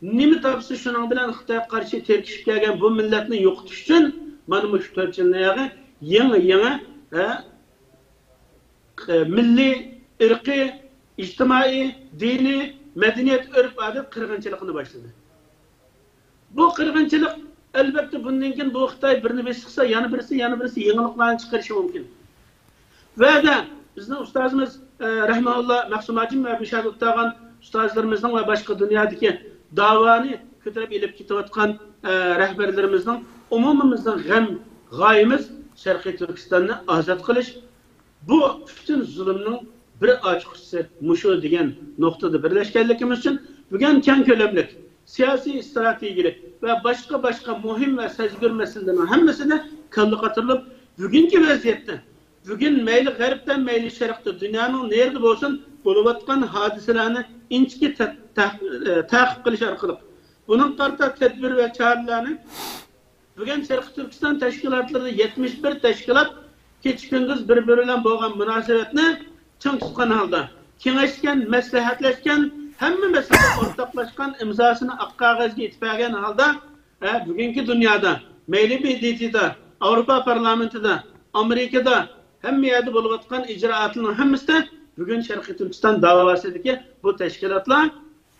نېمە تاپسا شۇنىڭ بىلەن خىتايغا قارشى تىركىشىپ كەلگەن بۇ مىللەتنى يوقىتىش ئۈچۈن مانا مۇشۇ تۆت يىلنىڭ يېڭى، يېڭى، ھە، مىللىي، ئىرقىي، ئىجتىمائىي، دىنىي، مەدەنىيەت، ئۆرپ-ئادەت قىرغىنچىلىقىنى باشلىدى. بۇ قىرغىنچىلىق، ئەلۋەتتە، بۇندىن كېيىن بۇ خىتاي بىرنى بېسىقسا، يەنە بىرسى، يەنە بىرسى يېڭىلىقلارنى چىقىرىشى مۇمكىن. ۋەدە، بىزنىڭ ئۇستازىمىز، ئە، رەھمەئۇللا مەخسۇم ھاجىم ۋە مۇشۇ يەردە ئولتۇرغان ئۇستازلىرىمىزنىڭ ۋە باشقا دۇنيادىكى داۋانى كۆتۈرۈپ ئېلىپ كېتىۋاتقان، ئە، رەھبەرلىرىمىزنىڭ، ئومۇمىمىزنىڭ غەم، غايىمىز شەرقىي تۈركىستاننى ئازاد قىلىش، بۇ پۈتۈن زۇلۇمنىڭ بىر ئاچقۇچىسى مۇشۇ دېگەن نۇقتىدا بىرلەشكەنلىكىمىز ئۈچۈن بۈگۈن كەڭ كۆلەملىك سىياسىي، ئىستراتېگىيەلىك ۋە باشقا، باشقا مۇھىم ۋە سەزگۈر مەسىلىلەرنىڭ ھەممىسىنى كاللا قاتۇرۇپ، بۈگۈنكى ۋەزىيەتتە، بۈگۈن مەيلى غەربتە، مەيلى شەرقتە، دۇنيانىڭ نېرىدە بولسۇن، بولۇۋاتقان ھادىسىلەرنى ئىنچىكە تە-، تە-، تەقىب قىلىش ئارقىلىق، بۇنىڭغا قارىتا تەدبىر ۋە چارىلەرنى بۈگۈن شەرقىي تۈركىستان تەشكىلاتلىرىدا يەتمىش بىر تەشكىلات كېچە-كۈندۈز بىر-بىرى بىلەن بولغان مۇناسىۋەتنى چىڭ تۇتقان ھالدا، كېڭەشكەن، مەسلىھەتلەشكەن، ھەممە مەسىلىدە ئورتاقلاشقان، ئىمزاسىنى ئاق قەغەزگە ئېتىپ بەرگەن ھالدا، ھە، بۈگۈنكى دۇنيادا، مەيلى ب د ت دا، ئاۋروپا پارلامېنتىدا، ئامېرىكىدا، ھەممە يەردە بولۇۋاتقان ئىجرائاتلارنىڭ ھەممىسىدە بۈگۈن شەرقىي تۈركىستان داۋاسىدىكى بۇ تەشكىلاتلار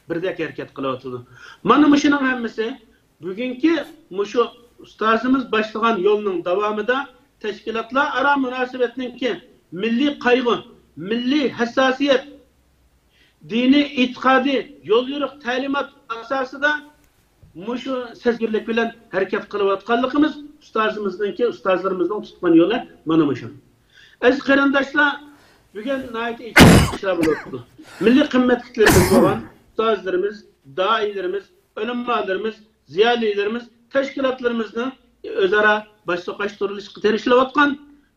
بىردەك ھەرىكەت قىلىۋاتىدۇ. مانا مۇشۇنىڭ ھەممىسى بۈگۈنكى مۇشۇ ئۇستازىمىز باشلىغان يولنىڭ داۋامىدا تەشكىلاتلار ئارا مۇناسىۋەتنىڭكى مىللىي قايغۇ، مىللىي ھەسساسىيەت، دىنىي ئېتىقادىي يوليورۇق، تەلىمات ئاساسىدا مۇشۇ سەزگۈرلۈك بىلەن ھەرىكەت قىلىۋاتقانلىقىمىز ئۇستازىمىزنىڭكى، ئۇستازلىرىمىزنىڭ تۇتقان يولى مانا مۇشۇ. ئەزىز قېرىنداشلار، بۈگۈن ناھايىتى ئېچىنىشلىق ئىشلار بولۇۋاتىدۇ. مىللىي قىممەتلىكلىرىمىز بولغان ئۇستازلىرىمىز، دائىيلىرىمىز، ئۆلىمالىرىمىز، زىيالىيلىرىمىز تەشكىلاتلىرىمىزنىڭ ئۆزئارا باش چوقاشتۇرۇلۇشقا تىرىشىلىۋاتقان،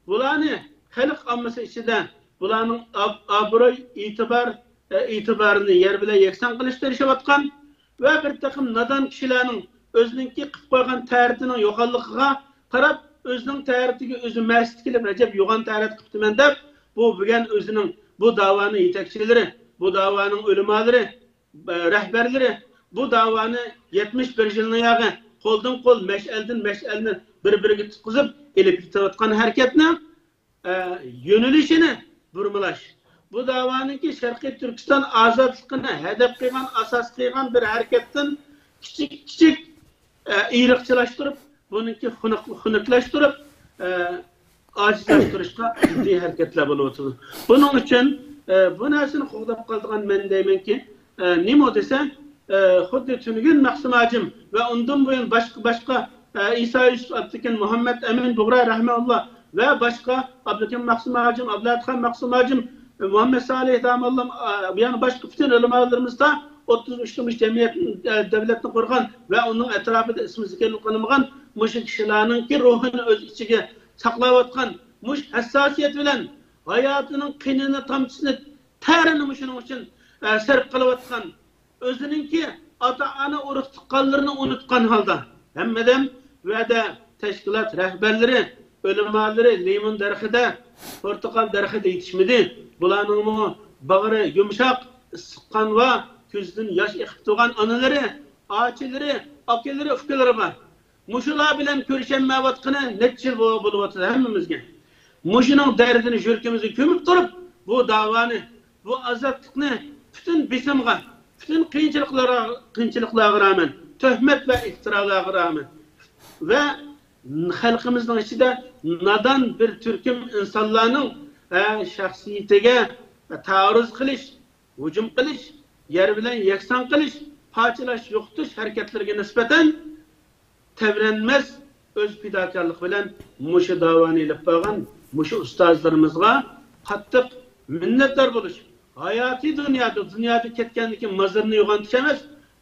بۇلارنى خەلق ئاممىسى ئىچىدە بۇلارنىڭ ئاب-، ئابرۇي، ئېتىبار، ئە، ئېتىبارىنى يەر بىلەن يەكسان قىلىشقا تىرىشىۋاتقان، ۋە بىر تېخىم نادان كىشىلەرنىڭ ئۆزىنىڭكى قىلىپ قويغان تەرىتىنىڭ يوغانلىقىغا قاراپ، ئۆزىنىڭ تەرىتىگە ئۆزى مەست كېلىپ، ئەجەب يوغان تەرىت قىپتىمەن دەپ، بۇ بۈگۈن ئۆزىنىڭ بۇ داۋانىڭ يېتەكچىلىرى، بۇ داۋانىڭ ئۆلىمالىرى، رەھبەرلىرى بۇ داۋانى يەتمىش بىر يىلنى ياغى قولدىن قول، مەشئەلدىن مەشئەلنى بىر-بىرىگە تۇتقۇزۇپ ئېلىپ كېتىۋاتقان ھەرىكەتنىڭ، ئە، يۆنىلىشىنى بۇرمىلاش. بۇ داۋانىڭكى شەرقىي تۈركىستان ئازادلىقىنى ھەدەپ قىلغان، ئاساس قىلغان بىر ھەرىكەتتىن كىچىك، كىچىك، ئە، ئىرقچىلاشتۇرۇپ، بۇنىڭكى خۇنۈك-، خۇنۈكلەشتۈرۈپ، ئە، ئاجىزلاشتۇرۇشقا جىددىي ھەرىكەتلەر بولۇۋاتىدۇ. بۇنىڭ ئۈچۈن، ئە، بۇ نەرسىنى قوغداپ قالىدىغان مەن دەيمەنكى، ئە، نېمە دېسە، ئە، خۇددى تۈنۈگۈن مەخسۇم ھاجىم ۋە ئۇندىن بۇيان باشقا، باشقا، ئە، ئىسا يۈسۈپ ئابدۇكىم، مۇھەممەد ئەمىن بۇغرا رەھمەئۇللا ۋە باشقا ئابدۇكىم مەخسۇم ھاجىم، ئابلەتخان مەخسۇم ھاجىم، مۇھەممەد سالىھ داموللام، ئە، يەنە باشقا پۈتۈن ئۆلىمالىرىمىز تا ئوتتۇز ئۈچ تۇمۇش جەمئىيەت، ئە، دەۋلەتنى قۇرغان ۋە ئۇنىڭ ئەتراپىدا ئىسمى زىكىرلىق قىلىنمىغان مۇشۇ كىشىلەرنىڭكى روھىنى ئۆز ئىچىگە ساقلاۋاتقان، مۇشۇ ھەسساسىيەت بىلەن ھاياتىنىڭ قېنىنى، تامچىسىنى، تەرىنى مۇشۇنىڭ ئۈچۈن، ئە، سەرپ قىلىۋاتقان، ئۆزىنىڭكى ئاتا-ئانا، ئۇرۇق-تۇغقانلىرىنى ئۇنتقان ھالدا، ھەممىدەم ۋەدە تەشكىلات رەھبەرلىرى، ئۆلىمالىرى لىمون دەرىخىدە، پورتۇقال دەرىخىدە يېتىشمىدى. بۇلارنىڭمۇ باغرى يۇمشاق، ئىسسىق قان ۋە كۆزىدىن ياش ئېقىپ تۇرغان ئانىلىرى، ئاچىلىرى، ئاكىلىرى، ئۇكىلىرى بار. مۇشۇلار بىلەن كۆرۈشەلمەيۋاتقىنى نەچچە يىل بو-، بولۇۋاتىدۇ ھەممىمىزگە. مۇشۇنىڭ دەردىنى يۈرىكىمىزگە كۆمۈپ تۇرۇپ، بۇ داۋانى، بۇ ئازادلىقنى پۈتۈن بېسىمغا، پۈتۈن قىيىنچىلىقلارغا، قىيىنچىلىقلارغا رامەن، تۆھمەت ۋە ئىپتىرالارغا رامەن ۋە خەلقىمىزنىڭ ئىچىدە نادان بىر تۈركۈم ئىنسانلارنىڭ، ئە، شەخسىيىتىگە تائاررۇز قىلىش، ھۇجۇم قىلىش، يەر بىلەن يەكسان قىلىش، پارچىلاش، يوقىتىش ھەرىكەتلىرىگە نىسبەتەن تەۋرەنمەس ئۆز پىداكارلىقى بىلەن مۇشۇ داۋانى ئېلىپ بارغان مۇشۇ ئۇستازلىرىمىزغا قاتتىق مىننەتدار بولۇش، ھاياتىي دۇنيادا، دۇنيادا كەتكەندىن كېيىن مازىرىنى يوغىنىتىش ئەمەس،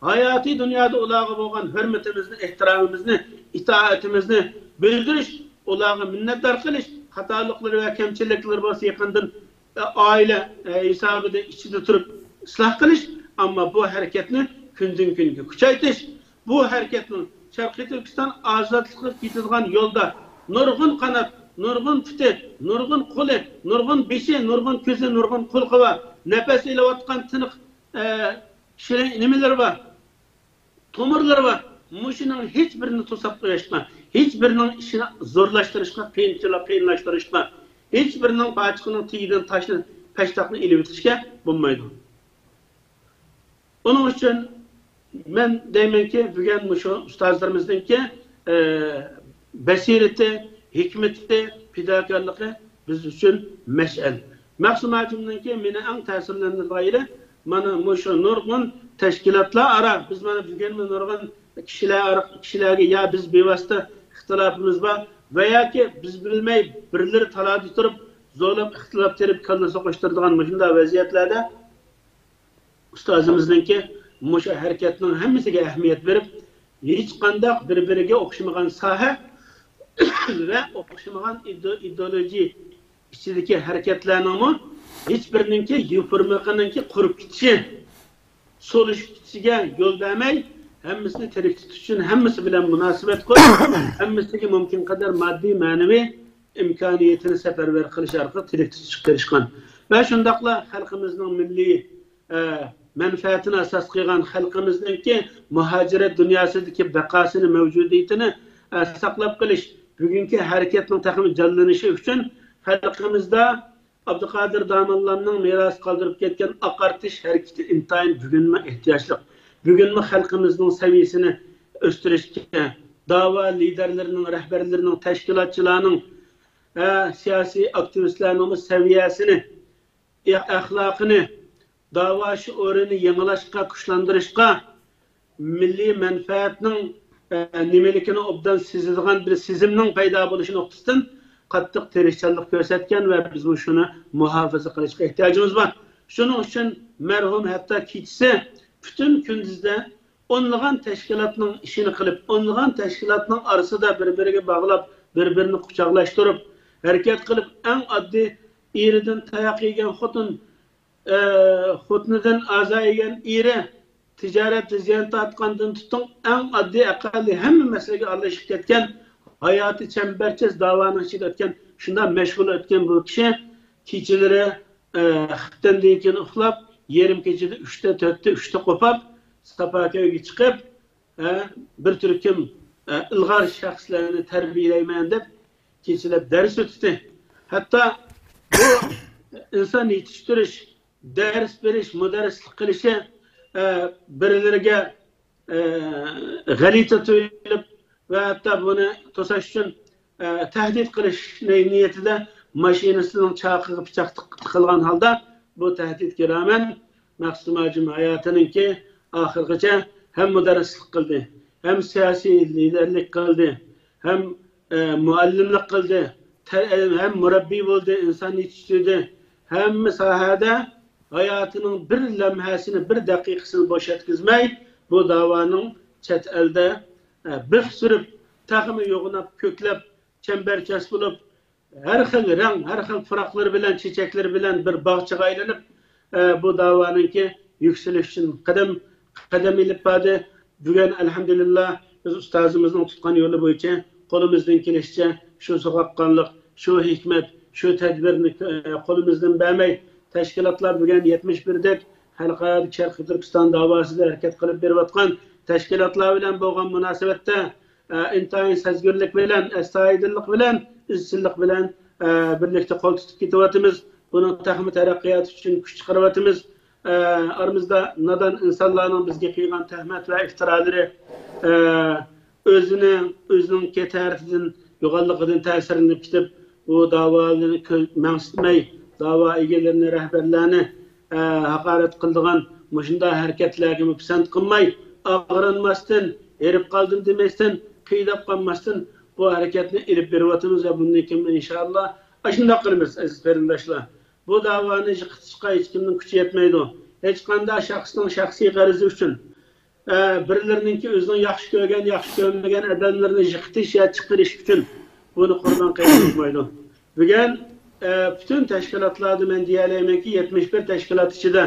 ھاياتىي دۇنيادا ئۇلارغا بولغان ھۆرمىتىمىزنى، ئېھتىرامىمىزنى، ئىتائىتىمىزنى بىلدۈرۈش، ئۇلارغا مىننەتدار قىلىش، خاتالىقلىرى ۋە كەمچىلىكلىرى بولسا يېقىندىن ئائىلە، ئە، ھېسابىدا ئىچىدە تۇرۇپ ئىسلاھ قىلىش، ئەمما بۇ ھەرىكەتنى كۈندىن-كۈنگە كۈچەيتىش، بۇ ھەرىكەتنىڭ شەرقىي تۈركىستان ئازادلىقىغا كېتىدىغان يولدا نۇرغۇن قانات، نۇرغۇن پۇتى، نۇرغۇن قولى، نۇرغۇن بېشى، نۇرغۇن كۆزى، نۇرغۇن قۇلىقى بار، نەپەس ئېلىۋاتقان تىنىق، ئە، شىرىن نېمىلىرى بار. تومۇرلىرى بار. مۇشۇنىڭ ھېچ بىرىنى توساپ قويۇشقا، ھېچ بىرىنىڭ ئىشىنى زورلاشتۇرۇشقا، قىيىنچىلىق، قىيىنلاشتۇرۇشقا، ھېچ بىرىنىڭ پاچىقىنىڭ تېگىدىن تاشنى، پەشتاقنى ئېلىۋېتىشكە بولمايدۇ. ئۇنىڭ ئۈچۈن مەن دەيمەنكى، بۈگۈن مۇشۇ ئۇستازلىرىمىزنىڭكى، ئە، بەسىرىتى، ھېكمىتى، پىداكارلىقى بىز ئۈچۈن مەشئەل. مەخسۇم ھاجىمنىڭكى مېنى ئەڭ تەسىرلەندۈرىدىغان يېرى، مانا مۇشۇ نۇرغۇن تەشكىلاتلار ئارا، بىز مانا بۈگۈنمۇ نۇرغۇن كىشىلەر ئارا-، كىشىلەرگە يا بىز بىۋاسىتە ئىختىلاپىمىز بار ۋە ياكى بىز بىلمەي بىرلىرى تالادا تۇرۇپ، زورلاپ ئىختىلاپ تېرىپ، كاللا سوقۇشتۇرىدىغان مۇشۇنداق ۋەزىيەتلەردە ئۇستازىمىزنىڭكى مۇشۇ ھەرىكەتنىڭ ھەممىسىگە ئەھمىيەت بېرىپ، ھېچقانداق بىر-بىرىگە ئوخشىمىغان ساھە ۋە ئوخشىمىغان ئىدو-، ئىدېئولوگىيە ئىچىدىكى ھەرىكەتلەرنىڭمۇ ھېچ بىرىنىڭكى يوپۇرمىقىنىڭكى قۇرۇپ كېتىشى، سولۇشۇپ كېتىشىگە يول بەرمەي، ھەممىسىنى تىرىك تۇتۇش ئۈچۈن ھەممىسى بىلەن مۇناسىۋەت قۇرۇپ، ھەممىسىگە مۇمكىن قەدەر ماددىي، مەنىۋى ئىمكانىيىتىنى سەپەرۋەر قىلىش ئارقىلىق تىرىك تۇتۇشقا تىرىشقان ۋە شۇنداقلا خەلقىمىزنىڭ مىللىي، ئە، مەنپەئەتىنى ئاساس قىلغان خەلقىمىزنىڭكى مۇھاجىرەت دۇنياسىدىكى بەقاسىنى، مەۋجۇدىيىتىنى، ئە، ساقلاپ قېلىش، بۈگۈنكى ھەرىكەتنىڭ تېخىمۇ جانلىنىشى ئۈچۈن خەلقىمىزدە ئابدۇقادىر داموللامنىڭ مىراس قالدۇرۇپ كەتكەن ئاقارتىش ھەرىكىتى ئىنتايىن بۈگۈنمۇ ئېھتىياجلىق. بۈگۈنمۇ خەلقىمىزنىڭ سەۋىيەسىنى ئۆستۈرۈشكە، داۋا لىدەرلىرىنىڭ، رەھبەرلىرىنىڭ، تەشكىلاتچىلارنىڭ، ھە، سىياسىي ئاكتىۋىستلارنىڭمۇ سەۋىيەسىنى، ئەخلاقىنى، داۋا شوئۇرىنى يېڭىلاشقا، كۈچلەندۈرۈشكە، مىللىي مەنپەئەتنىڭ، ئە، نېمىلىكىنى ئوبدان سېزىدىغان بىر سېزىمنىڭ پەيدا بولۇشى نۇقتىسىدىن قاتتىق تىرىشچانلىق كۆرسەتكەن ۋە بىزمۇ شۇنى مۇھاپىزە قىلىشقا ئېھتىياجىمىز بار. شۇنىڭ ئۈچۈن مەرھۇم ھەتتا كېچىسى پۈتۈن كۈندۈزدە ئونلىغان تەشكىلاتنىڭ ئىشىنى قىلىپ، ئونلىغان تەشكىلاتنىڭ ئارىسىدا بىر-بىرىگە باغلاپ، بىر-بىرىنى قۇچاقلاشتۇرۇپ ھەرىكەت قىلىپ، ئەڭ ئاددىي ئېرىدىن تاياق يېگەن خوتۇن، ئە، خوتۇنىدىن ئازار يېگەن ئېرى، تىجارەتتە زىيان تارتقاندىن تۇتۇڭ، ئەڭ ئاددىي، ئەقەللىي ھەممە مەسىلىگە ئارىلىشىپ كەتكەن، ھاياتى چەمبەرچاس داۋانىڭ ئىچىدە ئۆتكەن، شۇنداق مەشغۇل ئۆتكەن بۇ كىشى كېچىلىرى، ئە، خىپتەندىن كېيىن ئۇخلاپ، يېرىم كېچىدە ئۈچتە، تۆتتە، ئۈچتە قوپاپ، ساپاكە ئۆيگە چىقىپ، ئە، بىر تۈركۈم، ئە، ئىلغار شەخسلەرنى تەربىيەلەيمەن دەپ كېچىلەپ دەرس ئۆتتى. ھەتتا بۇ ئىنسان يېتىشتۈرۈش، دەرس بېرىش، مۇدەررىسلىك قىلىشى، ئە، بىرلىرىگە، ئە، غەلىتە تۇيۇلۇپ ۋە ھەتتا بۇنى توساش ئۈچۈن، ئە، تەھدىت قىلىش نىيىتىدە ماشىنىسىنىڭ چاقىغا پىچاق تىق-، تىقىلغان ھالدا بۇ تەھدىتكە رامەن مەخسۇم ھاجىم ھاياتىنىڭكى ئاخىرغىچە ھەم مۇدەررىسلىك قىلدى، ھەم سىياسىي لىدەرلىك قىلدى، ھەم، ئە، مۇئەللىملىك قىلدى، تە-، ھەم مۇرەببىي بولدى، ئىنسان يېتىشتۈردى. ھەممە ساھەدە ھاياتىنىڭ بىر لەمھەسىنى، بىر دەقىقىسىنى بوش ئۆتكۈزمەي، بۇ داۋانىڭ چەت ئەلدە، ئە، بىخ سۈرۈپ، تېخىمۇ يوغىناپ، كۆكلەپ، چەمبەرچاس بولۇپ، ھەر خىل رەڭ، ھەر خىل پۇراقلىرى بىلەن، چېچەكلىرى بىلەن بىر باغچىغا ئايلىنىپ، ئە، بۇ داۋانىڭكى يۈكسىلىش ئۈچۈن قەدەم، قەدەم ئېلىپ باردى. بۈگۈن، ئەلھەمدۇلىللا، بىز ئۇستازىمىزنىڭ تۇتقان يولى بويىچە قولىمىزدىن كېلىشىچە شۇ سوغۇققانلىق، شۇ ھېكمەت، شۇ تەدبىرنى، ئە، قولىمىزدىن بەرمەي، تەشكىلاتلار بۈگۈن يەتمىش بىردەك خەلقئارادىكى شەرقىي تۈركىستان داۋاسىدا ھەرىكەت قىلىپ بېرىۋاتقان تەشكىلاتلار بىلەن بولغان مۇناسىۋەتتە، ئە، ئىنتايىن سەزگۈرلۈك بىلەن، ئەستايىدىللىق بىلەن، ئىزچىللىق بىلەن، ئە، بىرلىكتە قول تۇتۇپ كېتىۋاتىمىز. بۇنىڭ تېخىمۇ تەرەققىياتى ئۈچۈن كۈچ چىقىرىۋاتىمىز. ئە، ئارىمىزدا نادان ئىنسانلارنىڭ بىزگە قىلغان تۆھمەت ۋە ئىفتىرالىرى، ئە، ئۆزىنى، ئۆزىنىڭكى تەرىتىدىن، يوغانلىقىدىن تەسىرلىنىپ كېتىپ، بۇ داۋالارنى كۆ-، مەنسىتمەي، داۋا ئىگىلىرىنى، رەھبەرلەرنى، ئە، ھاقارەت قىلىدىغان مۇشۇنداق ھەرىكەتلەرگىمۇ پىسەنت قىلماي، ئاغرىنماستىن، ھېرىپ قالدىم دېمەستىن، قىيناپ قالماستىن بۇ ھەرىكەتنى ئېلىپ بېرىۋاتىمىز ۋە بۇندىن كېيىنمۇ ئىنشائاللا ئاشۇنداق قىلىمىز، ئەزىز قېرىنداشلار. بۇ داۋانى يىقىتىشقا ھېچكىمنىڭ كۈچى يەتمەيدۇ. ھېچقانداق شەخسنىڭ شەخسىي غەرىزى ئۈچۈن، ئە، بىرلىرىنىڭكى ئۆزىنىڭ ياخشى كۆرگەن، ياخشى كۆرمىگەن ئادەملىرىنى يىقىتىش يا چىقىرىش ئۈچۈن بۇنى قۇربان قىلىش بولمايدۇ. بۈگۈن، ئە، پۈتۈن تەشكىلاتلاردا مەن دېيەلەيمەنكى، يەتمىش بىر تەشكىلات ئىچىدە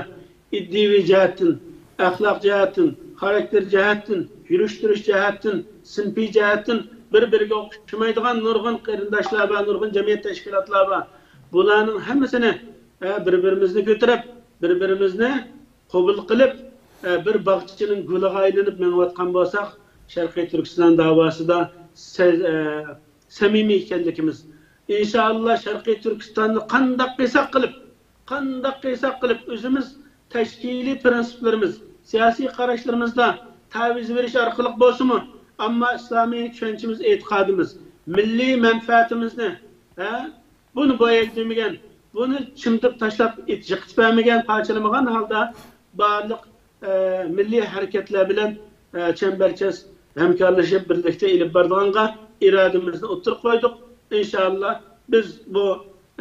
ئىدىيىۋى جەھەتتىن، ئەخلاق جەھەتتىن، خاراكتېر جەھەتتىن، يۈرۈش-تۇرۇش جەھەتتىن، سىنىپىي جەھەتتىن بىر-بىرىگە ئوخشىمايدىغان نۇرغۇن قېرىنداشلار بار، نۇرغۇن جەمئىيەت تەشكىلاتلار بار. بۇلارنىڭ ھەممىسىنى، ئە، بىر-بىرىمىزنى كۆتۈرۈپ، بىر-بىرىمىزنى قوبۇل قىلىپ، ئە، بىر باغچىنىڭ گۈلىگە ئايلىنىپ مېڭىۋاتقان بولساق، شەرقىي تۈركىستان داۋاسىدا سە-، ئە، سەمىمىي ئىكەنلىكىمىز. ئىنشائاللا، شەرقىي تۈركىستاننى قانداق قىلساق قىلىپ، قانداق قىلساق قىلىپ، ئۆزىمىز تەشكىلىي پىرىنسىپلىرىمىز، سىياسىي قاراشلىرىمىزدا تەۋىز بېرىش ئارقىلىق بولسىمۇ، ئەمما ئىسلامىي چۈشەنچىمىز، ئېتىقادىمىز، مىللىي مەنپەئەتىمىزنى، ھە، بۇنى بوياپ دېمىگەن، بۇنى چىمدىپ تاشلاپ، يىقىتىپ بەرمىگەن، پارچىلىمىغان ھالدا بارلىق، ئە، مىللىي ھەرىكەتلەر بىلەن، ئە، چەمبەرچاس ھەمكارلىشىپ بىرلىكتە ئېلىپ بارىدىغانغا ئىرادىمىزنى ئوتتۇرىغا قويدۇق. ئىنشائاللا، بىز بۇ،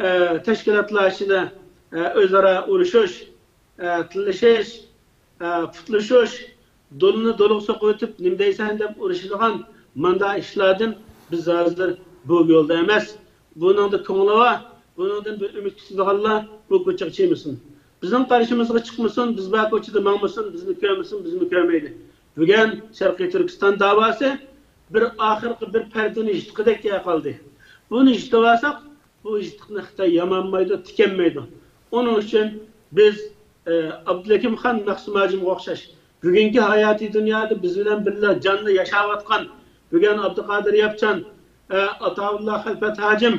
ئە، تەشكىلاتلار ئىچىدە، ئە، ئۆزئارا ئۇرۇشۇش، ئە، تىللىشىش، ئە، پۇتلىشىش، دولىنى دولىغا سوقۇۋېتىپ، نېمە دەيسەن دەپ ئۇرۇشىدىغان مانداق ئىشلاردىن بىز ھازىر بۇ يولدا ئەمەس. بۇنىڭدا كۆڭلى بار، بۇنىڭدىن بىر ئۈمىد كۈتىدىغانلار بۇ كوچىغا چىقمىسۇن. بىزنىڭ قارشىمىزغا چىقمىسۇن، بىز بار كوچىدا ماڭمىسۇن، بىزنى كۆرمىسۇن، بىزنى كۆرمەيلى. بۈگۈن شەرقىي تۈركىستان داۋاسى بىر ئاخىرقى بىر پەردىنى يىرتقۇدەك كېلىپ قالدى. بۇنى يىرتىۋالساق، بۇ يىرتىقنى خىتاي يامانمايدۇ، تىكەنمەيدۇ. ئۇنىڭ ئۈچۈن بىز، ئە، ئابدۇلھەكىم خان مەخسۇم ھاجىمغا ئوخشاش بۈگۈنكى ھاياتىي دۇنيادا بىز بىلەن بىللە جاندا ياشاۋاتقان بۈگۈن ئابدۇقادىر ياپچان، ئە، ئاتاۋۇللا خەلپەت ھاجىم،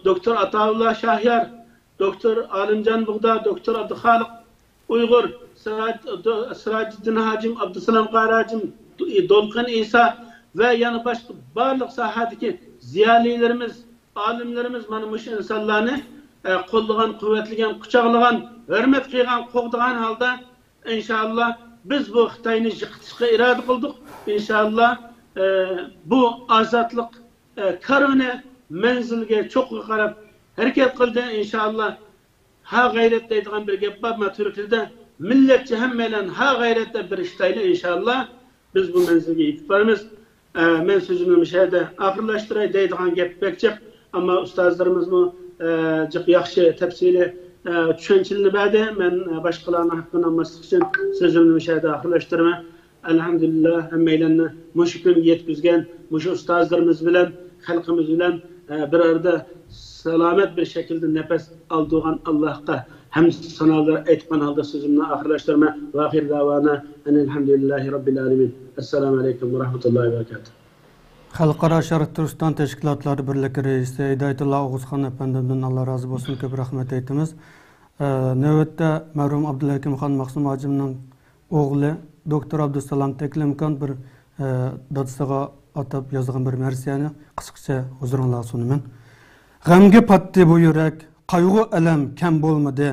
دوكتور ئاتاۋۇللا شاھيار، دوكتور ئالىمجان بۇغدا، دوكتور ئابدۇخالىق ئۇيغۇر، سىراج-، سىراجىددىن ھاجىم، ئابدۇسالام قارى ھاجىم، دولقۇن ئىسا ۋە يەنە باشقا بارلىق ساھەدىكى زىيالىيلىرىمىز، ئالىملىرىمىز مانا مۇشۇ ئىنسانلارنى، ئە، قوللىغان، قۇۋۋەتلىگەن، قۇچاقلىغان، ھۆرمەت قىلغان، قوغدىغان ھالدا، ئىنشائاللا، بىز بۇ خىتاينى يىقىتىشقا ئىرادە قىلدۇق. ئىنشائاللا، ئە، بۇ ئازادلىق، ئە، كارۋىنى مەنزىلگە، چوققىغا قاراپ ھەرىكەت قىلدى. ئىنشائاللا، ھا غەيرەت دەيدىغان بىر گەپ بار، مانا تۈركلەردە، مىللەتچە ھەممەيلەن ھا غەيرەت دەپ بىر ئىش دەيلى، ئىنشائاللا، بىز بۇ مەنزىلگە يېتىپ بارىمىز. ئە، مەن سۆزۈمنى مۇشۇ يەردە ئاخىرلاشتۇراي، دەيدىغان گەپ بەك جىق، ئەمما ئۇستازلىرىمىزمۇ، ئە، جىق ياخشى تەپسىلىي، ئە، چۈشەنچىلىرىنى بەردى. مەن، ئە، باشقىلارنىڭ ھەققىنى ئالماسلىق ئۈچۈن سۆزۈمنى مۇشۇ يەردە ئاخىرلاشتۇرىمەن. ئەلھەمدۇلىللا، ھەممەيلەننى مۇشۇ كۈنگە يەتكۈزگەن مۇشۇ ئۇستازلىرىمىز بىلەن، خەلقىمىز بىلەن، ئە، بىر ئارىدا سالامەت بىر شەكىلدە نەپەس ئالىدىغان ئاللاھقا ھەمدۇ سانالار ئېيتقان ھالدا سۆزۈمنى ئاخىرلاشتۇرىمەن. ۋاخىر داۋانا ئەنىلھەمدۇلىللاھى رەببىل ئالەمىن. ئەسسالامۇ ئەلەيكۇم ۋە رەھمەتۇللاھى ۋە بەرىكاتۇھ. خەلقئارا شەرقىي تۈركىستان تەشكىلاتلار بىرلىكى رەئىسى ھىدايەتۇللا ئوغۇزخان ئەپەندىمدىن ئاللا رازى بولسۇن، كۆپ رەھمەت ئېيتىمىز. ئە، نۆۋەتتە مەرھۇم ئابدۇلھەكىمخان مەخسۇم ھاجىمنىڭ ئوغلى دوكتور ئابدۇسالام تەكلىمكان بىر، ئە، دادىسىغا ئاتاپ يازغان بىر مەرسىيەنى قىسقىچە ھۇزۇرۇڭلارغا سۇنىمەن. غەمگە پاتتى بۇ يۈرەك، قايغۇ-ئەلەم كەم بولمىدى.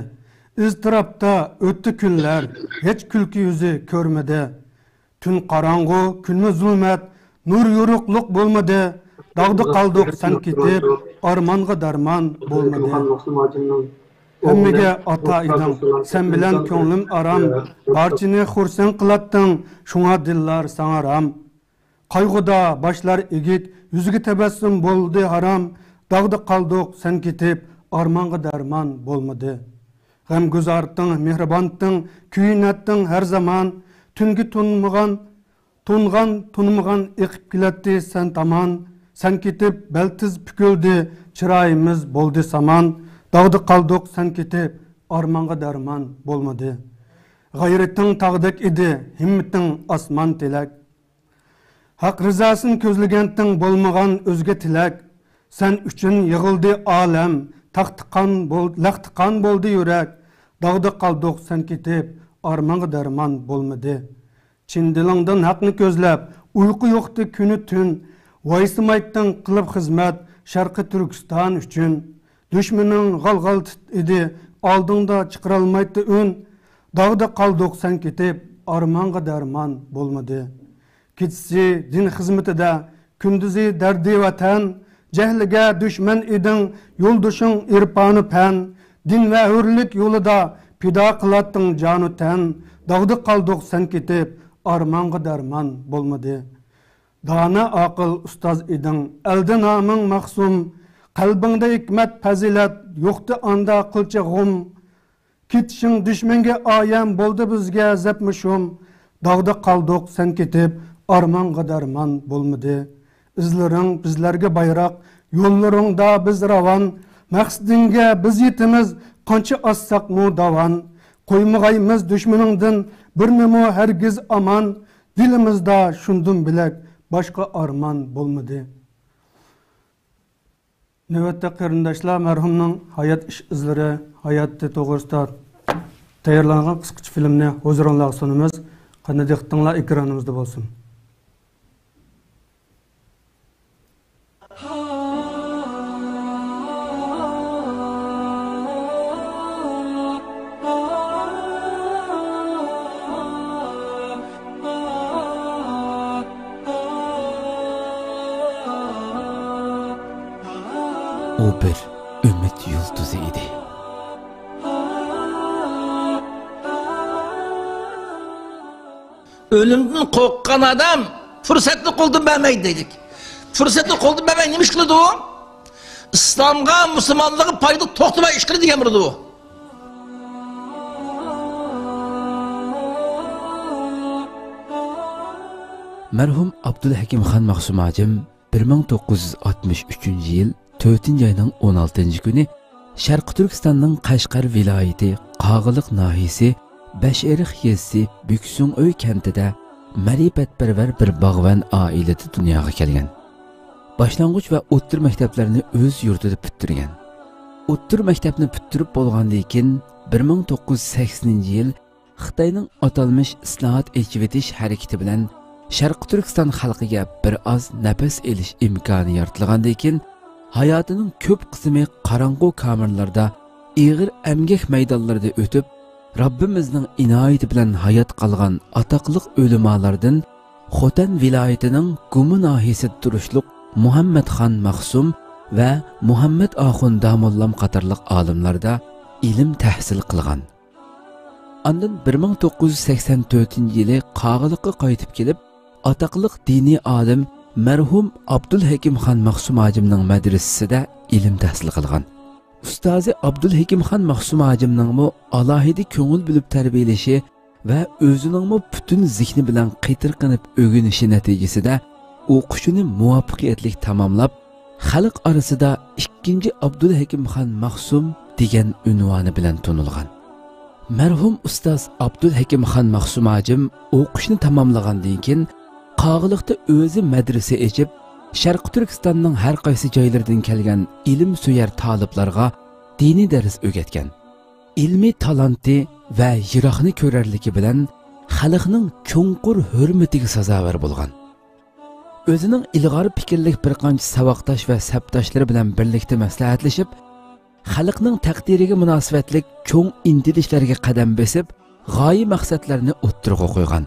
ئىزتىراپتا ئۆتتى كۈنلەر، ھېچ كۈلكە يۈزى كۆرمىدى. تۈن قاراڭغۇ، كۈنمۇ زۇلمەت، نۇر يورۇقلۇق بولمىدى. داغدا قالدۇق سەن كېتىپ، ئارمانغا دەرمان بولمىدى. ھەممىگە ئاتا ئىدىڭ، سەن بىلەن كۆڭلۈم ئارام. بارچىنى خۇرسەن قىلاتتىڭ، شۇڭا دىللار ساڭا رام. قايغۇدا باشلار ئېگىك، يۈزىگە تەبەسسۇم بولدى ھارام. داغدا قالدۇق سەن كېتىپ، ئارمانغا دەرمان بولمىدى. غەمگۇزارتىڭ، مېھرىبانتىڭ، كۆيۈنەتتىڭ ھەر زامان. تۈنگە تونمىغان، تونغان، تونمىغان ئېقىپ كېلەتتى سەن تامان. سەن كېتىپ بەلتىز پۈكۈلدى، چىرايىمىز بولدى سامان. داغدا قالدۇق سەن كېتىپ، ئارمانغا دەرمان بولمىدى. غەيرىتىڭ تاغدەك ئىدى، ھىممىتىڭ ئاسمان تىلەك. ھەق رىزاسىنى كۆزلىگەنتىڭ، بولمىغان ئۆزگە تىلەك. سەن ئۈچۈن يىغلىدى ئالەم، تەختى قان بول-، لەختە قان بولدى يۈرەك. داغدا قالدۇق سەن كېتىپ، ئارمانغا دەرمان بولمىدى. چىن دىلىڭدىن ھەقنى كۆزلەپ، ئۇيقۇ يوقتى كۈنى تۈن. ۋايسىمايتتىڭ قىلىپ خىزمەت، شەرقىي تۈركىستان ئۈچۈن. دۈشمىنىڭ غالغالتىت ئىدى، ئالدىڭدا چىقىرالمايتتى ئۈن. داغدا قالدۇق سەن كېتىپ، ئارمانغا دەرمان بولمىدى. كېچىسى دىن خىزمىتىدە، كۈندۈزى دەردى ۋەتەن. جەھلىگە دۈشمەن ئىدىڭ، يولدىشىڭ ئىرپانى پەن. دىن ۋە ھۆرلۈك يولىدا پىدا قىلاتتىڭ جانۇ تەن. داغدا قالدۇق سەن كېتىپ، ئارمانغا دەرمان بولمىدى. دانا ئاقىل ئۇستاز ئىدىڭ، ئەلدە نامىڭ مەخسۇم. قەلبىڭدە ھېكمەت، پەزىلەت، يوقتى ئاندا قىلچە غۇم. كېتىشىڭ دۈشمەنگە ئايان، بولدى بىزگە زەپمۇ شۇم. داغدا قالدۇق سەن كېتىپ، ئارمانغا دەرمان بولمىدى. ئىزلىرىڭ بىزلەرگە بايراق، يوللىرىڭدا بىز راۋان. مەقسىتىڭگە بىز يېتىمىز، قانچە ئازساقمۇ داۋان. قويمىغايمىز دۈشمىنىڭدىن بىرنىمۇ ھەرگىز ئامان. دىلىمىزدا شۇندىن بۆلەك باشقا ئارمان بولمىدى. نۆۋەتتە قېرىنداشلار، مەرھۇمنىڭ ھايات ئىش ئىزلىرى، ھاياتى توغرىسىدا تەييارلانغان قىسقىچە فىلىمنى ھۇزۇرۇڭلارغا سۇنىمىز. قېنى دىققىتىڭلار ئېكرانىمىزدا بولسۇن. ئۇ بىر ئۈمىد يۇلتۇزى ئىدى. ئۆلۈمدىن قورققان ئادەم پۇرسەتنى قولدىن بەرمەيدۇ دېدۇق. پۇرسەتنى قولدىن بەرمەي نېمە ئىش قىلىدۇ؟ ئىسلامغا، مۇسۇلمانلىققا پايدا توختىماي ئىش قىلىدۇ دېگەن بولىدۇ. مەرھۇم ئابدۇلھەكىم خان مەخسۇم ھاجىم بىر مىڭ توققۇز يۈز ئاتمىش ئۈچىنچى يىل تۆتىنچى ئاينىڭ ئون ئالتىنچى كۈنى شەرقىي تۈركىستاننىڭ قەشقەر ۋىلايىتى قاغىلىق ناھىيىسى بەشئېرىق يېزىسى بۈكسۈڭئۆي كەنتىدە مەرىپەتپەرۋەر بىر باغۋەن ئائىلىدە دۇنياغا كەلگەن. باشلانغۇچ ۋە ئوتتۇرا مەكتەپلەرنى ئۆز يۇرتىدا پۈتتۈرگەن. ئوتتۇرا مەكتەپنى پۈتتۈرۈپ بولغاندىن كېيىن، بىر مىڭ توققۇز يۈز سەكسىنىنچى يىل خىتاينىڭ ئاتالمىش ئىسلاھات، ئېچىۋېتىش ھەرىكىتى بىلەن شەرقىي تۈركىستان خەلقىگە بىر ئاز نەپەس ئېلىش ئىمكانى يارىتىلغاندىن كېيىن، ھاياتىنىڭ كۆپ قىسمى قاراڭغۇ كامېرلاردا ئېغىر ئەمگەك مەيدانلىرىدا ئۆتۈپ، رەببىمىزنىڭ ئىنايىتى بىلەن ھايات قالغان ئاتاقلىق ئۆلىمالاردىن خوتەن ۋىلايىتىنىڭ گۇما ناھىيىسىدە تۇرۇشلۇق مۇھەممەتخان مەخسۇم ۋە مۇھەممەت ئاخۇن داموللام قاتارلىق ئالىملاردا ئىلىم تەھسىل قىلغان. ئاندىن بىر مىڭ توققۇز يۈز سەكسەن تۆتىنچى يىلى قاغىلىققا قايتىپ كېلىپ، ئاتاقلىق دىنىي ئالىم مەرھۇم ئابدۇلھەكىم خان مەخسۇم ھاجىمنىڭ مەدرىسىسىدە ئىلىم تەھسىل قىلغان. ئۇستازى ئابدۇلھېكىمخان مەخسۇم ھاجىمنىڭمۇ ئالاھىدە كۆڭۈل بۆلۈپ تەربىيەلىشى ۋە ئۆزىنىڭمۇ پۈتۈن زېھنى بىلەن قېتىرقىنىپ ئۆگىنىشى نەتىجىسىدە، ئوقۇشىنى مۇۋەپپەقىيەتلىك تاماملاپ، خەلق ئارىسىدا ئىككىنچى ئابدۇلھېكىمخان مەخسۇم دېگەن ئۇنۋانى بىلەن تونۇلغان. مەرھۇم ئۇستاز ئابدۇلھېكىمخان مەخسۇم ھاجىم ئوقۇشنى تاماملىغاندىن كېيىن، قاغىلىقتا ئۆزى مەدرىسە ئېچىپ، شەرقىي تۈركىستاننىڭ ھەر قايسى جايلىرىدىن كەلگەن ئىلىمسۆيەر تالىپلارغا دىنىي دەرس ئۆگەتكەن. ئىلمىي تالانتى ۋە يىراقنى كۆرەرلىكى بىلەن خەلقنىڭ چوڭقۇر ھۆرمىتىگە سازاۋەر بولغان. ئۆزىنىڭ ئىلغار پىكىرلىك بىر قانچە ساۋاقداش ۋە سەپداشلىرى بىلەن بىرلىكتە مەسلىھەتلىشىپ، خەلقنىڭ تەقدىرىگە مۇناسىۋەتلىك چوڭ ئىنتىلىشلەرگە قەدەم بېسىپ، غايە مەقسەتلەرنى ئوتتۇرىغا قويغان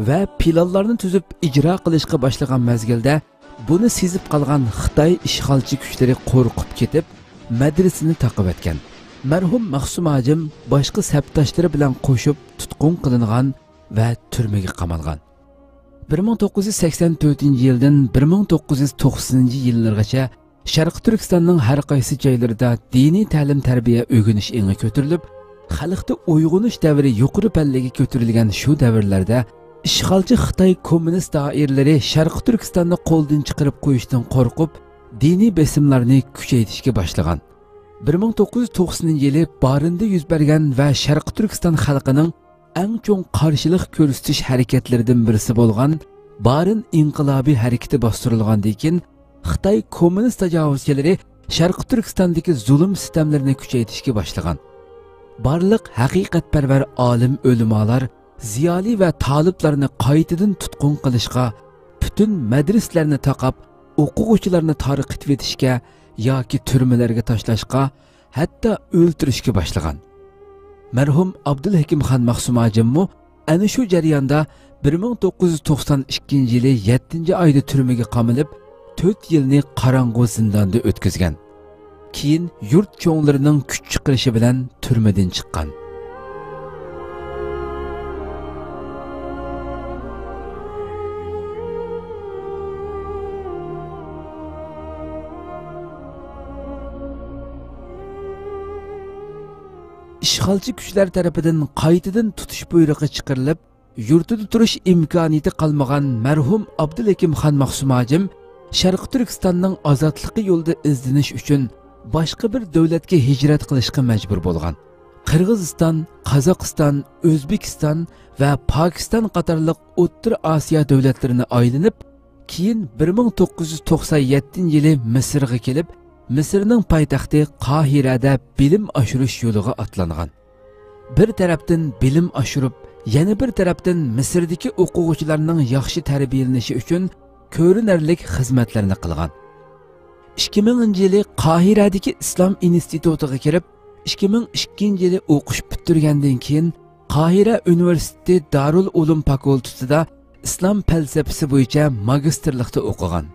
ۋە پىلانلارنى تۈزۈپ ئىجرا قىلىشقا باشلىغان مەزگىلدە، بۇنى سېزىپ قالغان خىتاي ئىشغالچى كۈچلىرى قورقۇپ كېتىپ، مەدرىسىنى تاقىۋەتكەن. مەرھۇم مەخسۇم ھاجىم باشقا سەپداشلىرى بىلەن قوشۇپ تۇتقۇن قىلىنغان ۋە تۈرمىگە قامالغان. بىر مىڭ توققۇز يۈز سەكسەن تۆتىنچى يىلدىن بىر مىڭ توققۇز يۈز توقسىنىنچى يىللىرىغىچە شەرقىي تۈركىستاننىڭ ھەر قايسى جايلىرىدا دىنىي تەلىم-تەربىيە ئۆگىنىش ئېڭى كۆتۈرۈلۈپ، خەلقتە ئويغىنىش دەۋرى يۇقىرى پەللىگە كۆتۈرۈلگەن شۇ دەۋرلەردە، ئىشغالچى خىتاي كوممۇنىست دائىرىلىرى شەرقىي تۈركىستاننى قولدىن چىقىرىپ قويۇشتىن قورقۇپ، دىنىي بېسىملارنى كۈچەيتىشكە باشلىغان. بىر مىڭ توققۇز يۈز توقسىنىنچى يىلى بارىندا يۈز بەرگەن ۋە شەرقىي تۈركىستان خەلقىنىڭ ئەڭ چوڭ قارشىلىق كۆرسىتىش ھەرىكەتلىرىدىن بىرسى بولغان بارىن ئىنقىلابىي ھەرىكىتى باستۇرۇلغاندىن كېيىن، خىتاي كوممۇنىست تاجاۋۇزچىلىرى شەرقىي تۈركىستاندىكى زۇلۇم-سىتەملىرىنى كۈچەيتىشكە باشلىغان. بارلىق ھەقىقەتپەرۋەر ئالىم-ئۆلىمالار، زىيالىي ۋە تالىپلارنى قايتىدىن تۇتقۇن قىلىشقا، پۈتۈن مەدرىسىلەرنى تاقاپ، ئوقۇغۇچىلارنى تارقىتىۋېتىشكە ياكى تۈرمىلەرگە تاشلاشقا، ھەتتا ئۆلتۈرۈشكە باشلىغان. مەرھۇم ئابدۇلھېكىمخان مەخسۇم ھاجىممۇ ئەنە شۇ جەرياندا بىر مىڭ توققۇز يۈز توقسان ئىككىنچى يىلى يەتتىنچى ئايدا تۈرمىگە قامىلىپ، تۆت يىلنى قاراڭغۇ زىنداندا ئۆتكۈزگەن. كېيىن يۇرت چوڭلىرىنىڭ كۈچ چىقىرىشى بىلەن تۈرمىدىن چىققان. ئىشغالچى كۈچلەر تەرىپىدىن قايتىدىن تۇتۇش بۇيرۇقى چىقىرىلىپ، يۇرتىدا تۇرۇش ئىمكانىيىتى قالمىغان مەرھۇم ئابدۇلھېكىم خان مەخسۇم ھاجىم شەرقىي تۈركىستاننىڭ ئازادلىقى يولىدا ئىزدىنىش ئۈچۈن باشقا بىر دۆلەتكە ھىجرەت قىلىشقا مەجبۇر بولغان. قىرغىزىستان، قازاقىستان، ئۆزبېكىستان ۋە پاكىستان قاتارلىق ئوتتۇرا ئاسىيا دۆلەتلىرىنى ئايلىنىپ، كېيىن بىر مىڭ توققۇز يۈز توقسان يەتتىنچى يىلى مىسىرغا كېلىپ، مىسىرنىڭ پايتەختى قاھىرەدە بىلىم ئاشۇرۇش يولىغا ئاتلانغان. بىر تەرەپتىن بىلىم ئاشۇرۇپ، يەنە بىر تەرەپتىن مىسىردىكى ئوقۇغۇچىلارنىڭ ياخشى تەربىيەلىنىشى ئۈچۈن كۆرۈنەرلىك خىزمەتلەرنى قىلغان. ئىككى مىڭىنچى يىلى قاھىرەدىكى ئىسلام ئىنستىتۇتىغا كىرىپ، ئىككى مىڭ ئىككىنچى يىلى ئوقۇش پۈتتۈرگەندىن كېيىن، قاھىرە ئۇنىۋېرسىتېتى دارۇل ئۇلۇم فاكۇلتېتىدا ئىسلام پەلسەپىسى بويىچە ماگىستىرلىقتا ئوقۇغان.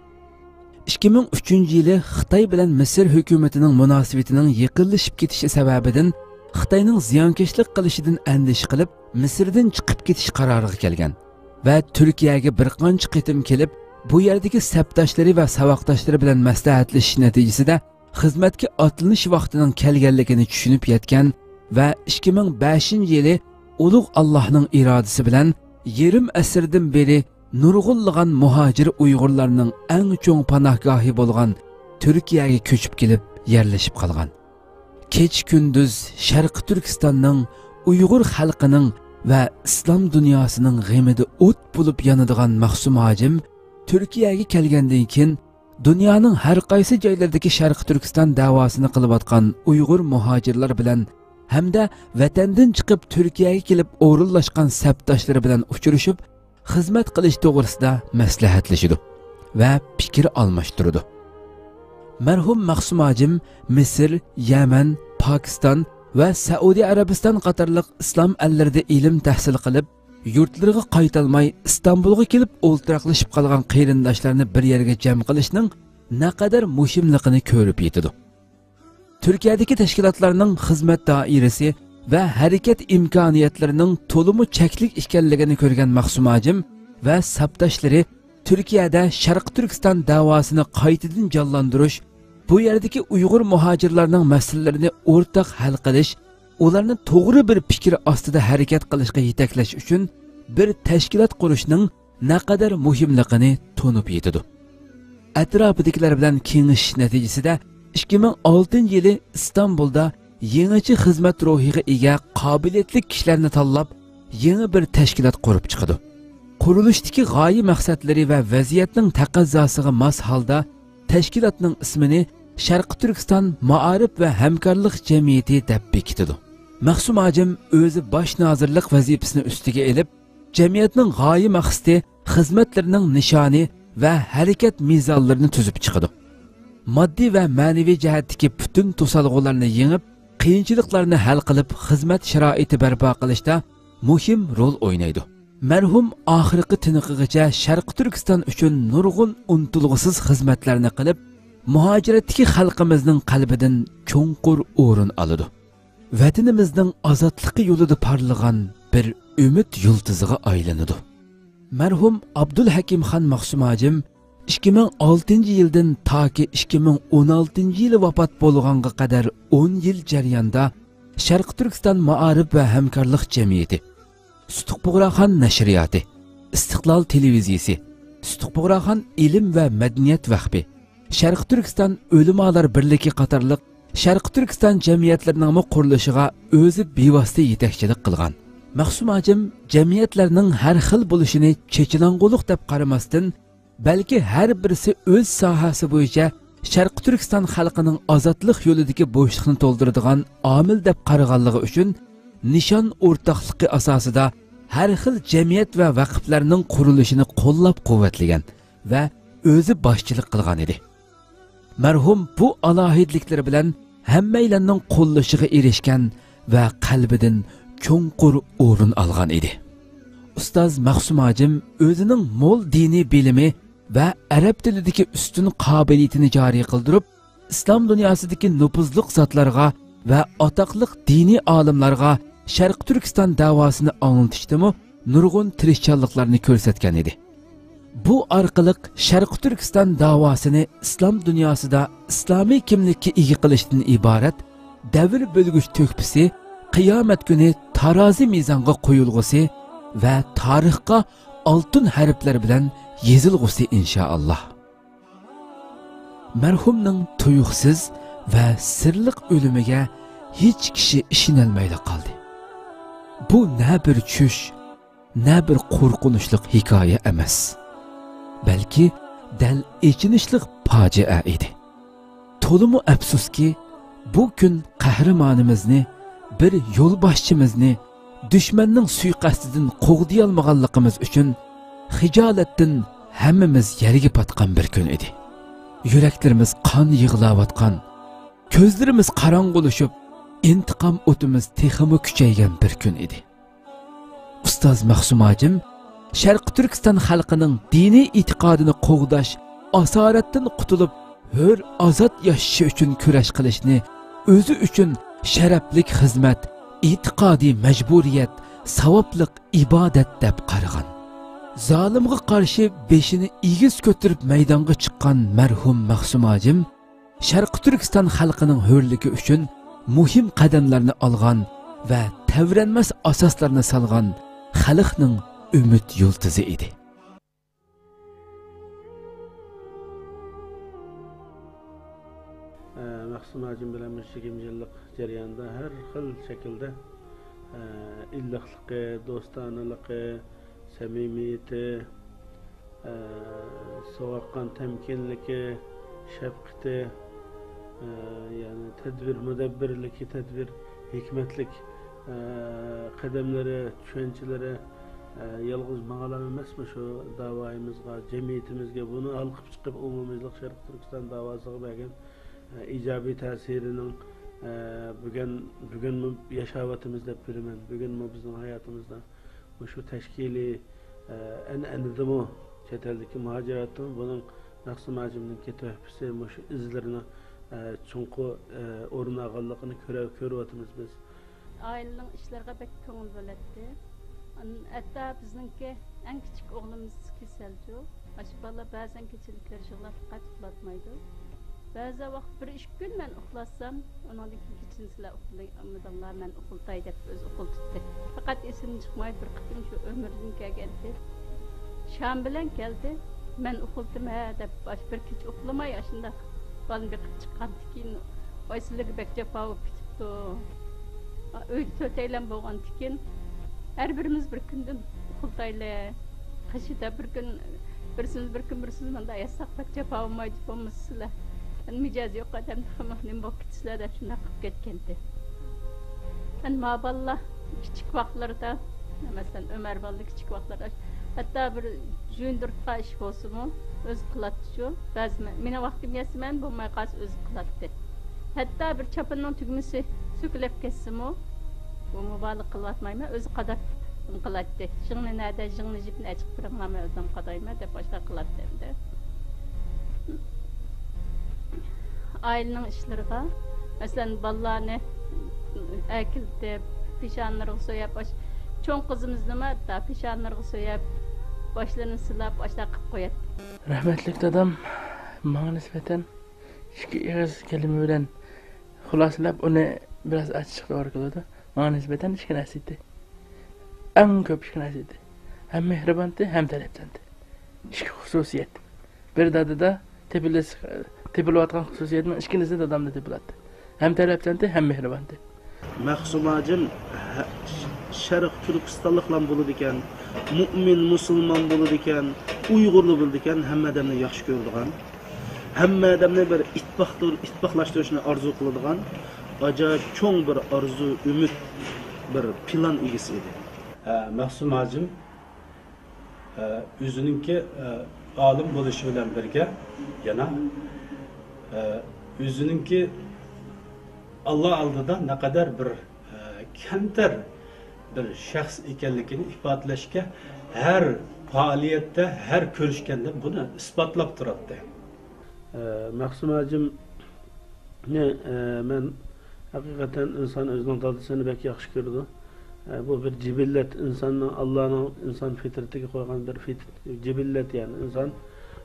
ئىككى مىڭ ئۈچىنچى يىلى خىتاي بىلەن مىسىر ھۆكۈمىتىنىڭ مۇناسىۋىتىنىڭ يېقىنلىشىپ كېتىشى سەۋەبىدىن خىتاينىڭ زىيانكەشلىك قىلىشىدىن ئەندىشە قىلىپ، مىسىردىن چىقىپ كېتىش قارارىغا كەلگەن ۋە تۈركىيەگە بىر قانچە قېتىم كېلىپ، بۇ يەردىكى سەپداشلىرى ۋە ساۋاقداشلىرى بىلەن مەسلىھەتلىشىش نەتىجىسىدە خىزمەتكە ئاتلىنىش ۋاقتىنىڭ كەلگەنلىكىنى چۈشىنىپ يەتكەن ۋە ئىككى مىڭ بەشىنچى يىلى ئۇلۇغ ئاللاھنىڭ ئىرادىسى بىلەن يېرىم ئەسىردىن بېرى نۇرغۇنلىغان مۇھاجىر ئۇيغۇرلارنىڭ ئەڭ چوڭ پاناھگاھى بولغان تۈركىيەگە كۆچۈپ كېلىپ يەرلىشىپ قالغان. كېچە-كۈندۈز شەرقىي تۈركىستاننىڭ، ئۇيغۇر خەلقىنىڭ ۋە ئىسلام دۇنياسىنىڭ غېمىدە ئوت بولۇپ يانىدىغان مەخسۇم ھاجىم تۈركىيەگە كەلگەندىن كېيىن، دۇنيانىڭ ھەر قايسى جايلىرىدىكى شەرقىي تۈركىستان دەۋاسىنى قىلىۋاتقان ئۇيغۇر مۇھاجىرلار بىلەن ھەمدە ۋەتەندىن چىقىپ تۈركىيەگە كېلىپ ئورۇنلاشقان سەپداشلىرى بىلەن ئۇچرىشىپ، خىزمەت قىلىش توغرىسىدا مەسلىھەتلىشىدۇ ۋە پىكىر ئالماشتۇرىدۇ. مەرھۇم مەخسۇم ھاجىم مىسىر، يەمەن، پاكىستان ۋە سەئۇدى ئەرەبىستان قاتارلىق ئىسلام ئەللىرىدە ئىلىم تەھسىل قىلىپ، يۇرتلىرىغا قايتالماي، ئىستانبۇلغا كېلىپ ئولتۇراقلىشىپ قالغان قېرىنداشلارنى بىر يەرگە جەم قىلىشنىڭ نەقەدەر مۇھىملىقىنى كۆرۈپ يېتىدۇ. تۈركىيەدىكى تەشكىلاتلارنىڭ خىزمەت دائىرىسى ۋە ھەرىكەت ئىمكانىيەتلىرىنىڭ تولىمۇ چەكلىك ئىكەنلىكىنى كۆرگەن مەخسۇم ھاجىم ۋە ساپداشلىرى تۈركىيەدە شەرقىي تۈركىستان دەۋاسىنى قايتىدىن جانلاندۇرۇش، بۇ يەردىكى ئۇيغۇر مۇھاجىرلارنىڭ مەسىلىلىرىنى ئورتاق ھەل قىلىش، ئۇلارنى توغرا بىر پىكىر ئاستىدا ھەرىكەت قىلىشقا يېتەكلەش ئۈچۈن بىر تەشكىلات قۇرۇشنىڭ نەقەدەر مۇھىملىقىنى تونۇپ يېتىدۇ. ئەتراپىدىكىلەر بىلەن كېڭىشىش نەتىجىسىدە، ئىككى مىڭ ئالتىنچى يىلى ئىستانبۇلدا يېڭىچە خىزمەت روھىغا ئىگە قابىلىيەتلىك كىشىلەرنى تاللاپ، يېڭى بىر تەشكىلات قۇرۇپ چىقىدۇ. قۇرۇلۇشتىكى غايە مەقسەتلىرى ۋە ۋەزىيەتنىڭ تەقەززاسىغا ماس ھالدا تەشكىلاتنىڭ ئىسمىنى شەرقىي تۈركىستان مائارىپ ۋە ھەمكارلىق جەمئىيىتى دەپ بېكىتىدۇ. مەخسۇم ھاجىم ئۆزى باش نازىرلىق ۋەزىپىسىنى ئۈستىگە ئېلىپ، جەمئىيەتنىڭ غايە مەقسىتى، خىزمەتلىرىنىڭ نىشانى ۋە ھەرىكەت مىزانلىرىنى تۈزۈپ چىقىدۇ. ماددىي ۋە مەنىۋى جەھەتتىكى پۈتۈن توسالغۇلارنى يېڭىپ، قىيىنچىلىقلارنى ھەل قىلىپ، خىزمەت شارائىتى بەرپا قىلىشتا مۇھىم رول ئوينايدۇ. مەرھۇم ئاخىرقى تىنىقىغىچە شەرقىي تۈركىستان ئۈچۈن نۇرغۇن ئۇنتۇلغۇسىز خىزمەتلەرنى قىلىپ، مۇھاجىرەتتىكى خەلقىمىزنىڭ قەلبىدىن چوڭقۇر ئورۇن ئالىدۇ. ۋەتىنىمىزنىڭ ئازادلىقى يولىدا پارلىغان بىر ئۈمىد يۇلتۇزىغا ئايلىنىدۇ. مەرھۇم ئابدۇلھەكىمخان مەخسۇم ھاجىم ئىككى مىڭ ئالتىنچى يىلدىن تاكى ئىككى مىڭ ئون ئالتىنچى يىلى ۋاپات بولغانغا قەدەر ئون يىل جەريانىدا شەرقىي تۈركىستان مائارىپ ۋە ھەمكارلىق جەمئىيىتى، سۇتۇق بۇغراخان نەشرىياتى، ئىستىقلال تېلېۋىزىيىسى، سۇتۇق بۇغراخان ئىلىم ۋە مەدەنىيەت ۋەقپى، شەرقىي تۈركىستان ئۆلىمالار بىرلىكى قاتارلىق شەرقىي تۈركىستان جەمئىيەتلىرىنىڭمۇ قۇرۇلۇشىغا ئۆزى بىۋاسىتە يېتەكچىلىك قىلغان. مەخسۇم ھاجىم جەمئىيەتلەرنىڭ ھەر خىل بولۇشىنى چېچىلاڭغۇلۇق دەپ قارىماستىن، بەلكى ھەر بىرسى ئۆز ساھەسى بويىچە شەرقىي تۈركىستان خەلقىنىڭ ئازادلىق يولىدىكى بوشلۇقنى تولدۇرىدىغان ئامىل دەپ قارىغانلىقى ئۈچۈن، نىشان ئورتاقلىقى ئاساسىدا ھەر خىل جەمئىيەت ۋە ۋەقىپلەرنىڭ قۇرۇلۇشىنى قوللاپ-قۇۋۋەتلىگەن ۋە ئۆزى باشچىلىق قىلغان ئىدى. مەرھۇم بۇ ئالاھىدىلىكلىرى بىلەن ھەممەيلەننىڭ قوللىشىغا ئېرىشكەن ۋە قەلبىدىن چوڭقۇر ئورۇن ئالغان ئىدى. ئۇستاز مەخسۇم ھاجىم ئۆزىنىڭ مول دىنىي بىلىمى ۋە ئەرەب تىلىدىكى ئۈستۈن قابىلىيىتىنى جارى قىلدۇرۇپ، ئىسلام دۇنياسىدىكى نوپۇزلۇق زاتلارغا ۋە ئاتاقلىق دىنىي ئالىملارغا شەرقىي تۈركىستان دەۋاسىنى ئاڭلىتىشتىمۇ نۇرغۇن تىرىشچانلىقلارنى كۆرسەتكەن ئىدى. بۇ ئارقىلىق شەرقىي تۈركىستان داۋاسىنى ئىسلام دۇنياسىدا ئىسلامىي كىملىككە ئىگە قىلىشتىن ئىبارەت دەۋر بۆلگۈچ تۆھپىسى، قىيامەت كۈنى تارازى مىزانغا قويۇلغۇسى ۋە تارىخقا ئالتۇن ھەرپلەر بىلەن يېزىلغۇسى، ئىنشائاللا. مەرھۇمنىڭ تۇيۇقسىز ۋە سىرلىق ئۆلۈمىگە ھېچ كىشى ئىشىنەلمەيلا قالدى. بۇ نە بىر چۈش، نە بىر قورقۇنچلۇق ھېكايە ئەمەس، بەلكى دەل ئېچىنىشلىق پاجىئە ئىدى. تولىمۇ ئەپسۇسكى، بۇ كۈن قەھرىمانىمىزنى، بىر يولباشچىمىزنى دۈشمەننىڭ سۇيىقەستىدىن قوغدىيالمىغانلىقىمىز ئۈچۈن خىجالەتتىن ھەممىمىز يەرگە پاتقان بىر كۈن ئىدى. يۈرەكلىرىمىز قان يىغلاۋاتقان، كۆزلىرىمىز قاراڭغۇلىشىپ، ئىنتىقام ئوتىمىز تېخىمۇ كۈچەيگەن بىر كۈن ئىدى. ئۇستاز مەخسۇم ھاجىم شەرقىي تۈركىستان خەلقىنىڭ دىنىي ئېتىقادىنى قوغداش، ئاسارەتتىن قۇتۇلۇپ، ھۆر، ئازاد ياشىشى ئۈچۈن كۈرەش قىلىشنى ئۆزى ئۈچۈن شەرەپلىك خىزمەت، ئېتىقادىي مەجبۇرىيەت، ساۋابلىق ئىبادەت دەپ قارىغان. زالىمغا قارشى بېشىنى ئېگىز كۆتۈرۈپ مەيدانغا چىققان مەرھۇم مەخسۇم ھاجىم شەرقىي تۈركىستان خەلقىنىڭ ھۆرلۈكى ئۈچۈن مۇھىم قەدەملەرنى ئالغان ۋە تەۋرەنمەس ئاساسلارنى سالغان خەلقنىڭ ئۈمىد يۇلتۇزى ئىدى. مەخسۇم ھاجىم بىلەن مۇشۇ يىگىرمە يىللىق جەرياندا ھەر خىل شەكىلدە، ئە، ئىللىقلىقى، دوستانىلىقى، سەمىمىيىتى، ئە، سوغۇققان تەمكىنلىكى، شەپقىتى، ئە، يەنى تەدبىر مۇدەببىرلىكى، تەدبىر ھېكمەتلىك، ئە، قەدەملىرى، چۈشەنچىلىرى، ئە، يالغۇز ماڭىلا ئەمەس، مۇشۇ داۋايىمىزغا، جەمئىيىتىمىزگە بۇنى ھالقىپ چىقىپ، ئومۇميۈزلۈك شەرقىي تۈركىستان داۋاسىغا بەرگەن ئىجابىي تەسىرىنىڭ، ئە، بۈگۈن، بۈگۈنمۇ ياشاۋاتىمىز دەپ بىلىمەن. بۈگۈنمۇ بىزنىڭ ھاياتىمىزدا مۇشۇ تەشكىلىي، ئە، ئەنئەنىدىمۇ، چەت ئەلدىكى مۇھاجىراتتىمۇ بۇنىڭ مەخسۇم ھاجىمنىڭكى تۆھپىسى، مۇشۇ ئىزلىرىنىڭ، ئە، چوڭقۇر، ئە، ئورۇن ئالغانلىقىنى كۆرە-، كۆرۈۋاتىمىز بىز. ئائىلىنىڭ ئىشلىرىغا بەك كۆڭۈل بۆلەتتى. ئان-، ھەتتا بىزنىڭكى ئەڭ كىچىك ئوغلىمىز كېسەلچۇ. ئاشۇ بالا بەزەن كېچىلىكلەر يىغلاپ قايتىپ ئۇخلاپ بولالمايدۇ. بەزى ۋاقىت بىر ئىككى كۈن مەن ئۇخلاتسام، ئۇنىڭدىن كېيىن كېچىنى سىلەر ئۇخلىمىدىڭلار، مەن ئۇخلىتاي دەپ ئۆزى ئۇخلىتىتتى. پەقەت ئېسىمدىن چىقماي بىر قېتىم شۇ ئۆمرىدىن كەلگەنتى. شام بىلەن كەلدى. مەن ئۇخلىتىمەن دەپ باش بىر كېچە ئۇخلىماي ئاشۇنداق بالىنى بېقىپ چىققاندىكىن، ۋاي سىلەرگە بەك جاپا بولۇپ كېتىپتۇ. ئۆيدە تۆتەيلەن بولغاندىكىن، ھەر بىرىمىز بىر كۈندىن ئۇخلىتايلى. قېشىدا بىر كۈن بىرسىمىز، بىر كۈن بىرسىمىز مۇنداق ياتساق بەك جاپا بولمايدۇ، بولمىسا سىلەر مىجەزى يوق ئادەم تېخىمۇ نېمە بولۇپ كېتىسىلەر دەپ شۇنداق قىلىپ كەتكەنتى. ئەنە ما بالىلار كىچىك ۋاقىتلىرىدا، مەسىلەن، ئۆمەر بالىلار كىچىك ۋاقىتلىرىدا ھەتتا بىر جۇيۇندۇرتقان ئىش بولسىمۇ ئۆزى قىلاتتى شۇ. بەزى مە-، مېنىڭ ۋاقتىم يەتسە مەن بولماي قالسا ئۆزى قىلاتتى. ھەتتا بىر چاپىنىنىڭ تۈگمىسى سۆكۈلۈپ كەتسىمۇ، بۇ مۇبالىغە قىلىۋاتمايمەن، ئۆزى قاداپ قىلاتتى. «ژىڭنە نەدە؟ ژىڭنە جىپنى ئەچىقىپ بېرىڭلار، مەن ئۆزۈم قادايمەن» دەپ ئاشۇنداق قىلاتتى ئەمدى. ئائىلىنىڭ ئىشلىرىغا، مەسىلەن، بالىلارنى ئەكېلىتىپ، پېشانىلىرىغا سۆيەپ، ئاش-، چوڭ قىزىمىزنىمۇ ھەتتا پېشانىلىرىغا سۆيەپ، باشلىرىنى سىلاپ، ئاشۇنداق قىلىپ قوياتتى. رەھمەتلىك دادام ماڭا نىسبەتەن ئىككى ئېغىز كەلىمە بىلەن خۇلاسىلەپ، ئۇنى بىراز ئاچىقچە توغرا كېلىدۇ. ماڭا نىسبەتەن ئىككى نەرسە ئىدى. ئەڭ كۆپ ئىككى نەرسە ئىدى. ھەم مېھرىبانتى، ھەم تەلەپچانتى. ئىككى خۇسۇسىيەت. بىر دادىدا تېپىلىس-، تېپىلىۋاتقان خۇسۇسىيەتنىڭ ئىككىنچىسى دادامدا تېپىلاتتى. ھەم تەلەپچانتى، ھەم مېھرىبانتى. مەخسۇم ھاجىم ھە-، شەرق تۈركىستانلىقلام بولىدىكەن، مۇئمىن مۇسۇلمان بولىدىكەن، ئۇيغۇرلا بولىدىكەن، ھەممە ئادەمنى ياخشى كۆرىدىغان، ھەممە ئادەمنى بىر ئىتتىپاقتۇر-، ئىتتىپاقلاشتۇرۇشنى ئارزۇ قىلىدىغان ئاجايىپ چوڭ بىر ئارزۇ، ئۈمىد، بىر پىلان ئىگىسى ئىدى. ھە، مەخسۇم ھاجىم، ھە، ئۆزىنىڭكى، ھە، ئالىم بولۇشى بىلەن بىرگە يەنە، ھە، ئۆزىنىڭكى ئاللا ئالدىدا نەقەدەر بىر، ھە، كەمتەر بىر شەخس ئىكەنلىكىنى ئىپادىلەشكە ھەر پائالىيەتتە، ھەر كۆرۈشكەندە بۇنى ئىسپاتلاپ تۇراتتى. ئە، مەخسۇم ھاجىمنى، ئە، مەن ھەقىقەتەن ئىنسان ئۆزىنىڭ دادىسىنى بەك ياخشى كۆرىدۇ. ئە، بۇ بىر جىبىللەت، ئىنساننىڭ، ئاللانىڭ ئىنسان فىترىتىگە قويغان بىر فىت-، جىبىللەت، يەنى ئىنسان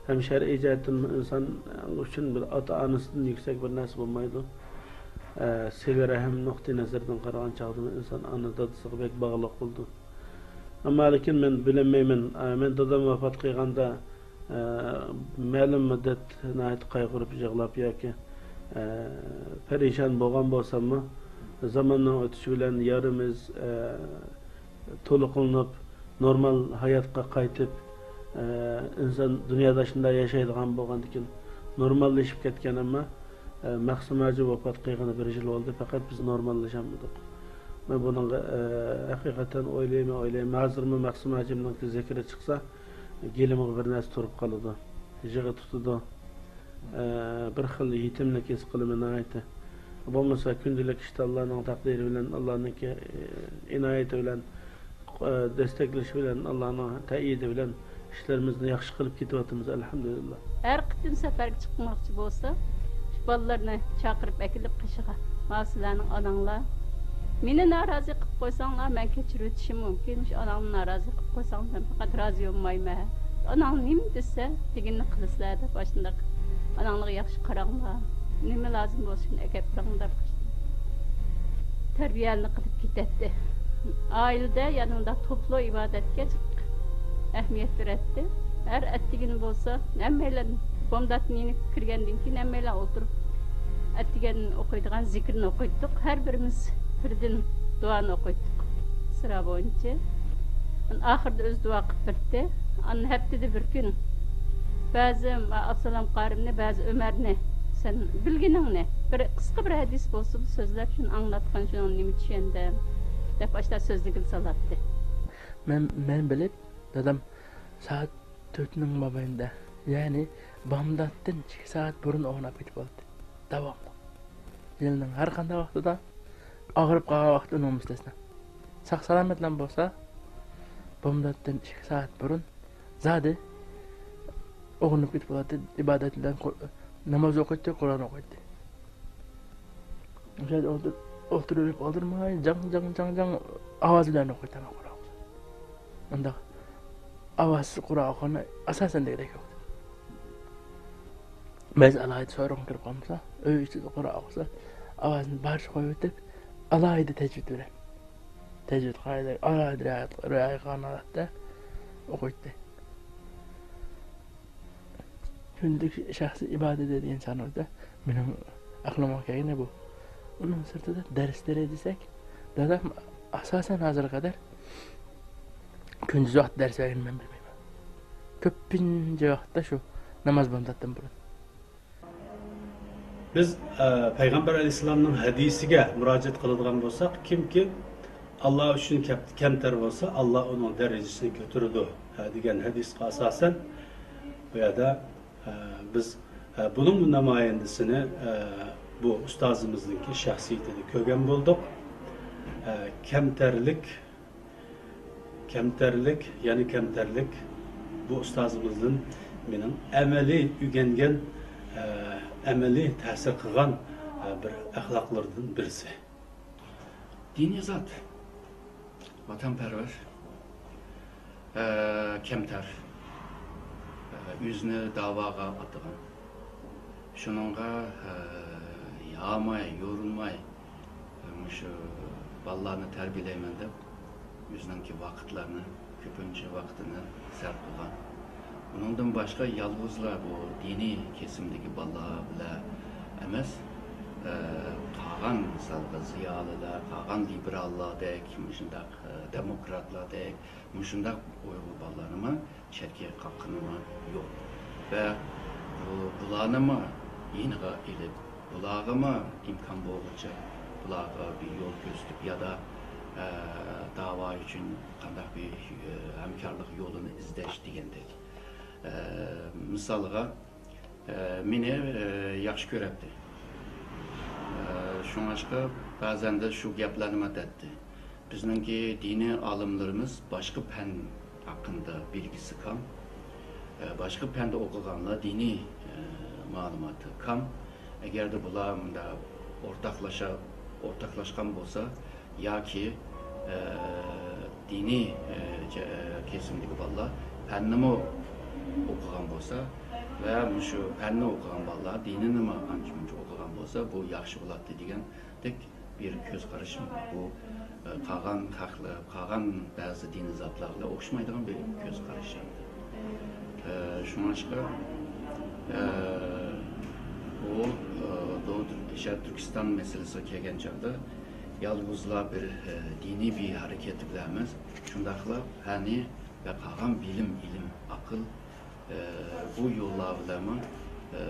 ھەم شەرئىي جەھەتتىن ئىنسان ئۈچۈن بىر ئاتا-ئانىسىدىن يۈكسەك بىر نەرسە بولمايدۇ. ئە، سىلە رەھىم نۇقتىئى نەزىرىدىن قارىغان چاغدىمۇ ئىنسان ئانا دادىسىغا بەك باغلىق بولىدۇ. ئەمما لېكىن مەن بىلەلمەيمەن. ئە، مەن دادام ۋاپات قىلغاندا، ئە، مەلۇم مۇددەت ناھايىتى قايغۇرۇپ يىغلاپ ياكى، ئە، پەرىشان بولغان بولساممۇ، زاماننىڭ ئۆتۈشى بىلەن يارىمىز، ئە، تولۇقلىنىپ، نورمال ھاياتقا قايتىپ، ئە، ئىنسان دۇنيادا شۇنداق ياشايدىغان بولغاندىكىن، نورماللىشىپ كەتكەن، ئەمما، ئە، مەخسۇم ھاجى ۋاپات قىلغىنى بىر يىل بولدى، پەقەت بىز نورماللىشالمىدۇق. مەن بۇنىڭغا، ئە، ھەقىقەتەن ئويلايمەن، ئويلايمەن. ھازىرمۇ مەخسۇم ھاجىمنىڭكى زىكرى چىقسا، گېلىمغا بىر نەرسە تۇرۇپ قالىدۇ، يىغا تۇتىدۇ. ئە، بىر خىل يېتىملىك ھېس قىلىمەن ناھايىتى. بولمىسا كۈندىلىك ئىشتا ئاللانىڭ تەقدىرى بىلەن، ئاللانىڭكى، ئە، ئىنايىتى بىلەن، ئە، دەستەكلىشى بىلەن، ئاللانىڭ تەئيىدى بىلەن ئىشلىرىمىزنى ياخشى قىلىپ كېتىۋاتىمىز، ئەلھەمدۇلىللا. ھەر قېتىم سەپەرگە چىقماقچى بولسا، شۇ بالىلىرىنى چاقىرىپ ئەكېلىپ قېشىغا، «ماۋۇ سىلەرنىڭ ئاناڭلار. مېنى نارازى قىلىپ قويساڭلار، مەن كەچۈرۈۋېتىشىم مۇمكىن. شۇ ئاناڭنى نارازى قىلىپ قويساڭلار، مەن پەقەت رازى بولمايمەن. ئاناڭ نېمە دېسە، دېگىنىنى قىلىسىلەر» دەپ، ئاشۇنداق، «ئاناڭلارغا ياخشى قاراڭلار. نېمە لازىم بولسا، شۇنى ئەكەپ بېرىڭلار» دەپ، تەربىيەنى قىلىپ كېتەتتى. ئائىلىدە يەنە مۇنداق توپلۇق ئىبادەتكە جىق ئەھمىيەت بېرەتتى. ھەر ئەتىگىنى بولسا، ھەممەيلەن بامداتتىن يېنىپ كىرگەندىن كېيىن، ھەممەيلەن ئولتۇرۇپ، ئەتىگەن ئوقۇيدىغان زىكرىنى ئوقۇيتتۇق. ھەر بىرىمىز بىردىن دۇئانى ئوقۇيتتۇق، سىرا بويىچە. ئاخىرىدا ئۆزى دۇئا قىلىپ بېرەتتى. ئاندىن ھەپتىدە بىر كۈن بەزى ئابسالام قارىمنى، بەزى ئۆمەرنى، سەن بىلگىنىڭنى، بىر قىسقا بىر ھەدىس بولسىمۇ سۆزلەپ، شۇنى ئاڭلاتقىن، شۇنىڭدىن نېمە چۈشەندىڭ دەپ، ئاشۇنداق سۆزلىگىلى سالاتتى. مەن، مەن بىلىپ، دادام سائەت تۆتنىڭ مابەينىدە، يەنى بامداتتىن ئىككى سائەت بۇرۇن ئويغىنىپ كېتىپ قالاتتى. داۋاملىق. يىلنىڭ ھەر قانداق ۋاقتىدا، ئاغرىپ قالغان ۋاقىت ئۇنىڭ مۇستەسنا. ساق-سالامەتلا بولسا، بامداتتىن ئىككى سائەت بۇرۇن زادى ئويغىنىپ كېتىپ قالاتتى، ئىبادەت بىلەن قۇر-، ناماز ئوقۇيتتى، قۇرئان ئوقۇيتتى. ئوشۇ يەردە ئولتۇر-، ئولتۇرۇۋېرىپ ئالدىرىماي، جاڭ، جاڭ، جاڭ، جاڭ ئاۋاز بىلەن ئوقۇيتتى قۇرئان. ئۇنداق ئاۋازسىز قۇرئان ئوقۇغىنى ئاساسەن دېگۈدەك يوق. بەزى ئالاھىدە سورۇنغا كىرىپ قالمىسا، ئۆي ئىچىدە قۇرئان ئوقۇسا، ئاۋازىنى بارچە قويۇۋېتىپ، ئالاھىدە تەجۋىد بىلەن، تەجۋىد قائىدىلىرى ئالاھىدە رىئايە، رىئايە قىلغان ھالەتتە ئوقۇيتتى. كۈندىلىك شەخسىي ئىبادىتى دېگەن سانىدا مېنىڭ ئەقلىمغا كەلگىنى بۇ. ئۇنىڭ سىرتىدا دەرسلىرى دېسەك، دادام ئاساسەن ھازىرغا قەدەر كۈندۈز ۋاقىت دەرس بەرگىنىنى مەن بىلمەيمەن. كۆپىنچە ۋاقىتتا شۇ ناماز بامداتتىن بۇرۇن. بىز، ئە، پەيغەمبەر ئەلەيھىسسالامنىڭ ھەدىسىگە مۇراجىئەت قىلىدىغان بولساق، كىمكى ئاللا ئۈچۈن كەپ-، كەمتەر بولسا، ئاللا ئۇنىڭ دەرىجىسىنى كۆتۈرىدۇ، ھە، دېگەن ھەدىسقا ئاساسەن، بۇ يەردە، ئە، بىز، ئە، بۇنىڭ نامايەندىسىنى، ئە، بۇ ئۇستازىمىزنىڭكى شەخسىيىتىدە كۆرگەن بولدۇق. ئە، كەمتەرلىك، كەمتەرلىك، يەنە كەمتەرلىك بۇ ئۇستازىمىزدىن مېنىڭ ئەمەلىي ئۆگەنگەن، ئە، ئەمەلىي تەسىر قىلغان، ئە، بىر ئەخلاقلىرىدىن بىرسى. دىنىي زات، ۋەتەنپەرۋەر، ئە، كەمتەر، ئە، ئۆزىنى داۋاغا ئاتىغان. شۇنىڭغا، ئە، ياماي، يورۇلماي، ئە، مۇشۇ بالىلارنى تەربىيەلەيمەن دەپ، ئۆزىنىڭكى ۋاقىتلارنى، كۆپىنچە ۋاقتىنى سەرپ قىلغان. ئۇنىڭدىن باشقا يالغۇزلا بۇ دىنىي كېسىمدىكى بالىلار بىلەن ئەمەس، ئە، قالغان مىسالغا زىيالىيلار، قالغان لىبېراللاردەك، مۇشۇنداق، ئە، دېموكراتلاردەك، مۇشۇنداق ئۇيغۇر بالىلارنىمۇ چەتكە قاققىنىمۇ يوق. ۋە بۇ، بۇلارنىمۇ يېنىغا ئېلىپ، بۇلارغىمۇ ئىمكان بولغۇچە بۇلارغا بىر يول كۆرسىتىپ يادا، ئە، داۋا ئۈچۈن قانداق بىر، ئە، ھەمكارلىق يولىنى ئىزدەش دېگەندەك. ئە، مىسالغا، ئە، مېنى، ئە، ياخشى كۆرەتتى. ئە، شۇڭلاشقا بەزەندە شۇ گەپلەرنىمۇ دەتتى. بىزنىڭكى دىنىي ئالىملىرىمىز باشقا پەن ھەققىدە بىلگىسى كەم. ئە، باشقا پەندە ئوقۇغانلار دىنىي، ئە، مەلۇماتى كەم. ئەگەردە بۇلار مۇنداق ئورتاقلاشا-، ئورتاقلاشقان بولسا، ياكى، ئە، دىنىي، ئە، جە-، كېسىمدىكى بالىلار پەننىمۇ ئوقۇغان بولسا ۋە مۇشۇ پەننى ئوقۇغان بالىلار دىنىنىمۇ ئانچە-مۇنچە ئوقۇغان بولسا، بۇ ياخشى بولاتتى دېگەندەك بىر كۆز قارىشىم بار. بۇ، ئە، قالغان خەقلەر، قالغان بەزى دىنىي زاتلار بىلەن ئوخشىمايدىغان بىر كۆز قارىشىم. ئە، شۇڭلاشقا، ئە، بۇ، ئە، دو-، شەرقىي تۈركىستان مەسىلىسىگە كەلگەن چاغدا يالغۇزلا بىر، ئە، دىنىي بىر ھەرىكەت بىلەن ئەمەس، شۇنداقلا پەننى ۋە قالغان بىلىم، ئىلىم، ئەقىل، ئە، بۇ يوللار بىلەنمۇ، ئە،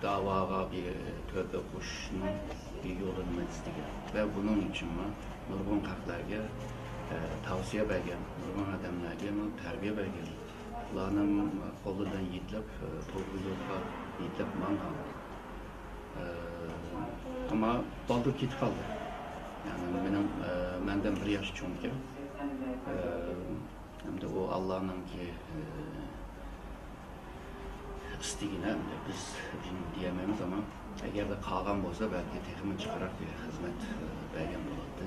داۋاغا بىر تۆھپە قوشۇشنىڭ بىر يولىنى ئىزدىگەن ۋە بۇنىڭ ئۈچۈنمۇ نۇرغۇن خەقلەرگە، ئە، تەۋسىيە بەرگەن، نۇرغۇن ئادەملەرگە تەربىيە بەرگەن. ئۇلارنىڭ قولىدىن يېتىلىپ، ئە، توغرا يولغا يېتىلىپ ماڭغان. ئە، ئەمما بالدۇر كېتىپ قالدى. يەنى مېنىڭ، ئە، مەندىن بىر ياش چوڭكەن. ئە، ئەمدى ئۇ ئاللانىڭكى، ئە، ئىستىگىنى ئەمدى بىز بۇنى دېيەلمەيمىز، ئەمما ئەگەردە قالغان بولسا، بەلكى تېخىمۇ جىقراق بىر خىزمەت، ئە، بەرگەن بولاتتى.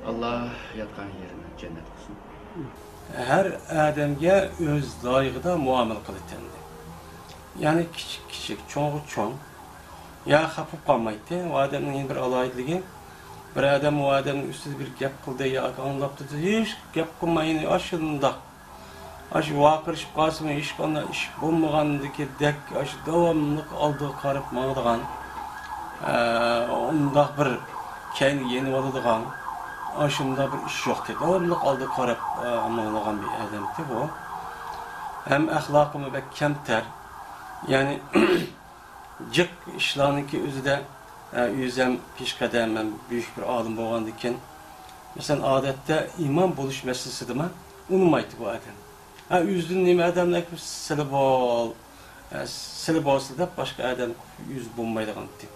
ئاللا ياتقان يېرىنى جەننەت قىلسۇن. ھەر ئادەمگە ئۆز لايىقىدا مۇئامىلە قىلىدىكەن. يەنى كىچىك كىچىك، چوڭغا چوڭ. يا خاپا بولۇپ قالمايتتى. ئۇ ئادەمنىڭ يەنە بىر ئالاھىدىلىكى، بىر ئادەم ئۇ ئادەمنىڭ ئۈستىدە بىر گەپ قىلدى ياكى ئاڭلاپ تۇردى، ھېچ گەپ قىلماي، يەنە ئاشۇنداق، ئاشۇ ۋارقىرىشىپ قالسىمۇ، ھېچقانداق ئىش بولمىغاندىكىدەك، ئاشۇ داۋاملىق ئالدىغا قاراپ ماڭىدىغان، ئە، ئۇنداق بىر كەينىگە يېنىۋالىدىغان، ئاشۇنداق بىر ئىش يوقتى. داۋاملىق ئالدىغا قاراپ، ئە، ماڭىدىغان بىر ئادەمتى بۇ. ھەم ئەخلاقىمۇ بەك كەمتەر. يەنى، جىق ئىشلارنىڭكى ئۆزىدە، ئە، ئۆزەم پېشقەدەم، ھەم بۈيۈك بىر ئالىم بولغاندىكىن، مەسىلەن، ئادەتتە ئىمام بولۇش مەسىلىسىدىمۇ ئۇنىمايتتى بۇ ئادەم. ھە، ئۆزىدىن نېمە ئادەملەر كۆرسە، سىلى بول، ئە، سىلى بولسىلا دەپ باشقا ئادەم ئۆزى بولمايدىغانتى.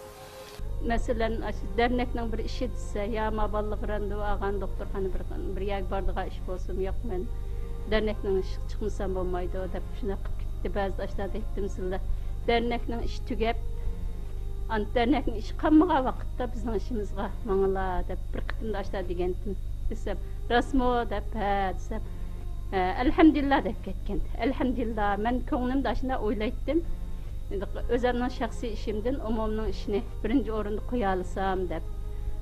مەسىلەن، ئاشۇ دەرنەكنىڭ بىر ئىشى دېسە، يا ما بالىلىق رەندىۋ ئالغان دوختۇرخانا بىر، بىر يەرگە بارىدىغان ئىش بولسىمۇ، ياق، مەن دەرنەكنىڭ ئىشىغا چىقمىسام بولمايدۇ دەپ شۇنداق قىلىپ كېتىپتۇ. بەزىدە ئاشۇنداق دەيتتىم، سىلە دەرنەكنىڭ ئىشى تۈگەپ، ئان-، دەرنەكنىڭ ئىشى قالمىغان ۋاقىتتا بىزنىڭ ئىشىمىزغا ماڭىلا دەپ بىر قېتىمدا ئاشۇنداق دېگەنتىم دېسەم، راستمۇ دەپ، ھە دېسەم، ھە، ئەلھەمدۇلىللا دەپ كەتكەن. ئەلھەمدۇلىللا، مەن كۆڭلۈمدە ئاشۇنداق ئويلايتتىم. ئۆزۈمنىڭ شەخسىي ئىشىمدىن ئومۇمنىڭ ئىشىنى بىرىنچى ئورۇندا قويالىسام دەپ.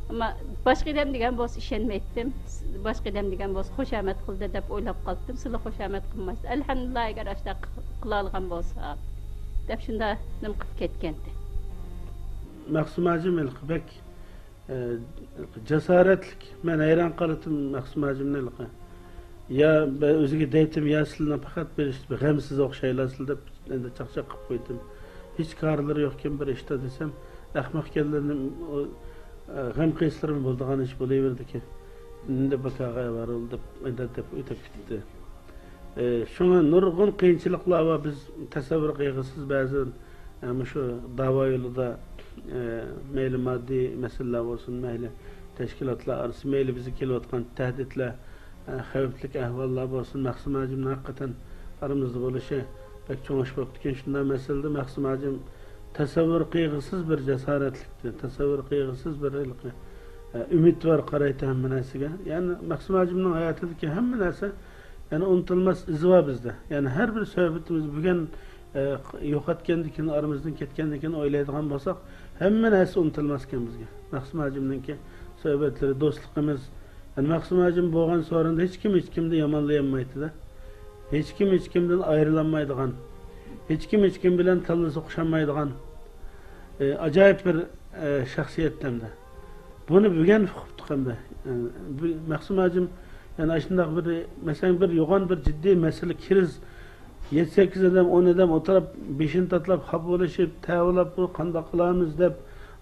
ئەمما باشقا ئادەم دېگەن بولسا ئىشەنمەيتتىم. باشقا ئادەم دېگەن بولسا خۇشامەت قىلدى دەپ ئويلاپ قالاتتىم. سىلى خۇشامەت قىلمايسىز. ئەلھەمدۇلىللا، ئەگەر ئاشۇنداق قىلالىغان بولسا دەپ شۇنداق نېمە قىلىپ كەتكەنتى. مەخسۇم ھاجىم ھېلىقى بەك، ئە، جاسارەتلىك. مەن ھەيران قالاتتىم مەخسۇم ھاجىمنى ھېلىقى. يا مەن ئۆزىگە دەيتتىم، يا سىلىنىڭ پەقەت بىر غەمسىز ئوخشايلا سىلە دەپ، ئەندى چاقچاق قىلىپ قويدۇم. ھېچ كارلىرى يوقكەن بىر ئىشتا دېسەم، ئەخمەقكەنلىرىنى، ئۇ، ئە، غەم قىلسىلىرىمۇ بولىدىغان ئىش بولۇۋېرىدىكەن. ئەندى بىكارغا ئاۋارە بولدى دەپ، ئەندى دەپ ئۆتۈپ كېتىپتۇ. ئى، شۇڭا نۇرغۇن قىيىنچىلىقلار بار، بىز تەسەۋۋۇر قىلغۇسىز بەزىدىن، ئە، مۇشۇ داۋا يولىدا، ئە، مەيلى ماددىي مەسىلىلەر بولسۇن، مەيلى تەشكىلاتلار ئارىسى، مەيلى بىزگە كېلىۋاتقان تەھدىتلەر، ئە، خەۋپلىك ئەھۋاللار بولسۇن، مەخسۇم ھاجىمنىڭ ھەقىقەتەن ئارىمىزدا بولۇشى بەك چوڭ ئىش بوپتىكەن. شۇنداق مەسىلىدە مەخسۇم ھاجىم تەسەۋۋۇر قىلغۇسىز بىر جاسارەتلىكتى، تەسەۋۋۇر قىلغۇسىز بىر ھېلىقى، ئە، ئۈمىدۋار قارايتتى ھەممە نەرسىگە. يەنى مەخسۇم ھاجىمنىڭ ھاياتىدىكى ھەممە نەرسە، يەنى ئۇنتۇلماس ئىزى بار بىزدە. يەنى ھەر بىر سۆھبىتىمىز بۈگۈن، ئە، يوقاتكاندىن كېيىن، ئارىمىزدىن كەتكەندىن كېيىن ئويلايدىغان بولساق، ھەممە نەرسە ئۇنتۇلماس ئىكەن بىزگە. مەخسۇم ھاجىمنىڭكى سۆھبەتلىرى، دوستلۇقىمىز، يەنى مەخسۇم ھاجىم بولغان سورۇندا ھېچكىم ھېچكىمنى يامانلىيالمايتتى-دە. ھېچكىم ھېچكىمدىن ئايرىلالمايدىغان، ھېچكىم ھېچكىم بىلەن تاللىسا ئوخشىمايدىغان، ئە، ئاجايىپ بىر، ئە، شەخسىيەت ئەمدى. بۇنى بۈگۈن ئۇقۇپتۇق ئەمدى. ئە، بۇ مەخسۇم ھاجىم، يەنى ئاشۇنداق بىر، مەسىلەن، بىر يوغان بىر جىددىي مەسىلە، كىرىز، يەتتە سەككىز ئادەم، ئون ئادەم ئولتۇرۇپ، بېشىنى تاتلاپ، خاپا بولۇشۇپ، تەۋىلاپ، بۇ قانداق قىلارمىز دەپ،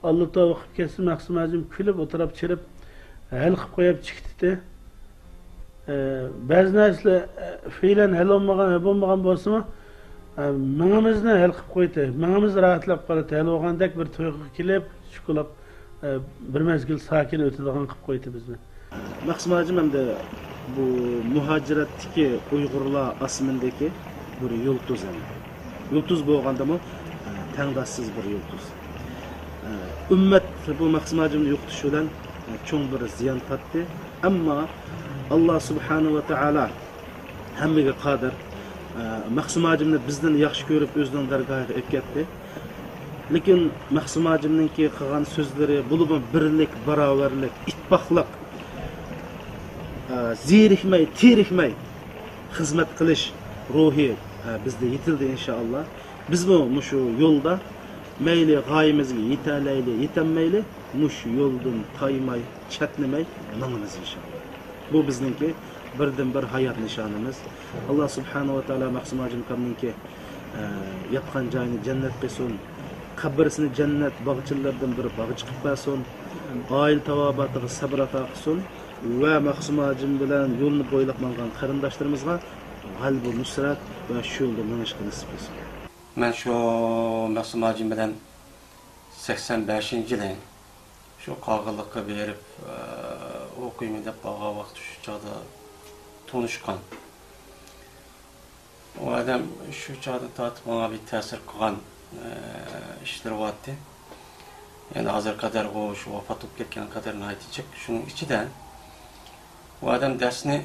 ئاللا تەۋبە قىلىپ كەتسە، مەخسۇم ھاجىم كۈلۈپ، ئولتۇرۇپ، چىرىپ، ھەل قىلىپ قويۇپ چىقىپتى. ئە، بەزى نەرسىلەر، ئە، فېئىلەن ھەل بولمىغان، ھەل بولمىغان بولسىمۇ، ئە، مېڭىمىزنى ھەل قىلىپ قويدى. مېڭىمىز راھەتلەپ قالدى. ھەل بولغاندەك بىر تۇيغۇغا كېلىپ، شۇكۇلۇپ، ئە، بىر مەزگىل ساكىن ئۆتىدىغان قىلىپ قويدى بىزنى. مەخسۇم ھاجىم ئەمدى بۇ مۇھاجىرەتتىكى ئۇيغۇرلار ئاسمىنىدىكى بىر يۇلتۇز ئەمدى. يۇلتۇز بولغاندىمۇ، ئە، تەڭداشسىز بىر يۇلتۇز. ئە، ئۈممەت بۇ مەخسۇم ھاجىمنى يوقىتىش بىلەن، ئە، چوڭ بىر زىيان تارتتى. ئەمما ئاللا سۇبھانەھۇ ۋە تائالا ھەممىگە قادىر. ئە، مەخسۇم ھاجىمنى بىزدىن ياخشى كۆرۈپ ئۆزىنىڭ دەرگاھىغا ئەكەتتى. لېكىن مەخسۇم ھاجىمنىڭكى قىلغان سۆزلىرى، بولۇپمۇ بىرلىك، باراۋەرلىك، ئىتتىپاقلىق، ئە، زېرىكمەي، تېرىكمەي خىزمەت قىلىش روھى، ئە، بىزدە يېتىلدى، ئىنشائاللا. بىزمۇ مۇشۇ يولدا مەيلى غايىمىزگە يېتەلەيلى، يېتەلمەيلى، مۇشۇ يولدىن تايماي، چەتنىمەي ماڭىمىز، ئىنشائاللا. بۇ بىزنىڭكى بىردىنبىر ھايات نىشانىمىز. ئاللا سۇبھانەھۇ ۋە تائالا مەخسۇم ھاجىم ئاكامنىڭكى، ئە، ياتقان جايىنى جەننەت قىلسۇن، قەبرىسىنى جەننەت باغچىلىرىدىن بىر باغچە قىلىپ بەرسۇن، ئائىلە تاۋابىئاتىغا سەبر ئاتا قىلسۇن ۋە مەخسۇم ھاجىم بىلەن يولنى بويلاپ ماڭغان قېرىنداشلىرىمىزغا غەلىبە نۇسرەت ۋە شۇ يولدا مېڭىشقا نېسىپ قىلسۇن. مەن شۇ مەخسۇم ھاجىم بىلەن سەكسەن بەشىنچى يىلى شۇ قاغىلىققا بېرىپ، ئە، ئوقۇيمەن دەپ بارغان ۋاقتى شۇ چاغدا تونۇشقان. ئۇ ئادەم شۇ چاغدىن تارتىپ ماڭا بىر تەسىر قىلغان، ئە، ئىشلىرى بارتتى. يەنى ھازىرغا قەدەر ئۇ شۇ ۋاپات بولۇپ كەتكەنگە قەدەر ناھايىتى جىق. شۇنىڭ ئىچىدە ئۇ ئادەم دەرسنى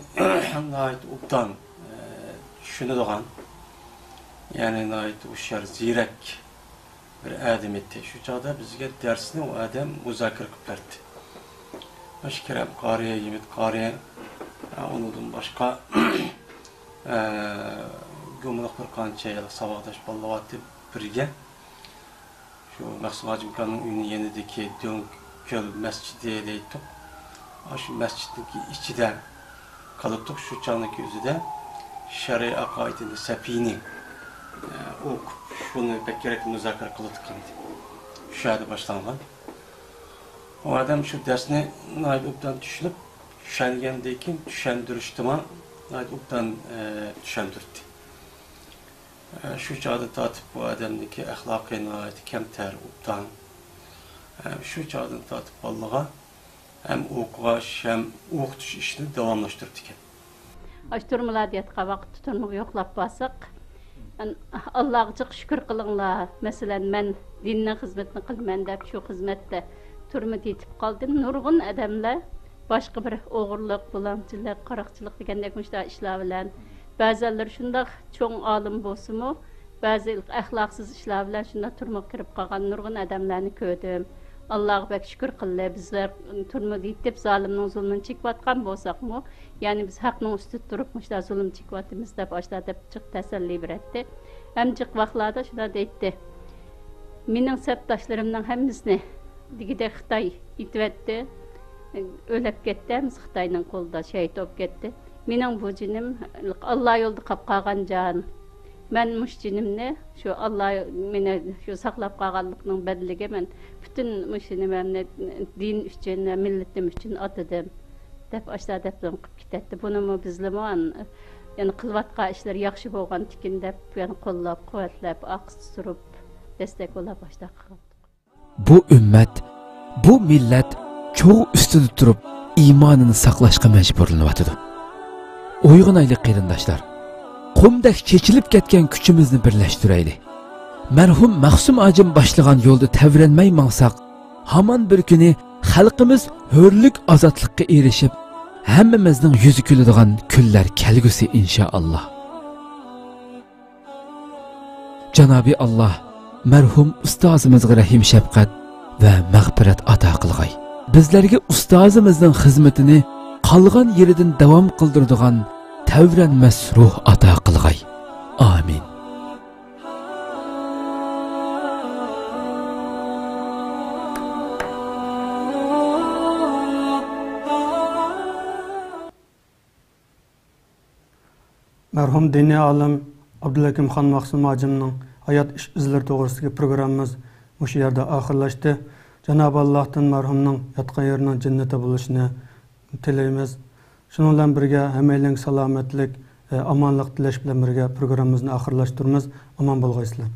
ناھايىتى ئوبدان، ئە، چۈشىنىدىغان، يەنى ناھايىتى ھوشيار، زېرەك بىر ئادەم ئىدى. شۇ چاغدا بىزگە دەرسنى ئۇ ئادەم مۇزاكىرە قىلىپ بەردى. مۇشۇ كېرەم قارى، ھىمىت قارى، ئۇنىڭدىن باشقا، ئە، گۇمىلىق بىر قانچە ساۋاقداش بالىلار بارتتى بىرگە. شۇ مەخسۇم ھاجىم ئاكامنىڭ ئۆيىنىڭ يېنىدىكى دۆڭكۆل مەسچىتى دەيتتۇق. ئاشۇ مەسچىتنىڭكى ئىچىدە قالاتتۇق. شۇ چاغنىڭكى ئۆزىدە شەرئىي ئەقائىدىنى سەپىينى، ئە، ئوقۇپ، شۇنى بەك كېرەك مۇزاكىرە قىلىۋاتقانىدى. شۇ يەردە باشلانغان. ئۇ ئادەم شۇ دەرسنى ناھايىتى ئوبدان چۈشىنىپ، چۈشەنگەندىن كېيىن چۈشەندۈرۈشتىمۇ ناھايىتى ئوبدان، ئە، چۈشەندۈردى. ئە، شۇ چاغدىن تارتىپ بۇ ئادەمنىڭكى ئەخلاقى ناھايىتى كەمتەر، ئوبدان. ئە، شۇ چاغدىن تارتىپ بالىلارغا ھەم ئوقۇغاچ، ھەم ئوقۇتۇش ئىشىنى داۋاملاشتۇرۇپتىكەن. ئاشۇ تۈرمىلەردە ياتقان ۋاقىتتا تۈرمىگە يوقلاپ بارساق، مەن، ئاللاغا جىق شۈكۈر قىلىڭلار، مەسىلەن، مەن دىننىڭ خىزمىتىنى قىلىمەن دەپ شۇ خىزمەتتە تۈرمىدە يېتىپ قالدىم. نۇرغۇن ئادەملەر باشقا بىر ئوغرىلىق، بۇلاڭچىلىق، قاراقچىلىق دېگەندەك مۇشۇنداق ئىشلار بىلەن، بەزەنلىرى شۇنداق چوڭ ئالىم بولسىمۇ، بەزى ئەخلاقسىز ئىشلار بىلەن شۇنداق تۈرمىگە كىرىپ قالغان نۇرغۇن ئادەملەرنى كۆردۈم. ئاللاغا بەك شۈكۈر قىلدى. بىزلەر تۈرمىدە يېتىپ، زالىمنىڭ زۇلمىنى چېكىۋاتقان بولساقمۇ، يەنى بىز ھەقنىڭ ئۈستىدە تۇرۇپ، مۇشۇنداق زۇلۇم چېكىۋاتىمىز دەپ، ئاشۇنداق دەپ جىق تەسەللى بېرەتتى. ھەم جىق ۋاقىتلاردا شۇنداق دەيتتى، مېنىڭ سەپداشلىرىمنىڭ ھەممىسىنى دېگۈدەك خىتاي ئېتىۋەتتى. ئۆلۈپ كەتتى، ھەممىسى خىتاينىڭ قولىدا شېھىت بولۇپ كەتتى. مېنىڭ بۇ جېنىم ئاللا يولىدا قاپ قالغان جان. مەن مۇشۇ جېنىمنى شۇ ئاللا مېنى شۇ ساقلاپ قالغانلىقنىڭ بەدىلىگە مەن پۈتۈن مۇشۇ نېمەمنى دىن ئۈچۈن ۋە مىللىتىم ئۈچۈن ئاتىدىم، دەپ ئاشۇنداق دەپلىرىنى قىلىپ كېتەتتى. بۇنىمۇ بىزلىمۇ ئان-، يەنە قىلىۋاتقان ئىشلىرى ياخشى بولغانتىكىن دەپ، يەنە قوللاپ قۇۋۋەتلەپ، ئالقىش ئۇرۇپ، دەستەك قوللاپ ئاشۇنداق قىلغان. بۇ ئۈممەت، بۇ مىللەت چوغ ئۈستىدە تۇرۇپ ئىمانىنى ساقلاشقا مەجبۇرلىنىۋاتىدۇ. ئويغىنايلى قېرىنداشلار. قۇمدەك چېچىلىپ كەتكەن كۈچىمىزنى بىرلەشتۈرەيلى. مەرھۇم مەخسۇم ھاجىم باشلىغان يولدا تەۋرەنمەي ماڭساق، ھامان بىر كۈنى خەلقىمىز ھۆرلۈك ئازادلىققا ئېرىشىپ، ھەممىمىزنىڭ يۈزى كۈلىدىغان كۈنلەر كەلگۈسى ئىنشائاللا. جانابى ئاللا مەرھۇم ئۇستازىمىزغا رەھىم شەپقەت ۋە مەغپىرەت ئاتا قىلغاي. بىزلەرگە ئۇستازىمىزنىڭ خىزمىتىنى قالغان يېرىدىن داۋام قىلدۇرىدىغان تەۋرەنمەس روھ ئاتا قىلغاي. ئامىن. مەرھۇم دىنىي ئالىم ئابدۇلھەكىم خان مەخسۇم ھاجىمنىڭ ھايات ئىش ئىزلىرى توغرىسىدىكى پروگراممىمىز مۇشۇ يەردە ئاخىرلاشتى. جانابى ئاللاھتىن مەرھۇمنىڭ ياتقان يېرىنىڭ جەننىتى بولۇشىنى تىلەيمىز. شۇنىڭ بىلەن بىرگە، ھەممەيلەنگە سالامەتلىك، ئامانلىق تىلەش بىلەن بىرگە، پروگراممىمىزنى ئاخىرلاشتۇرىمىز. ئامان بولغايسىلەر.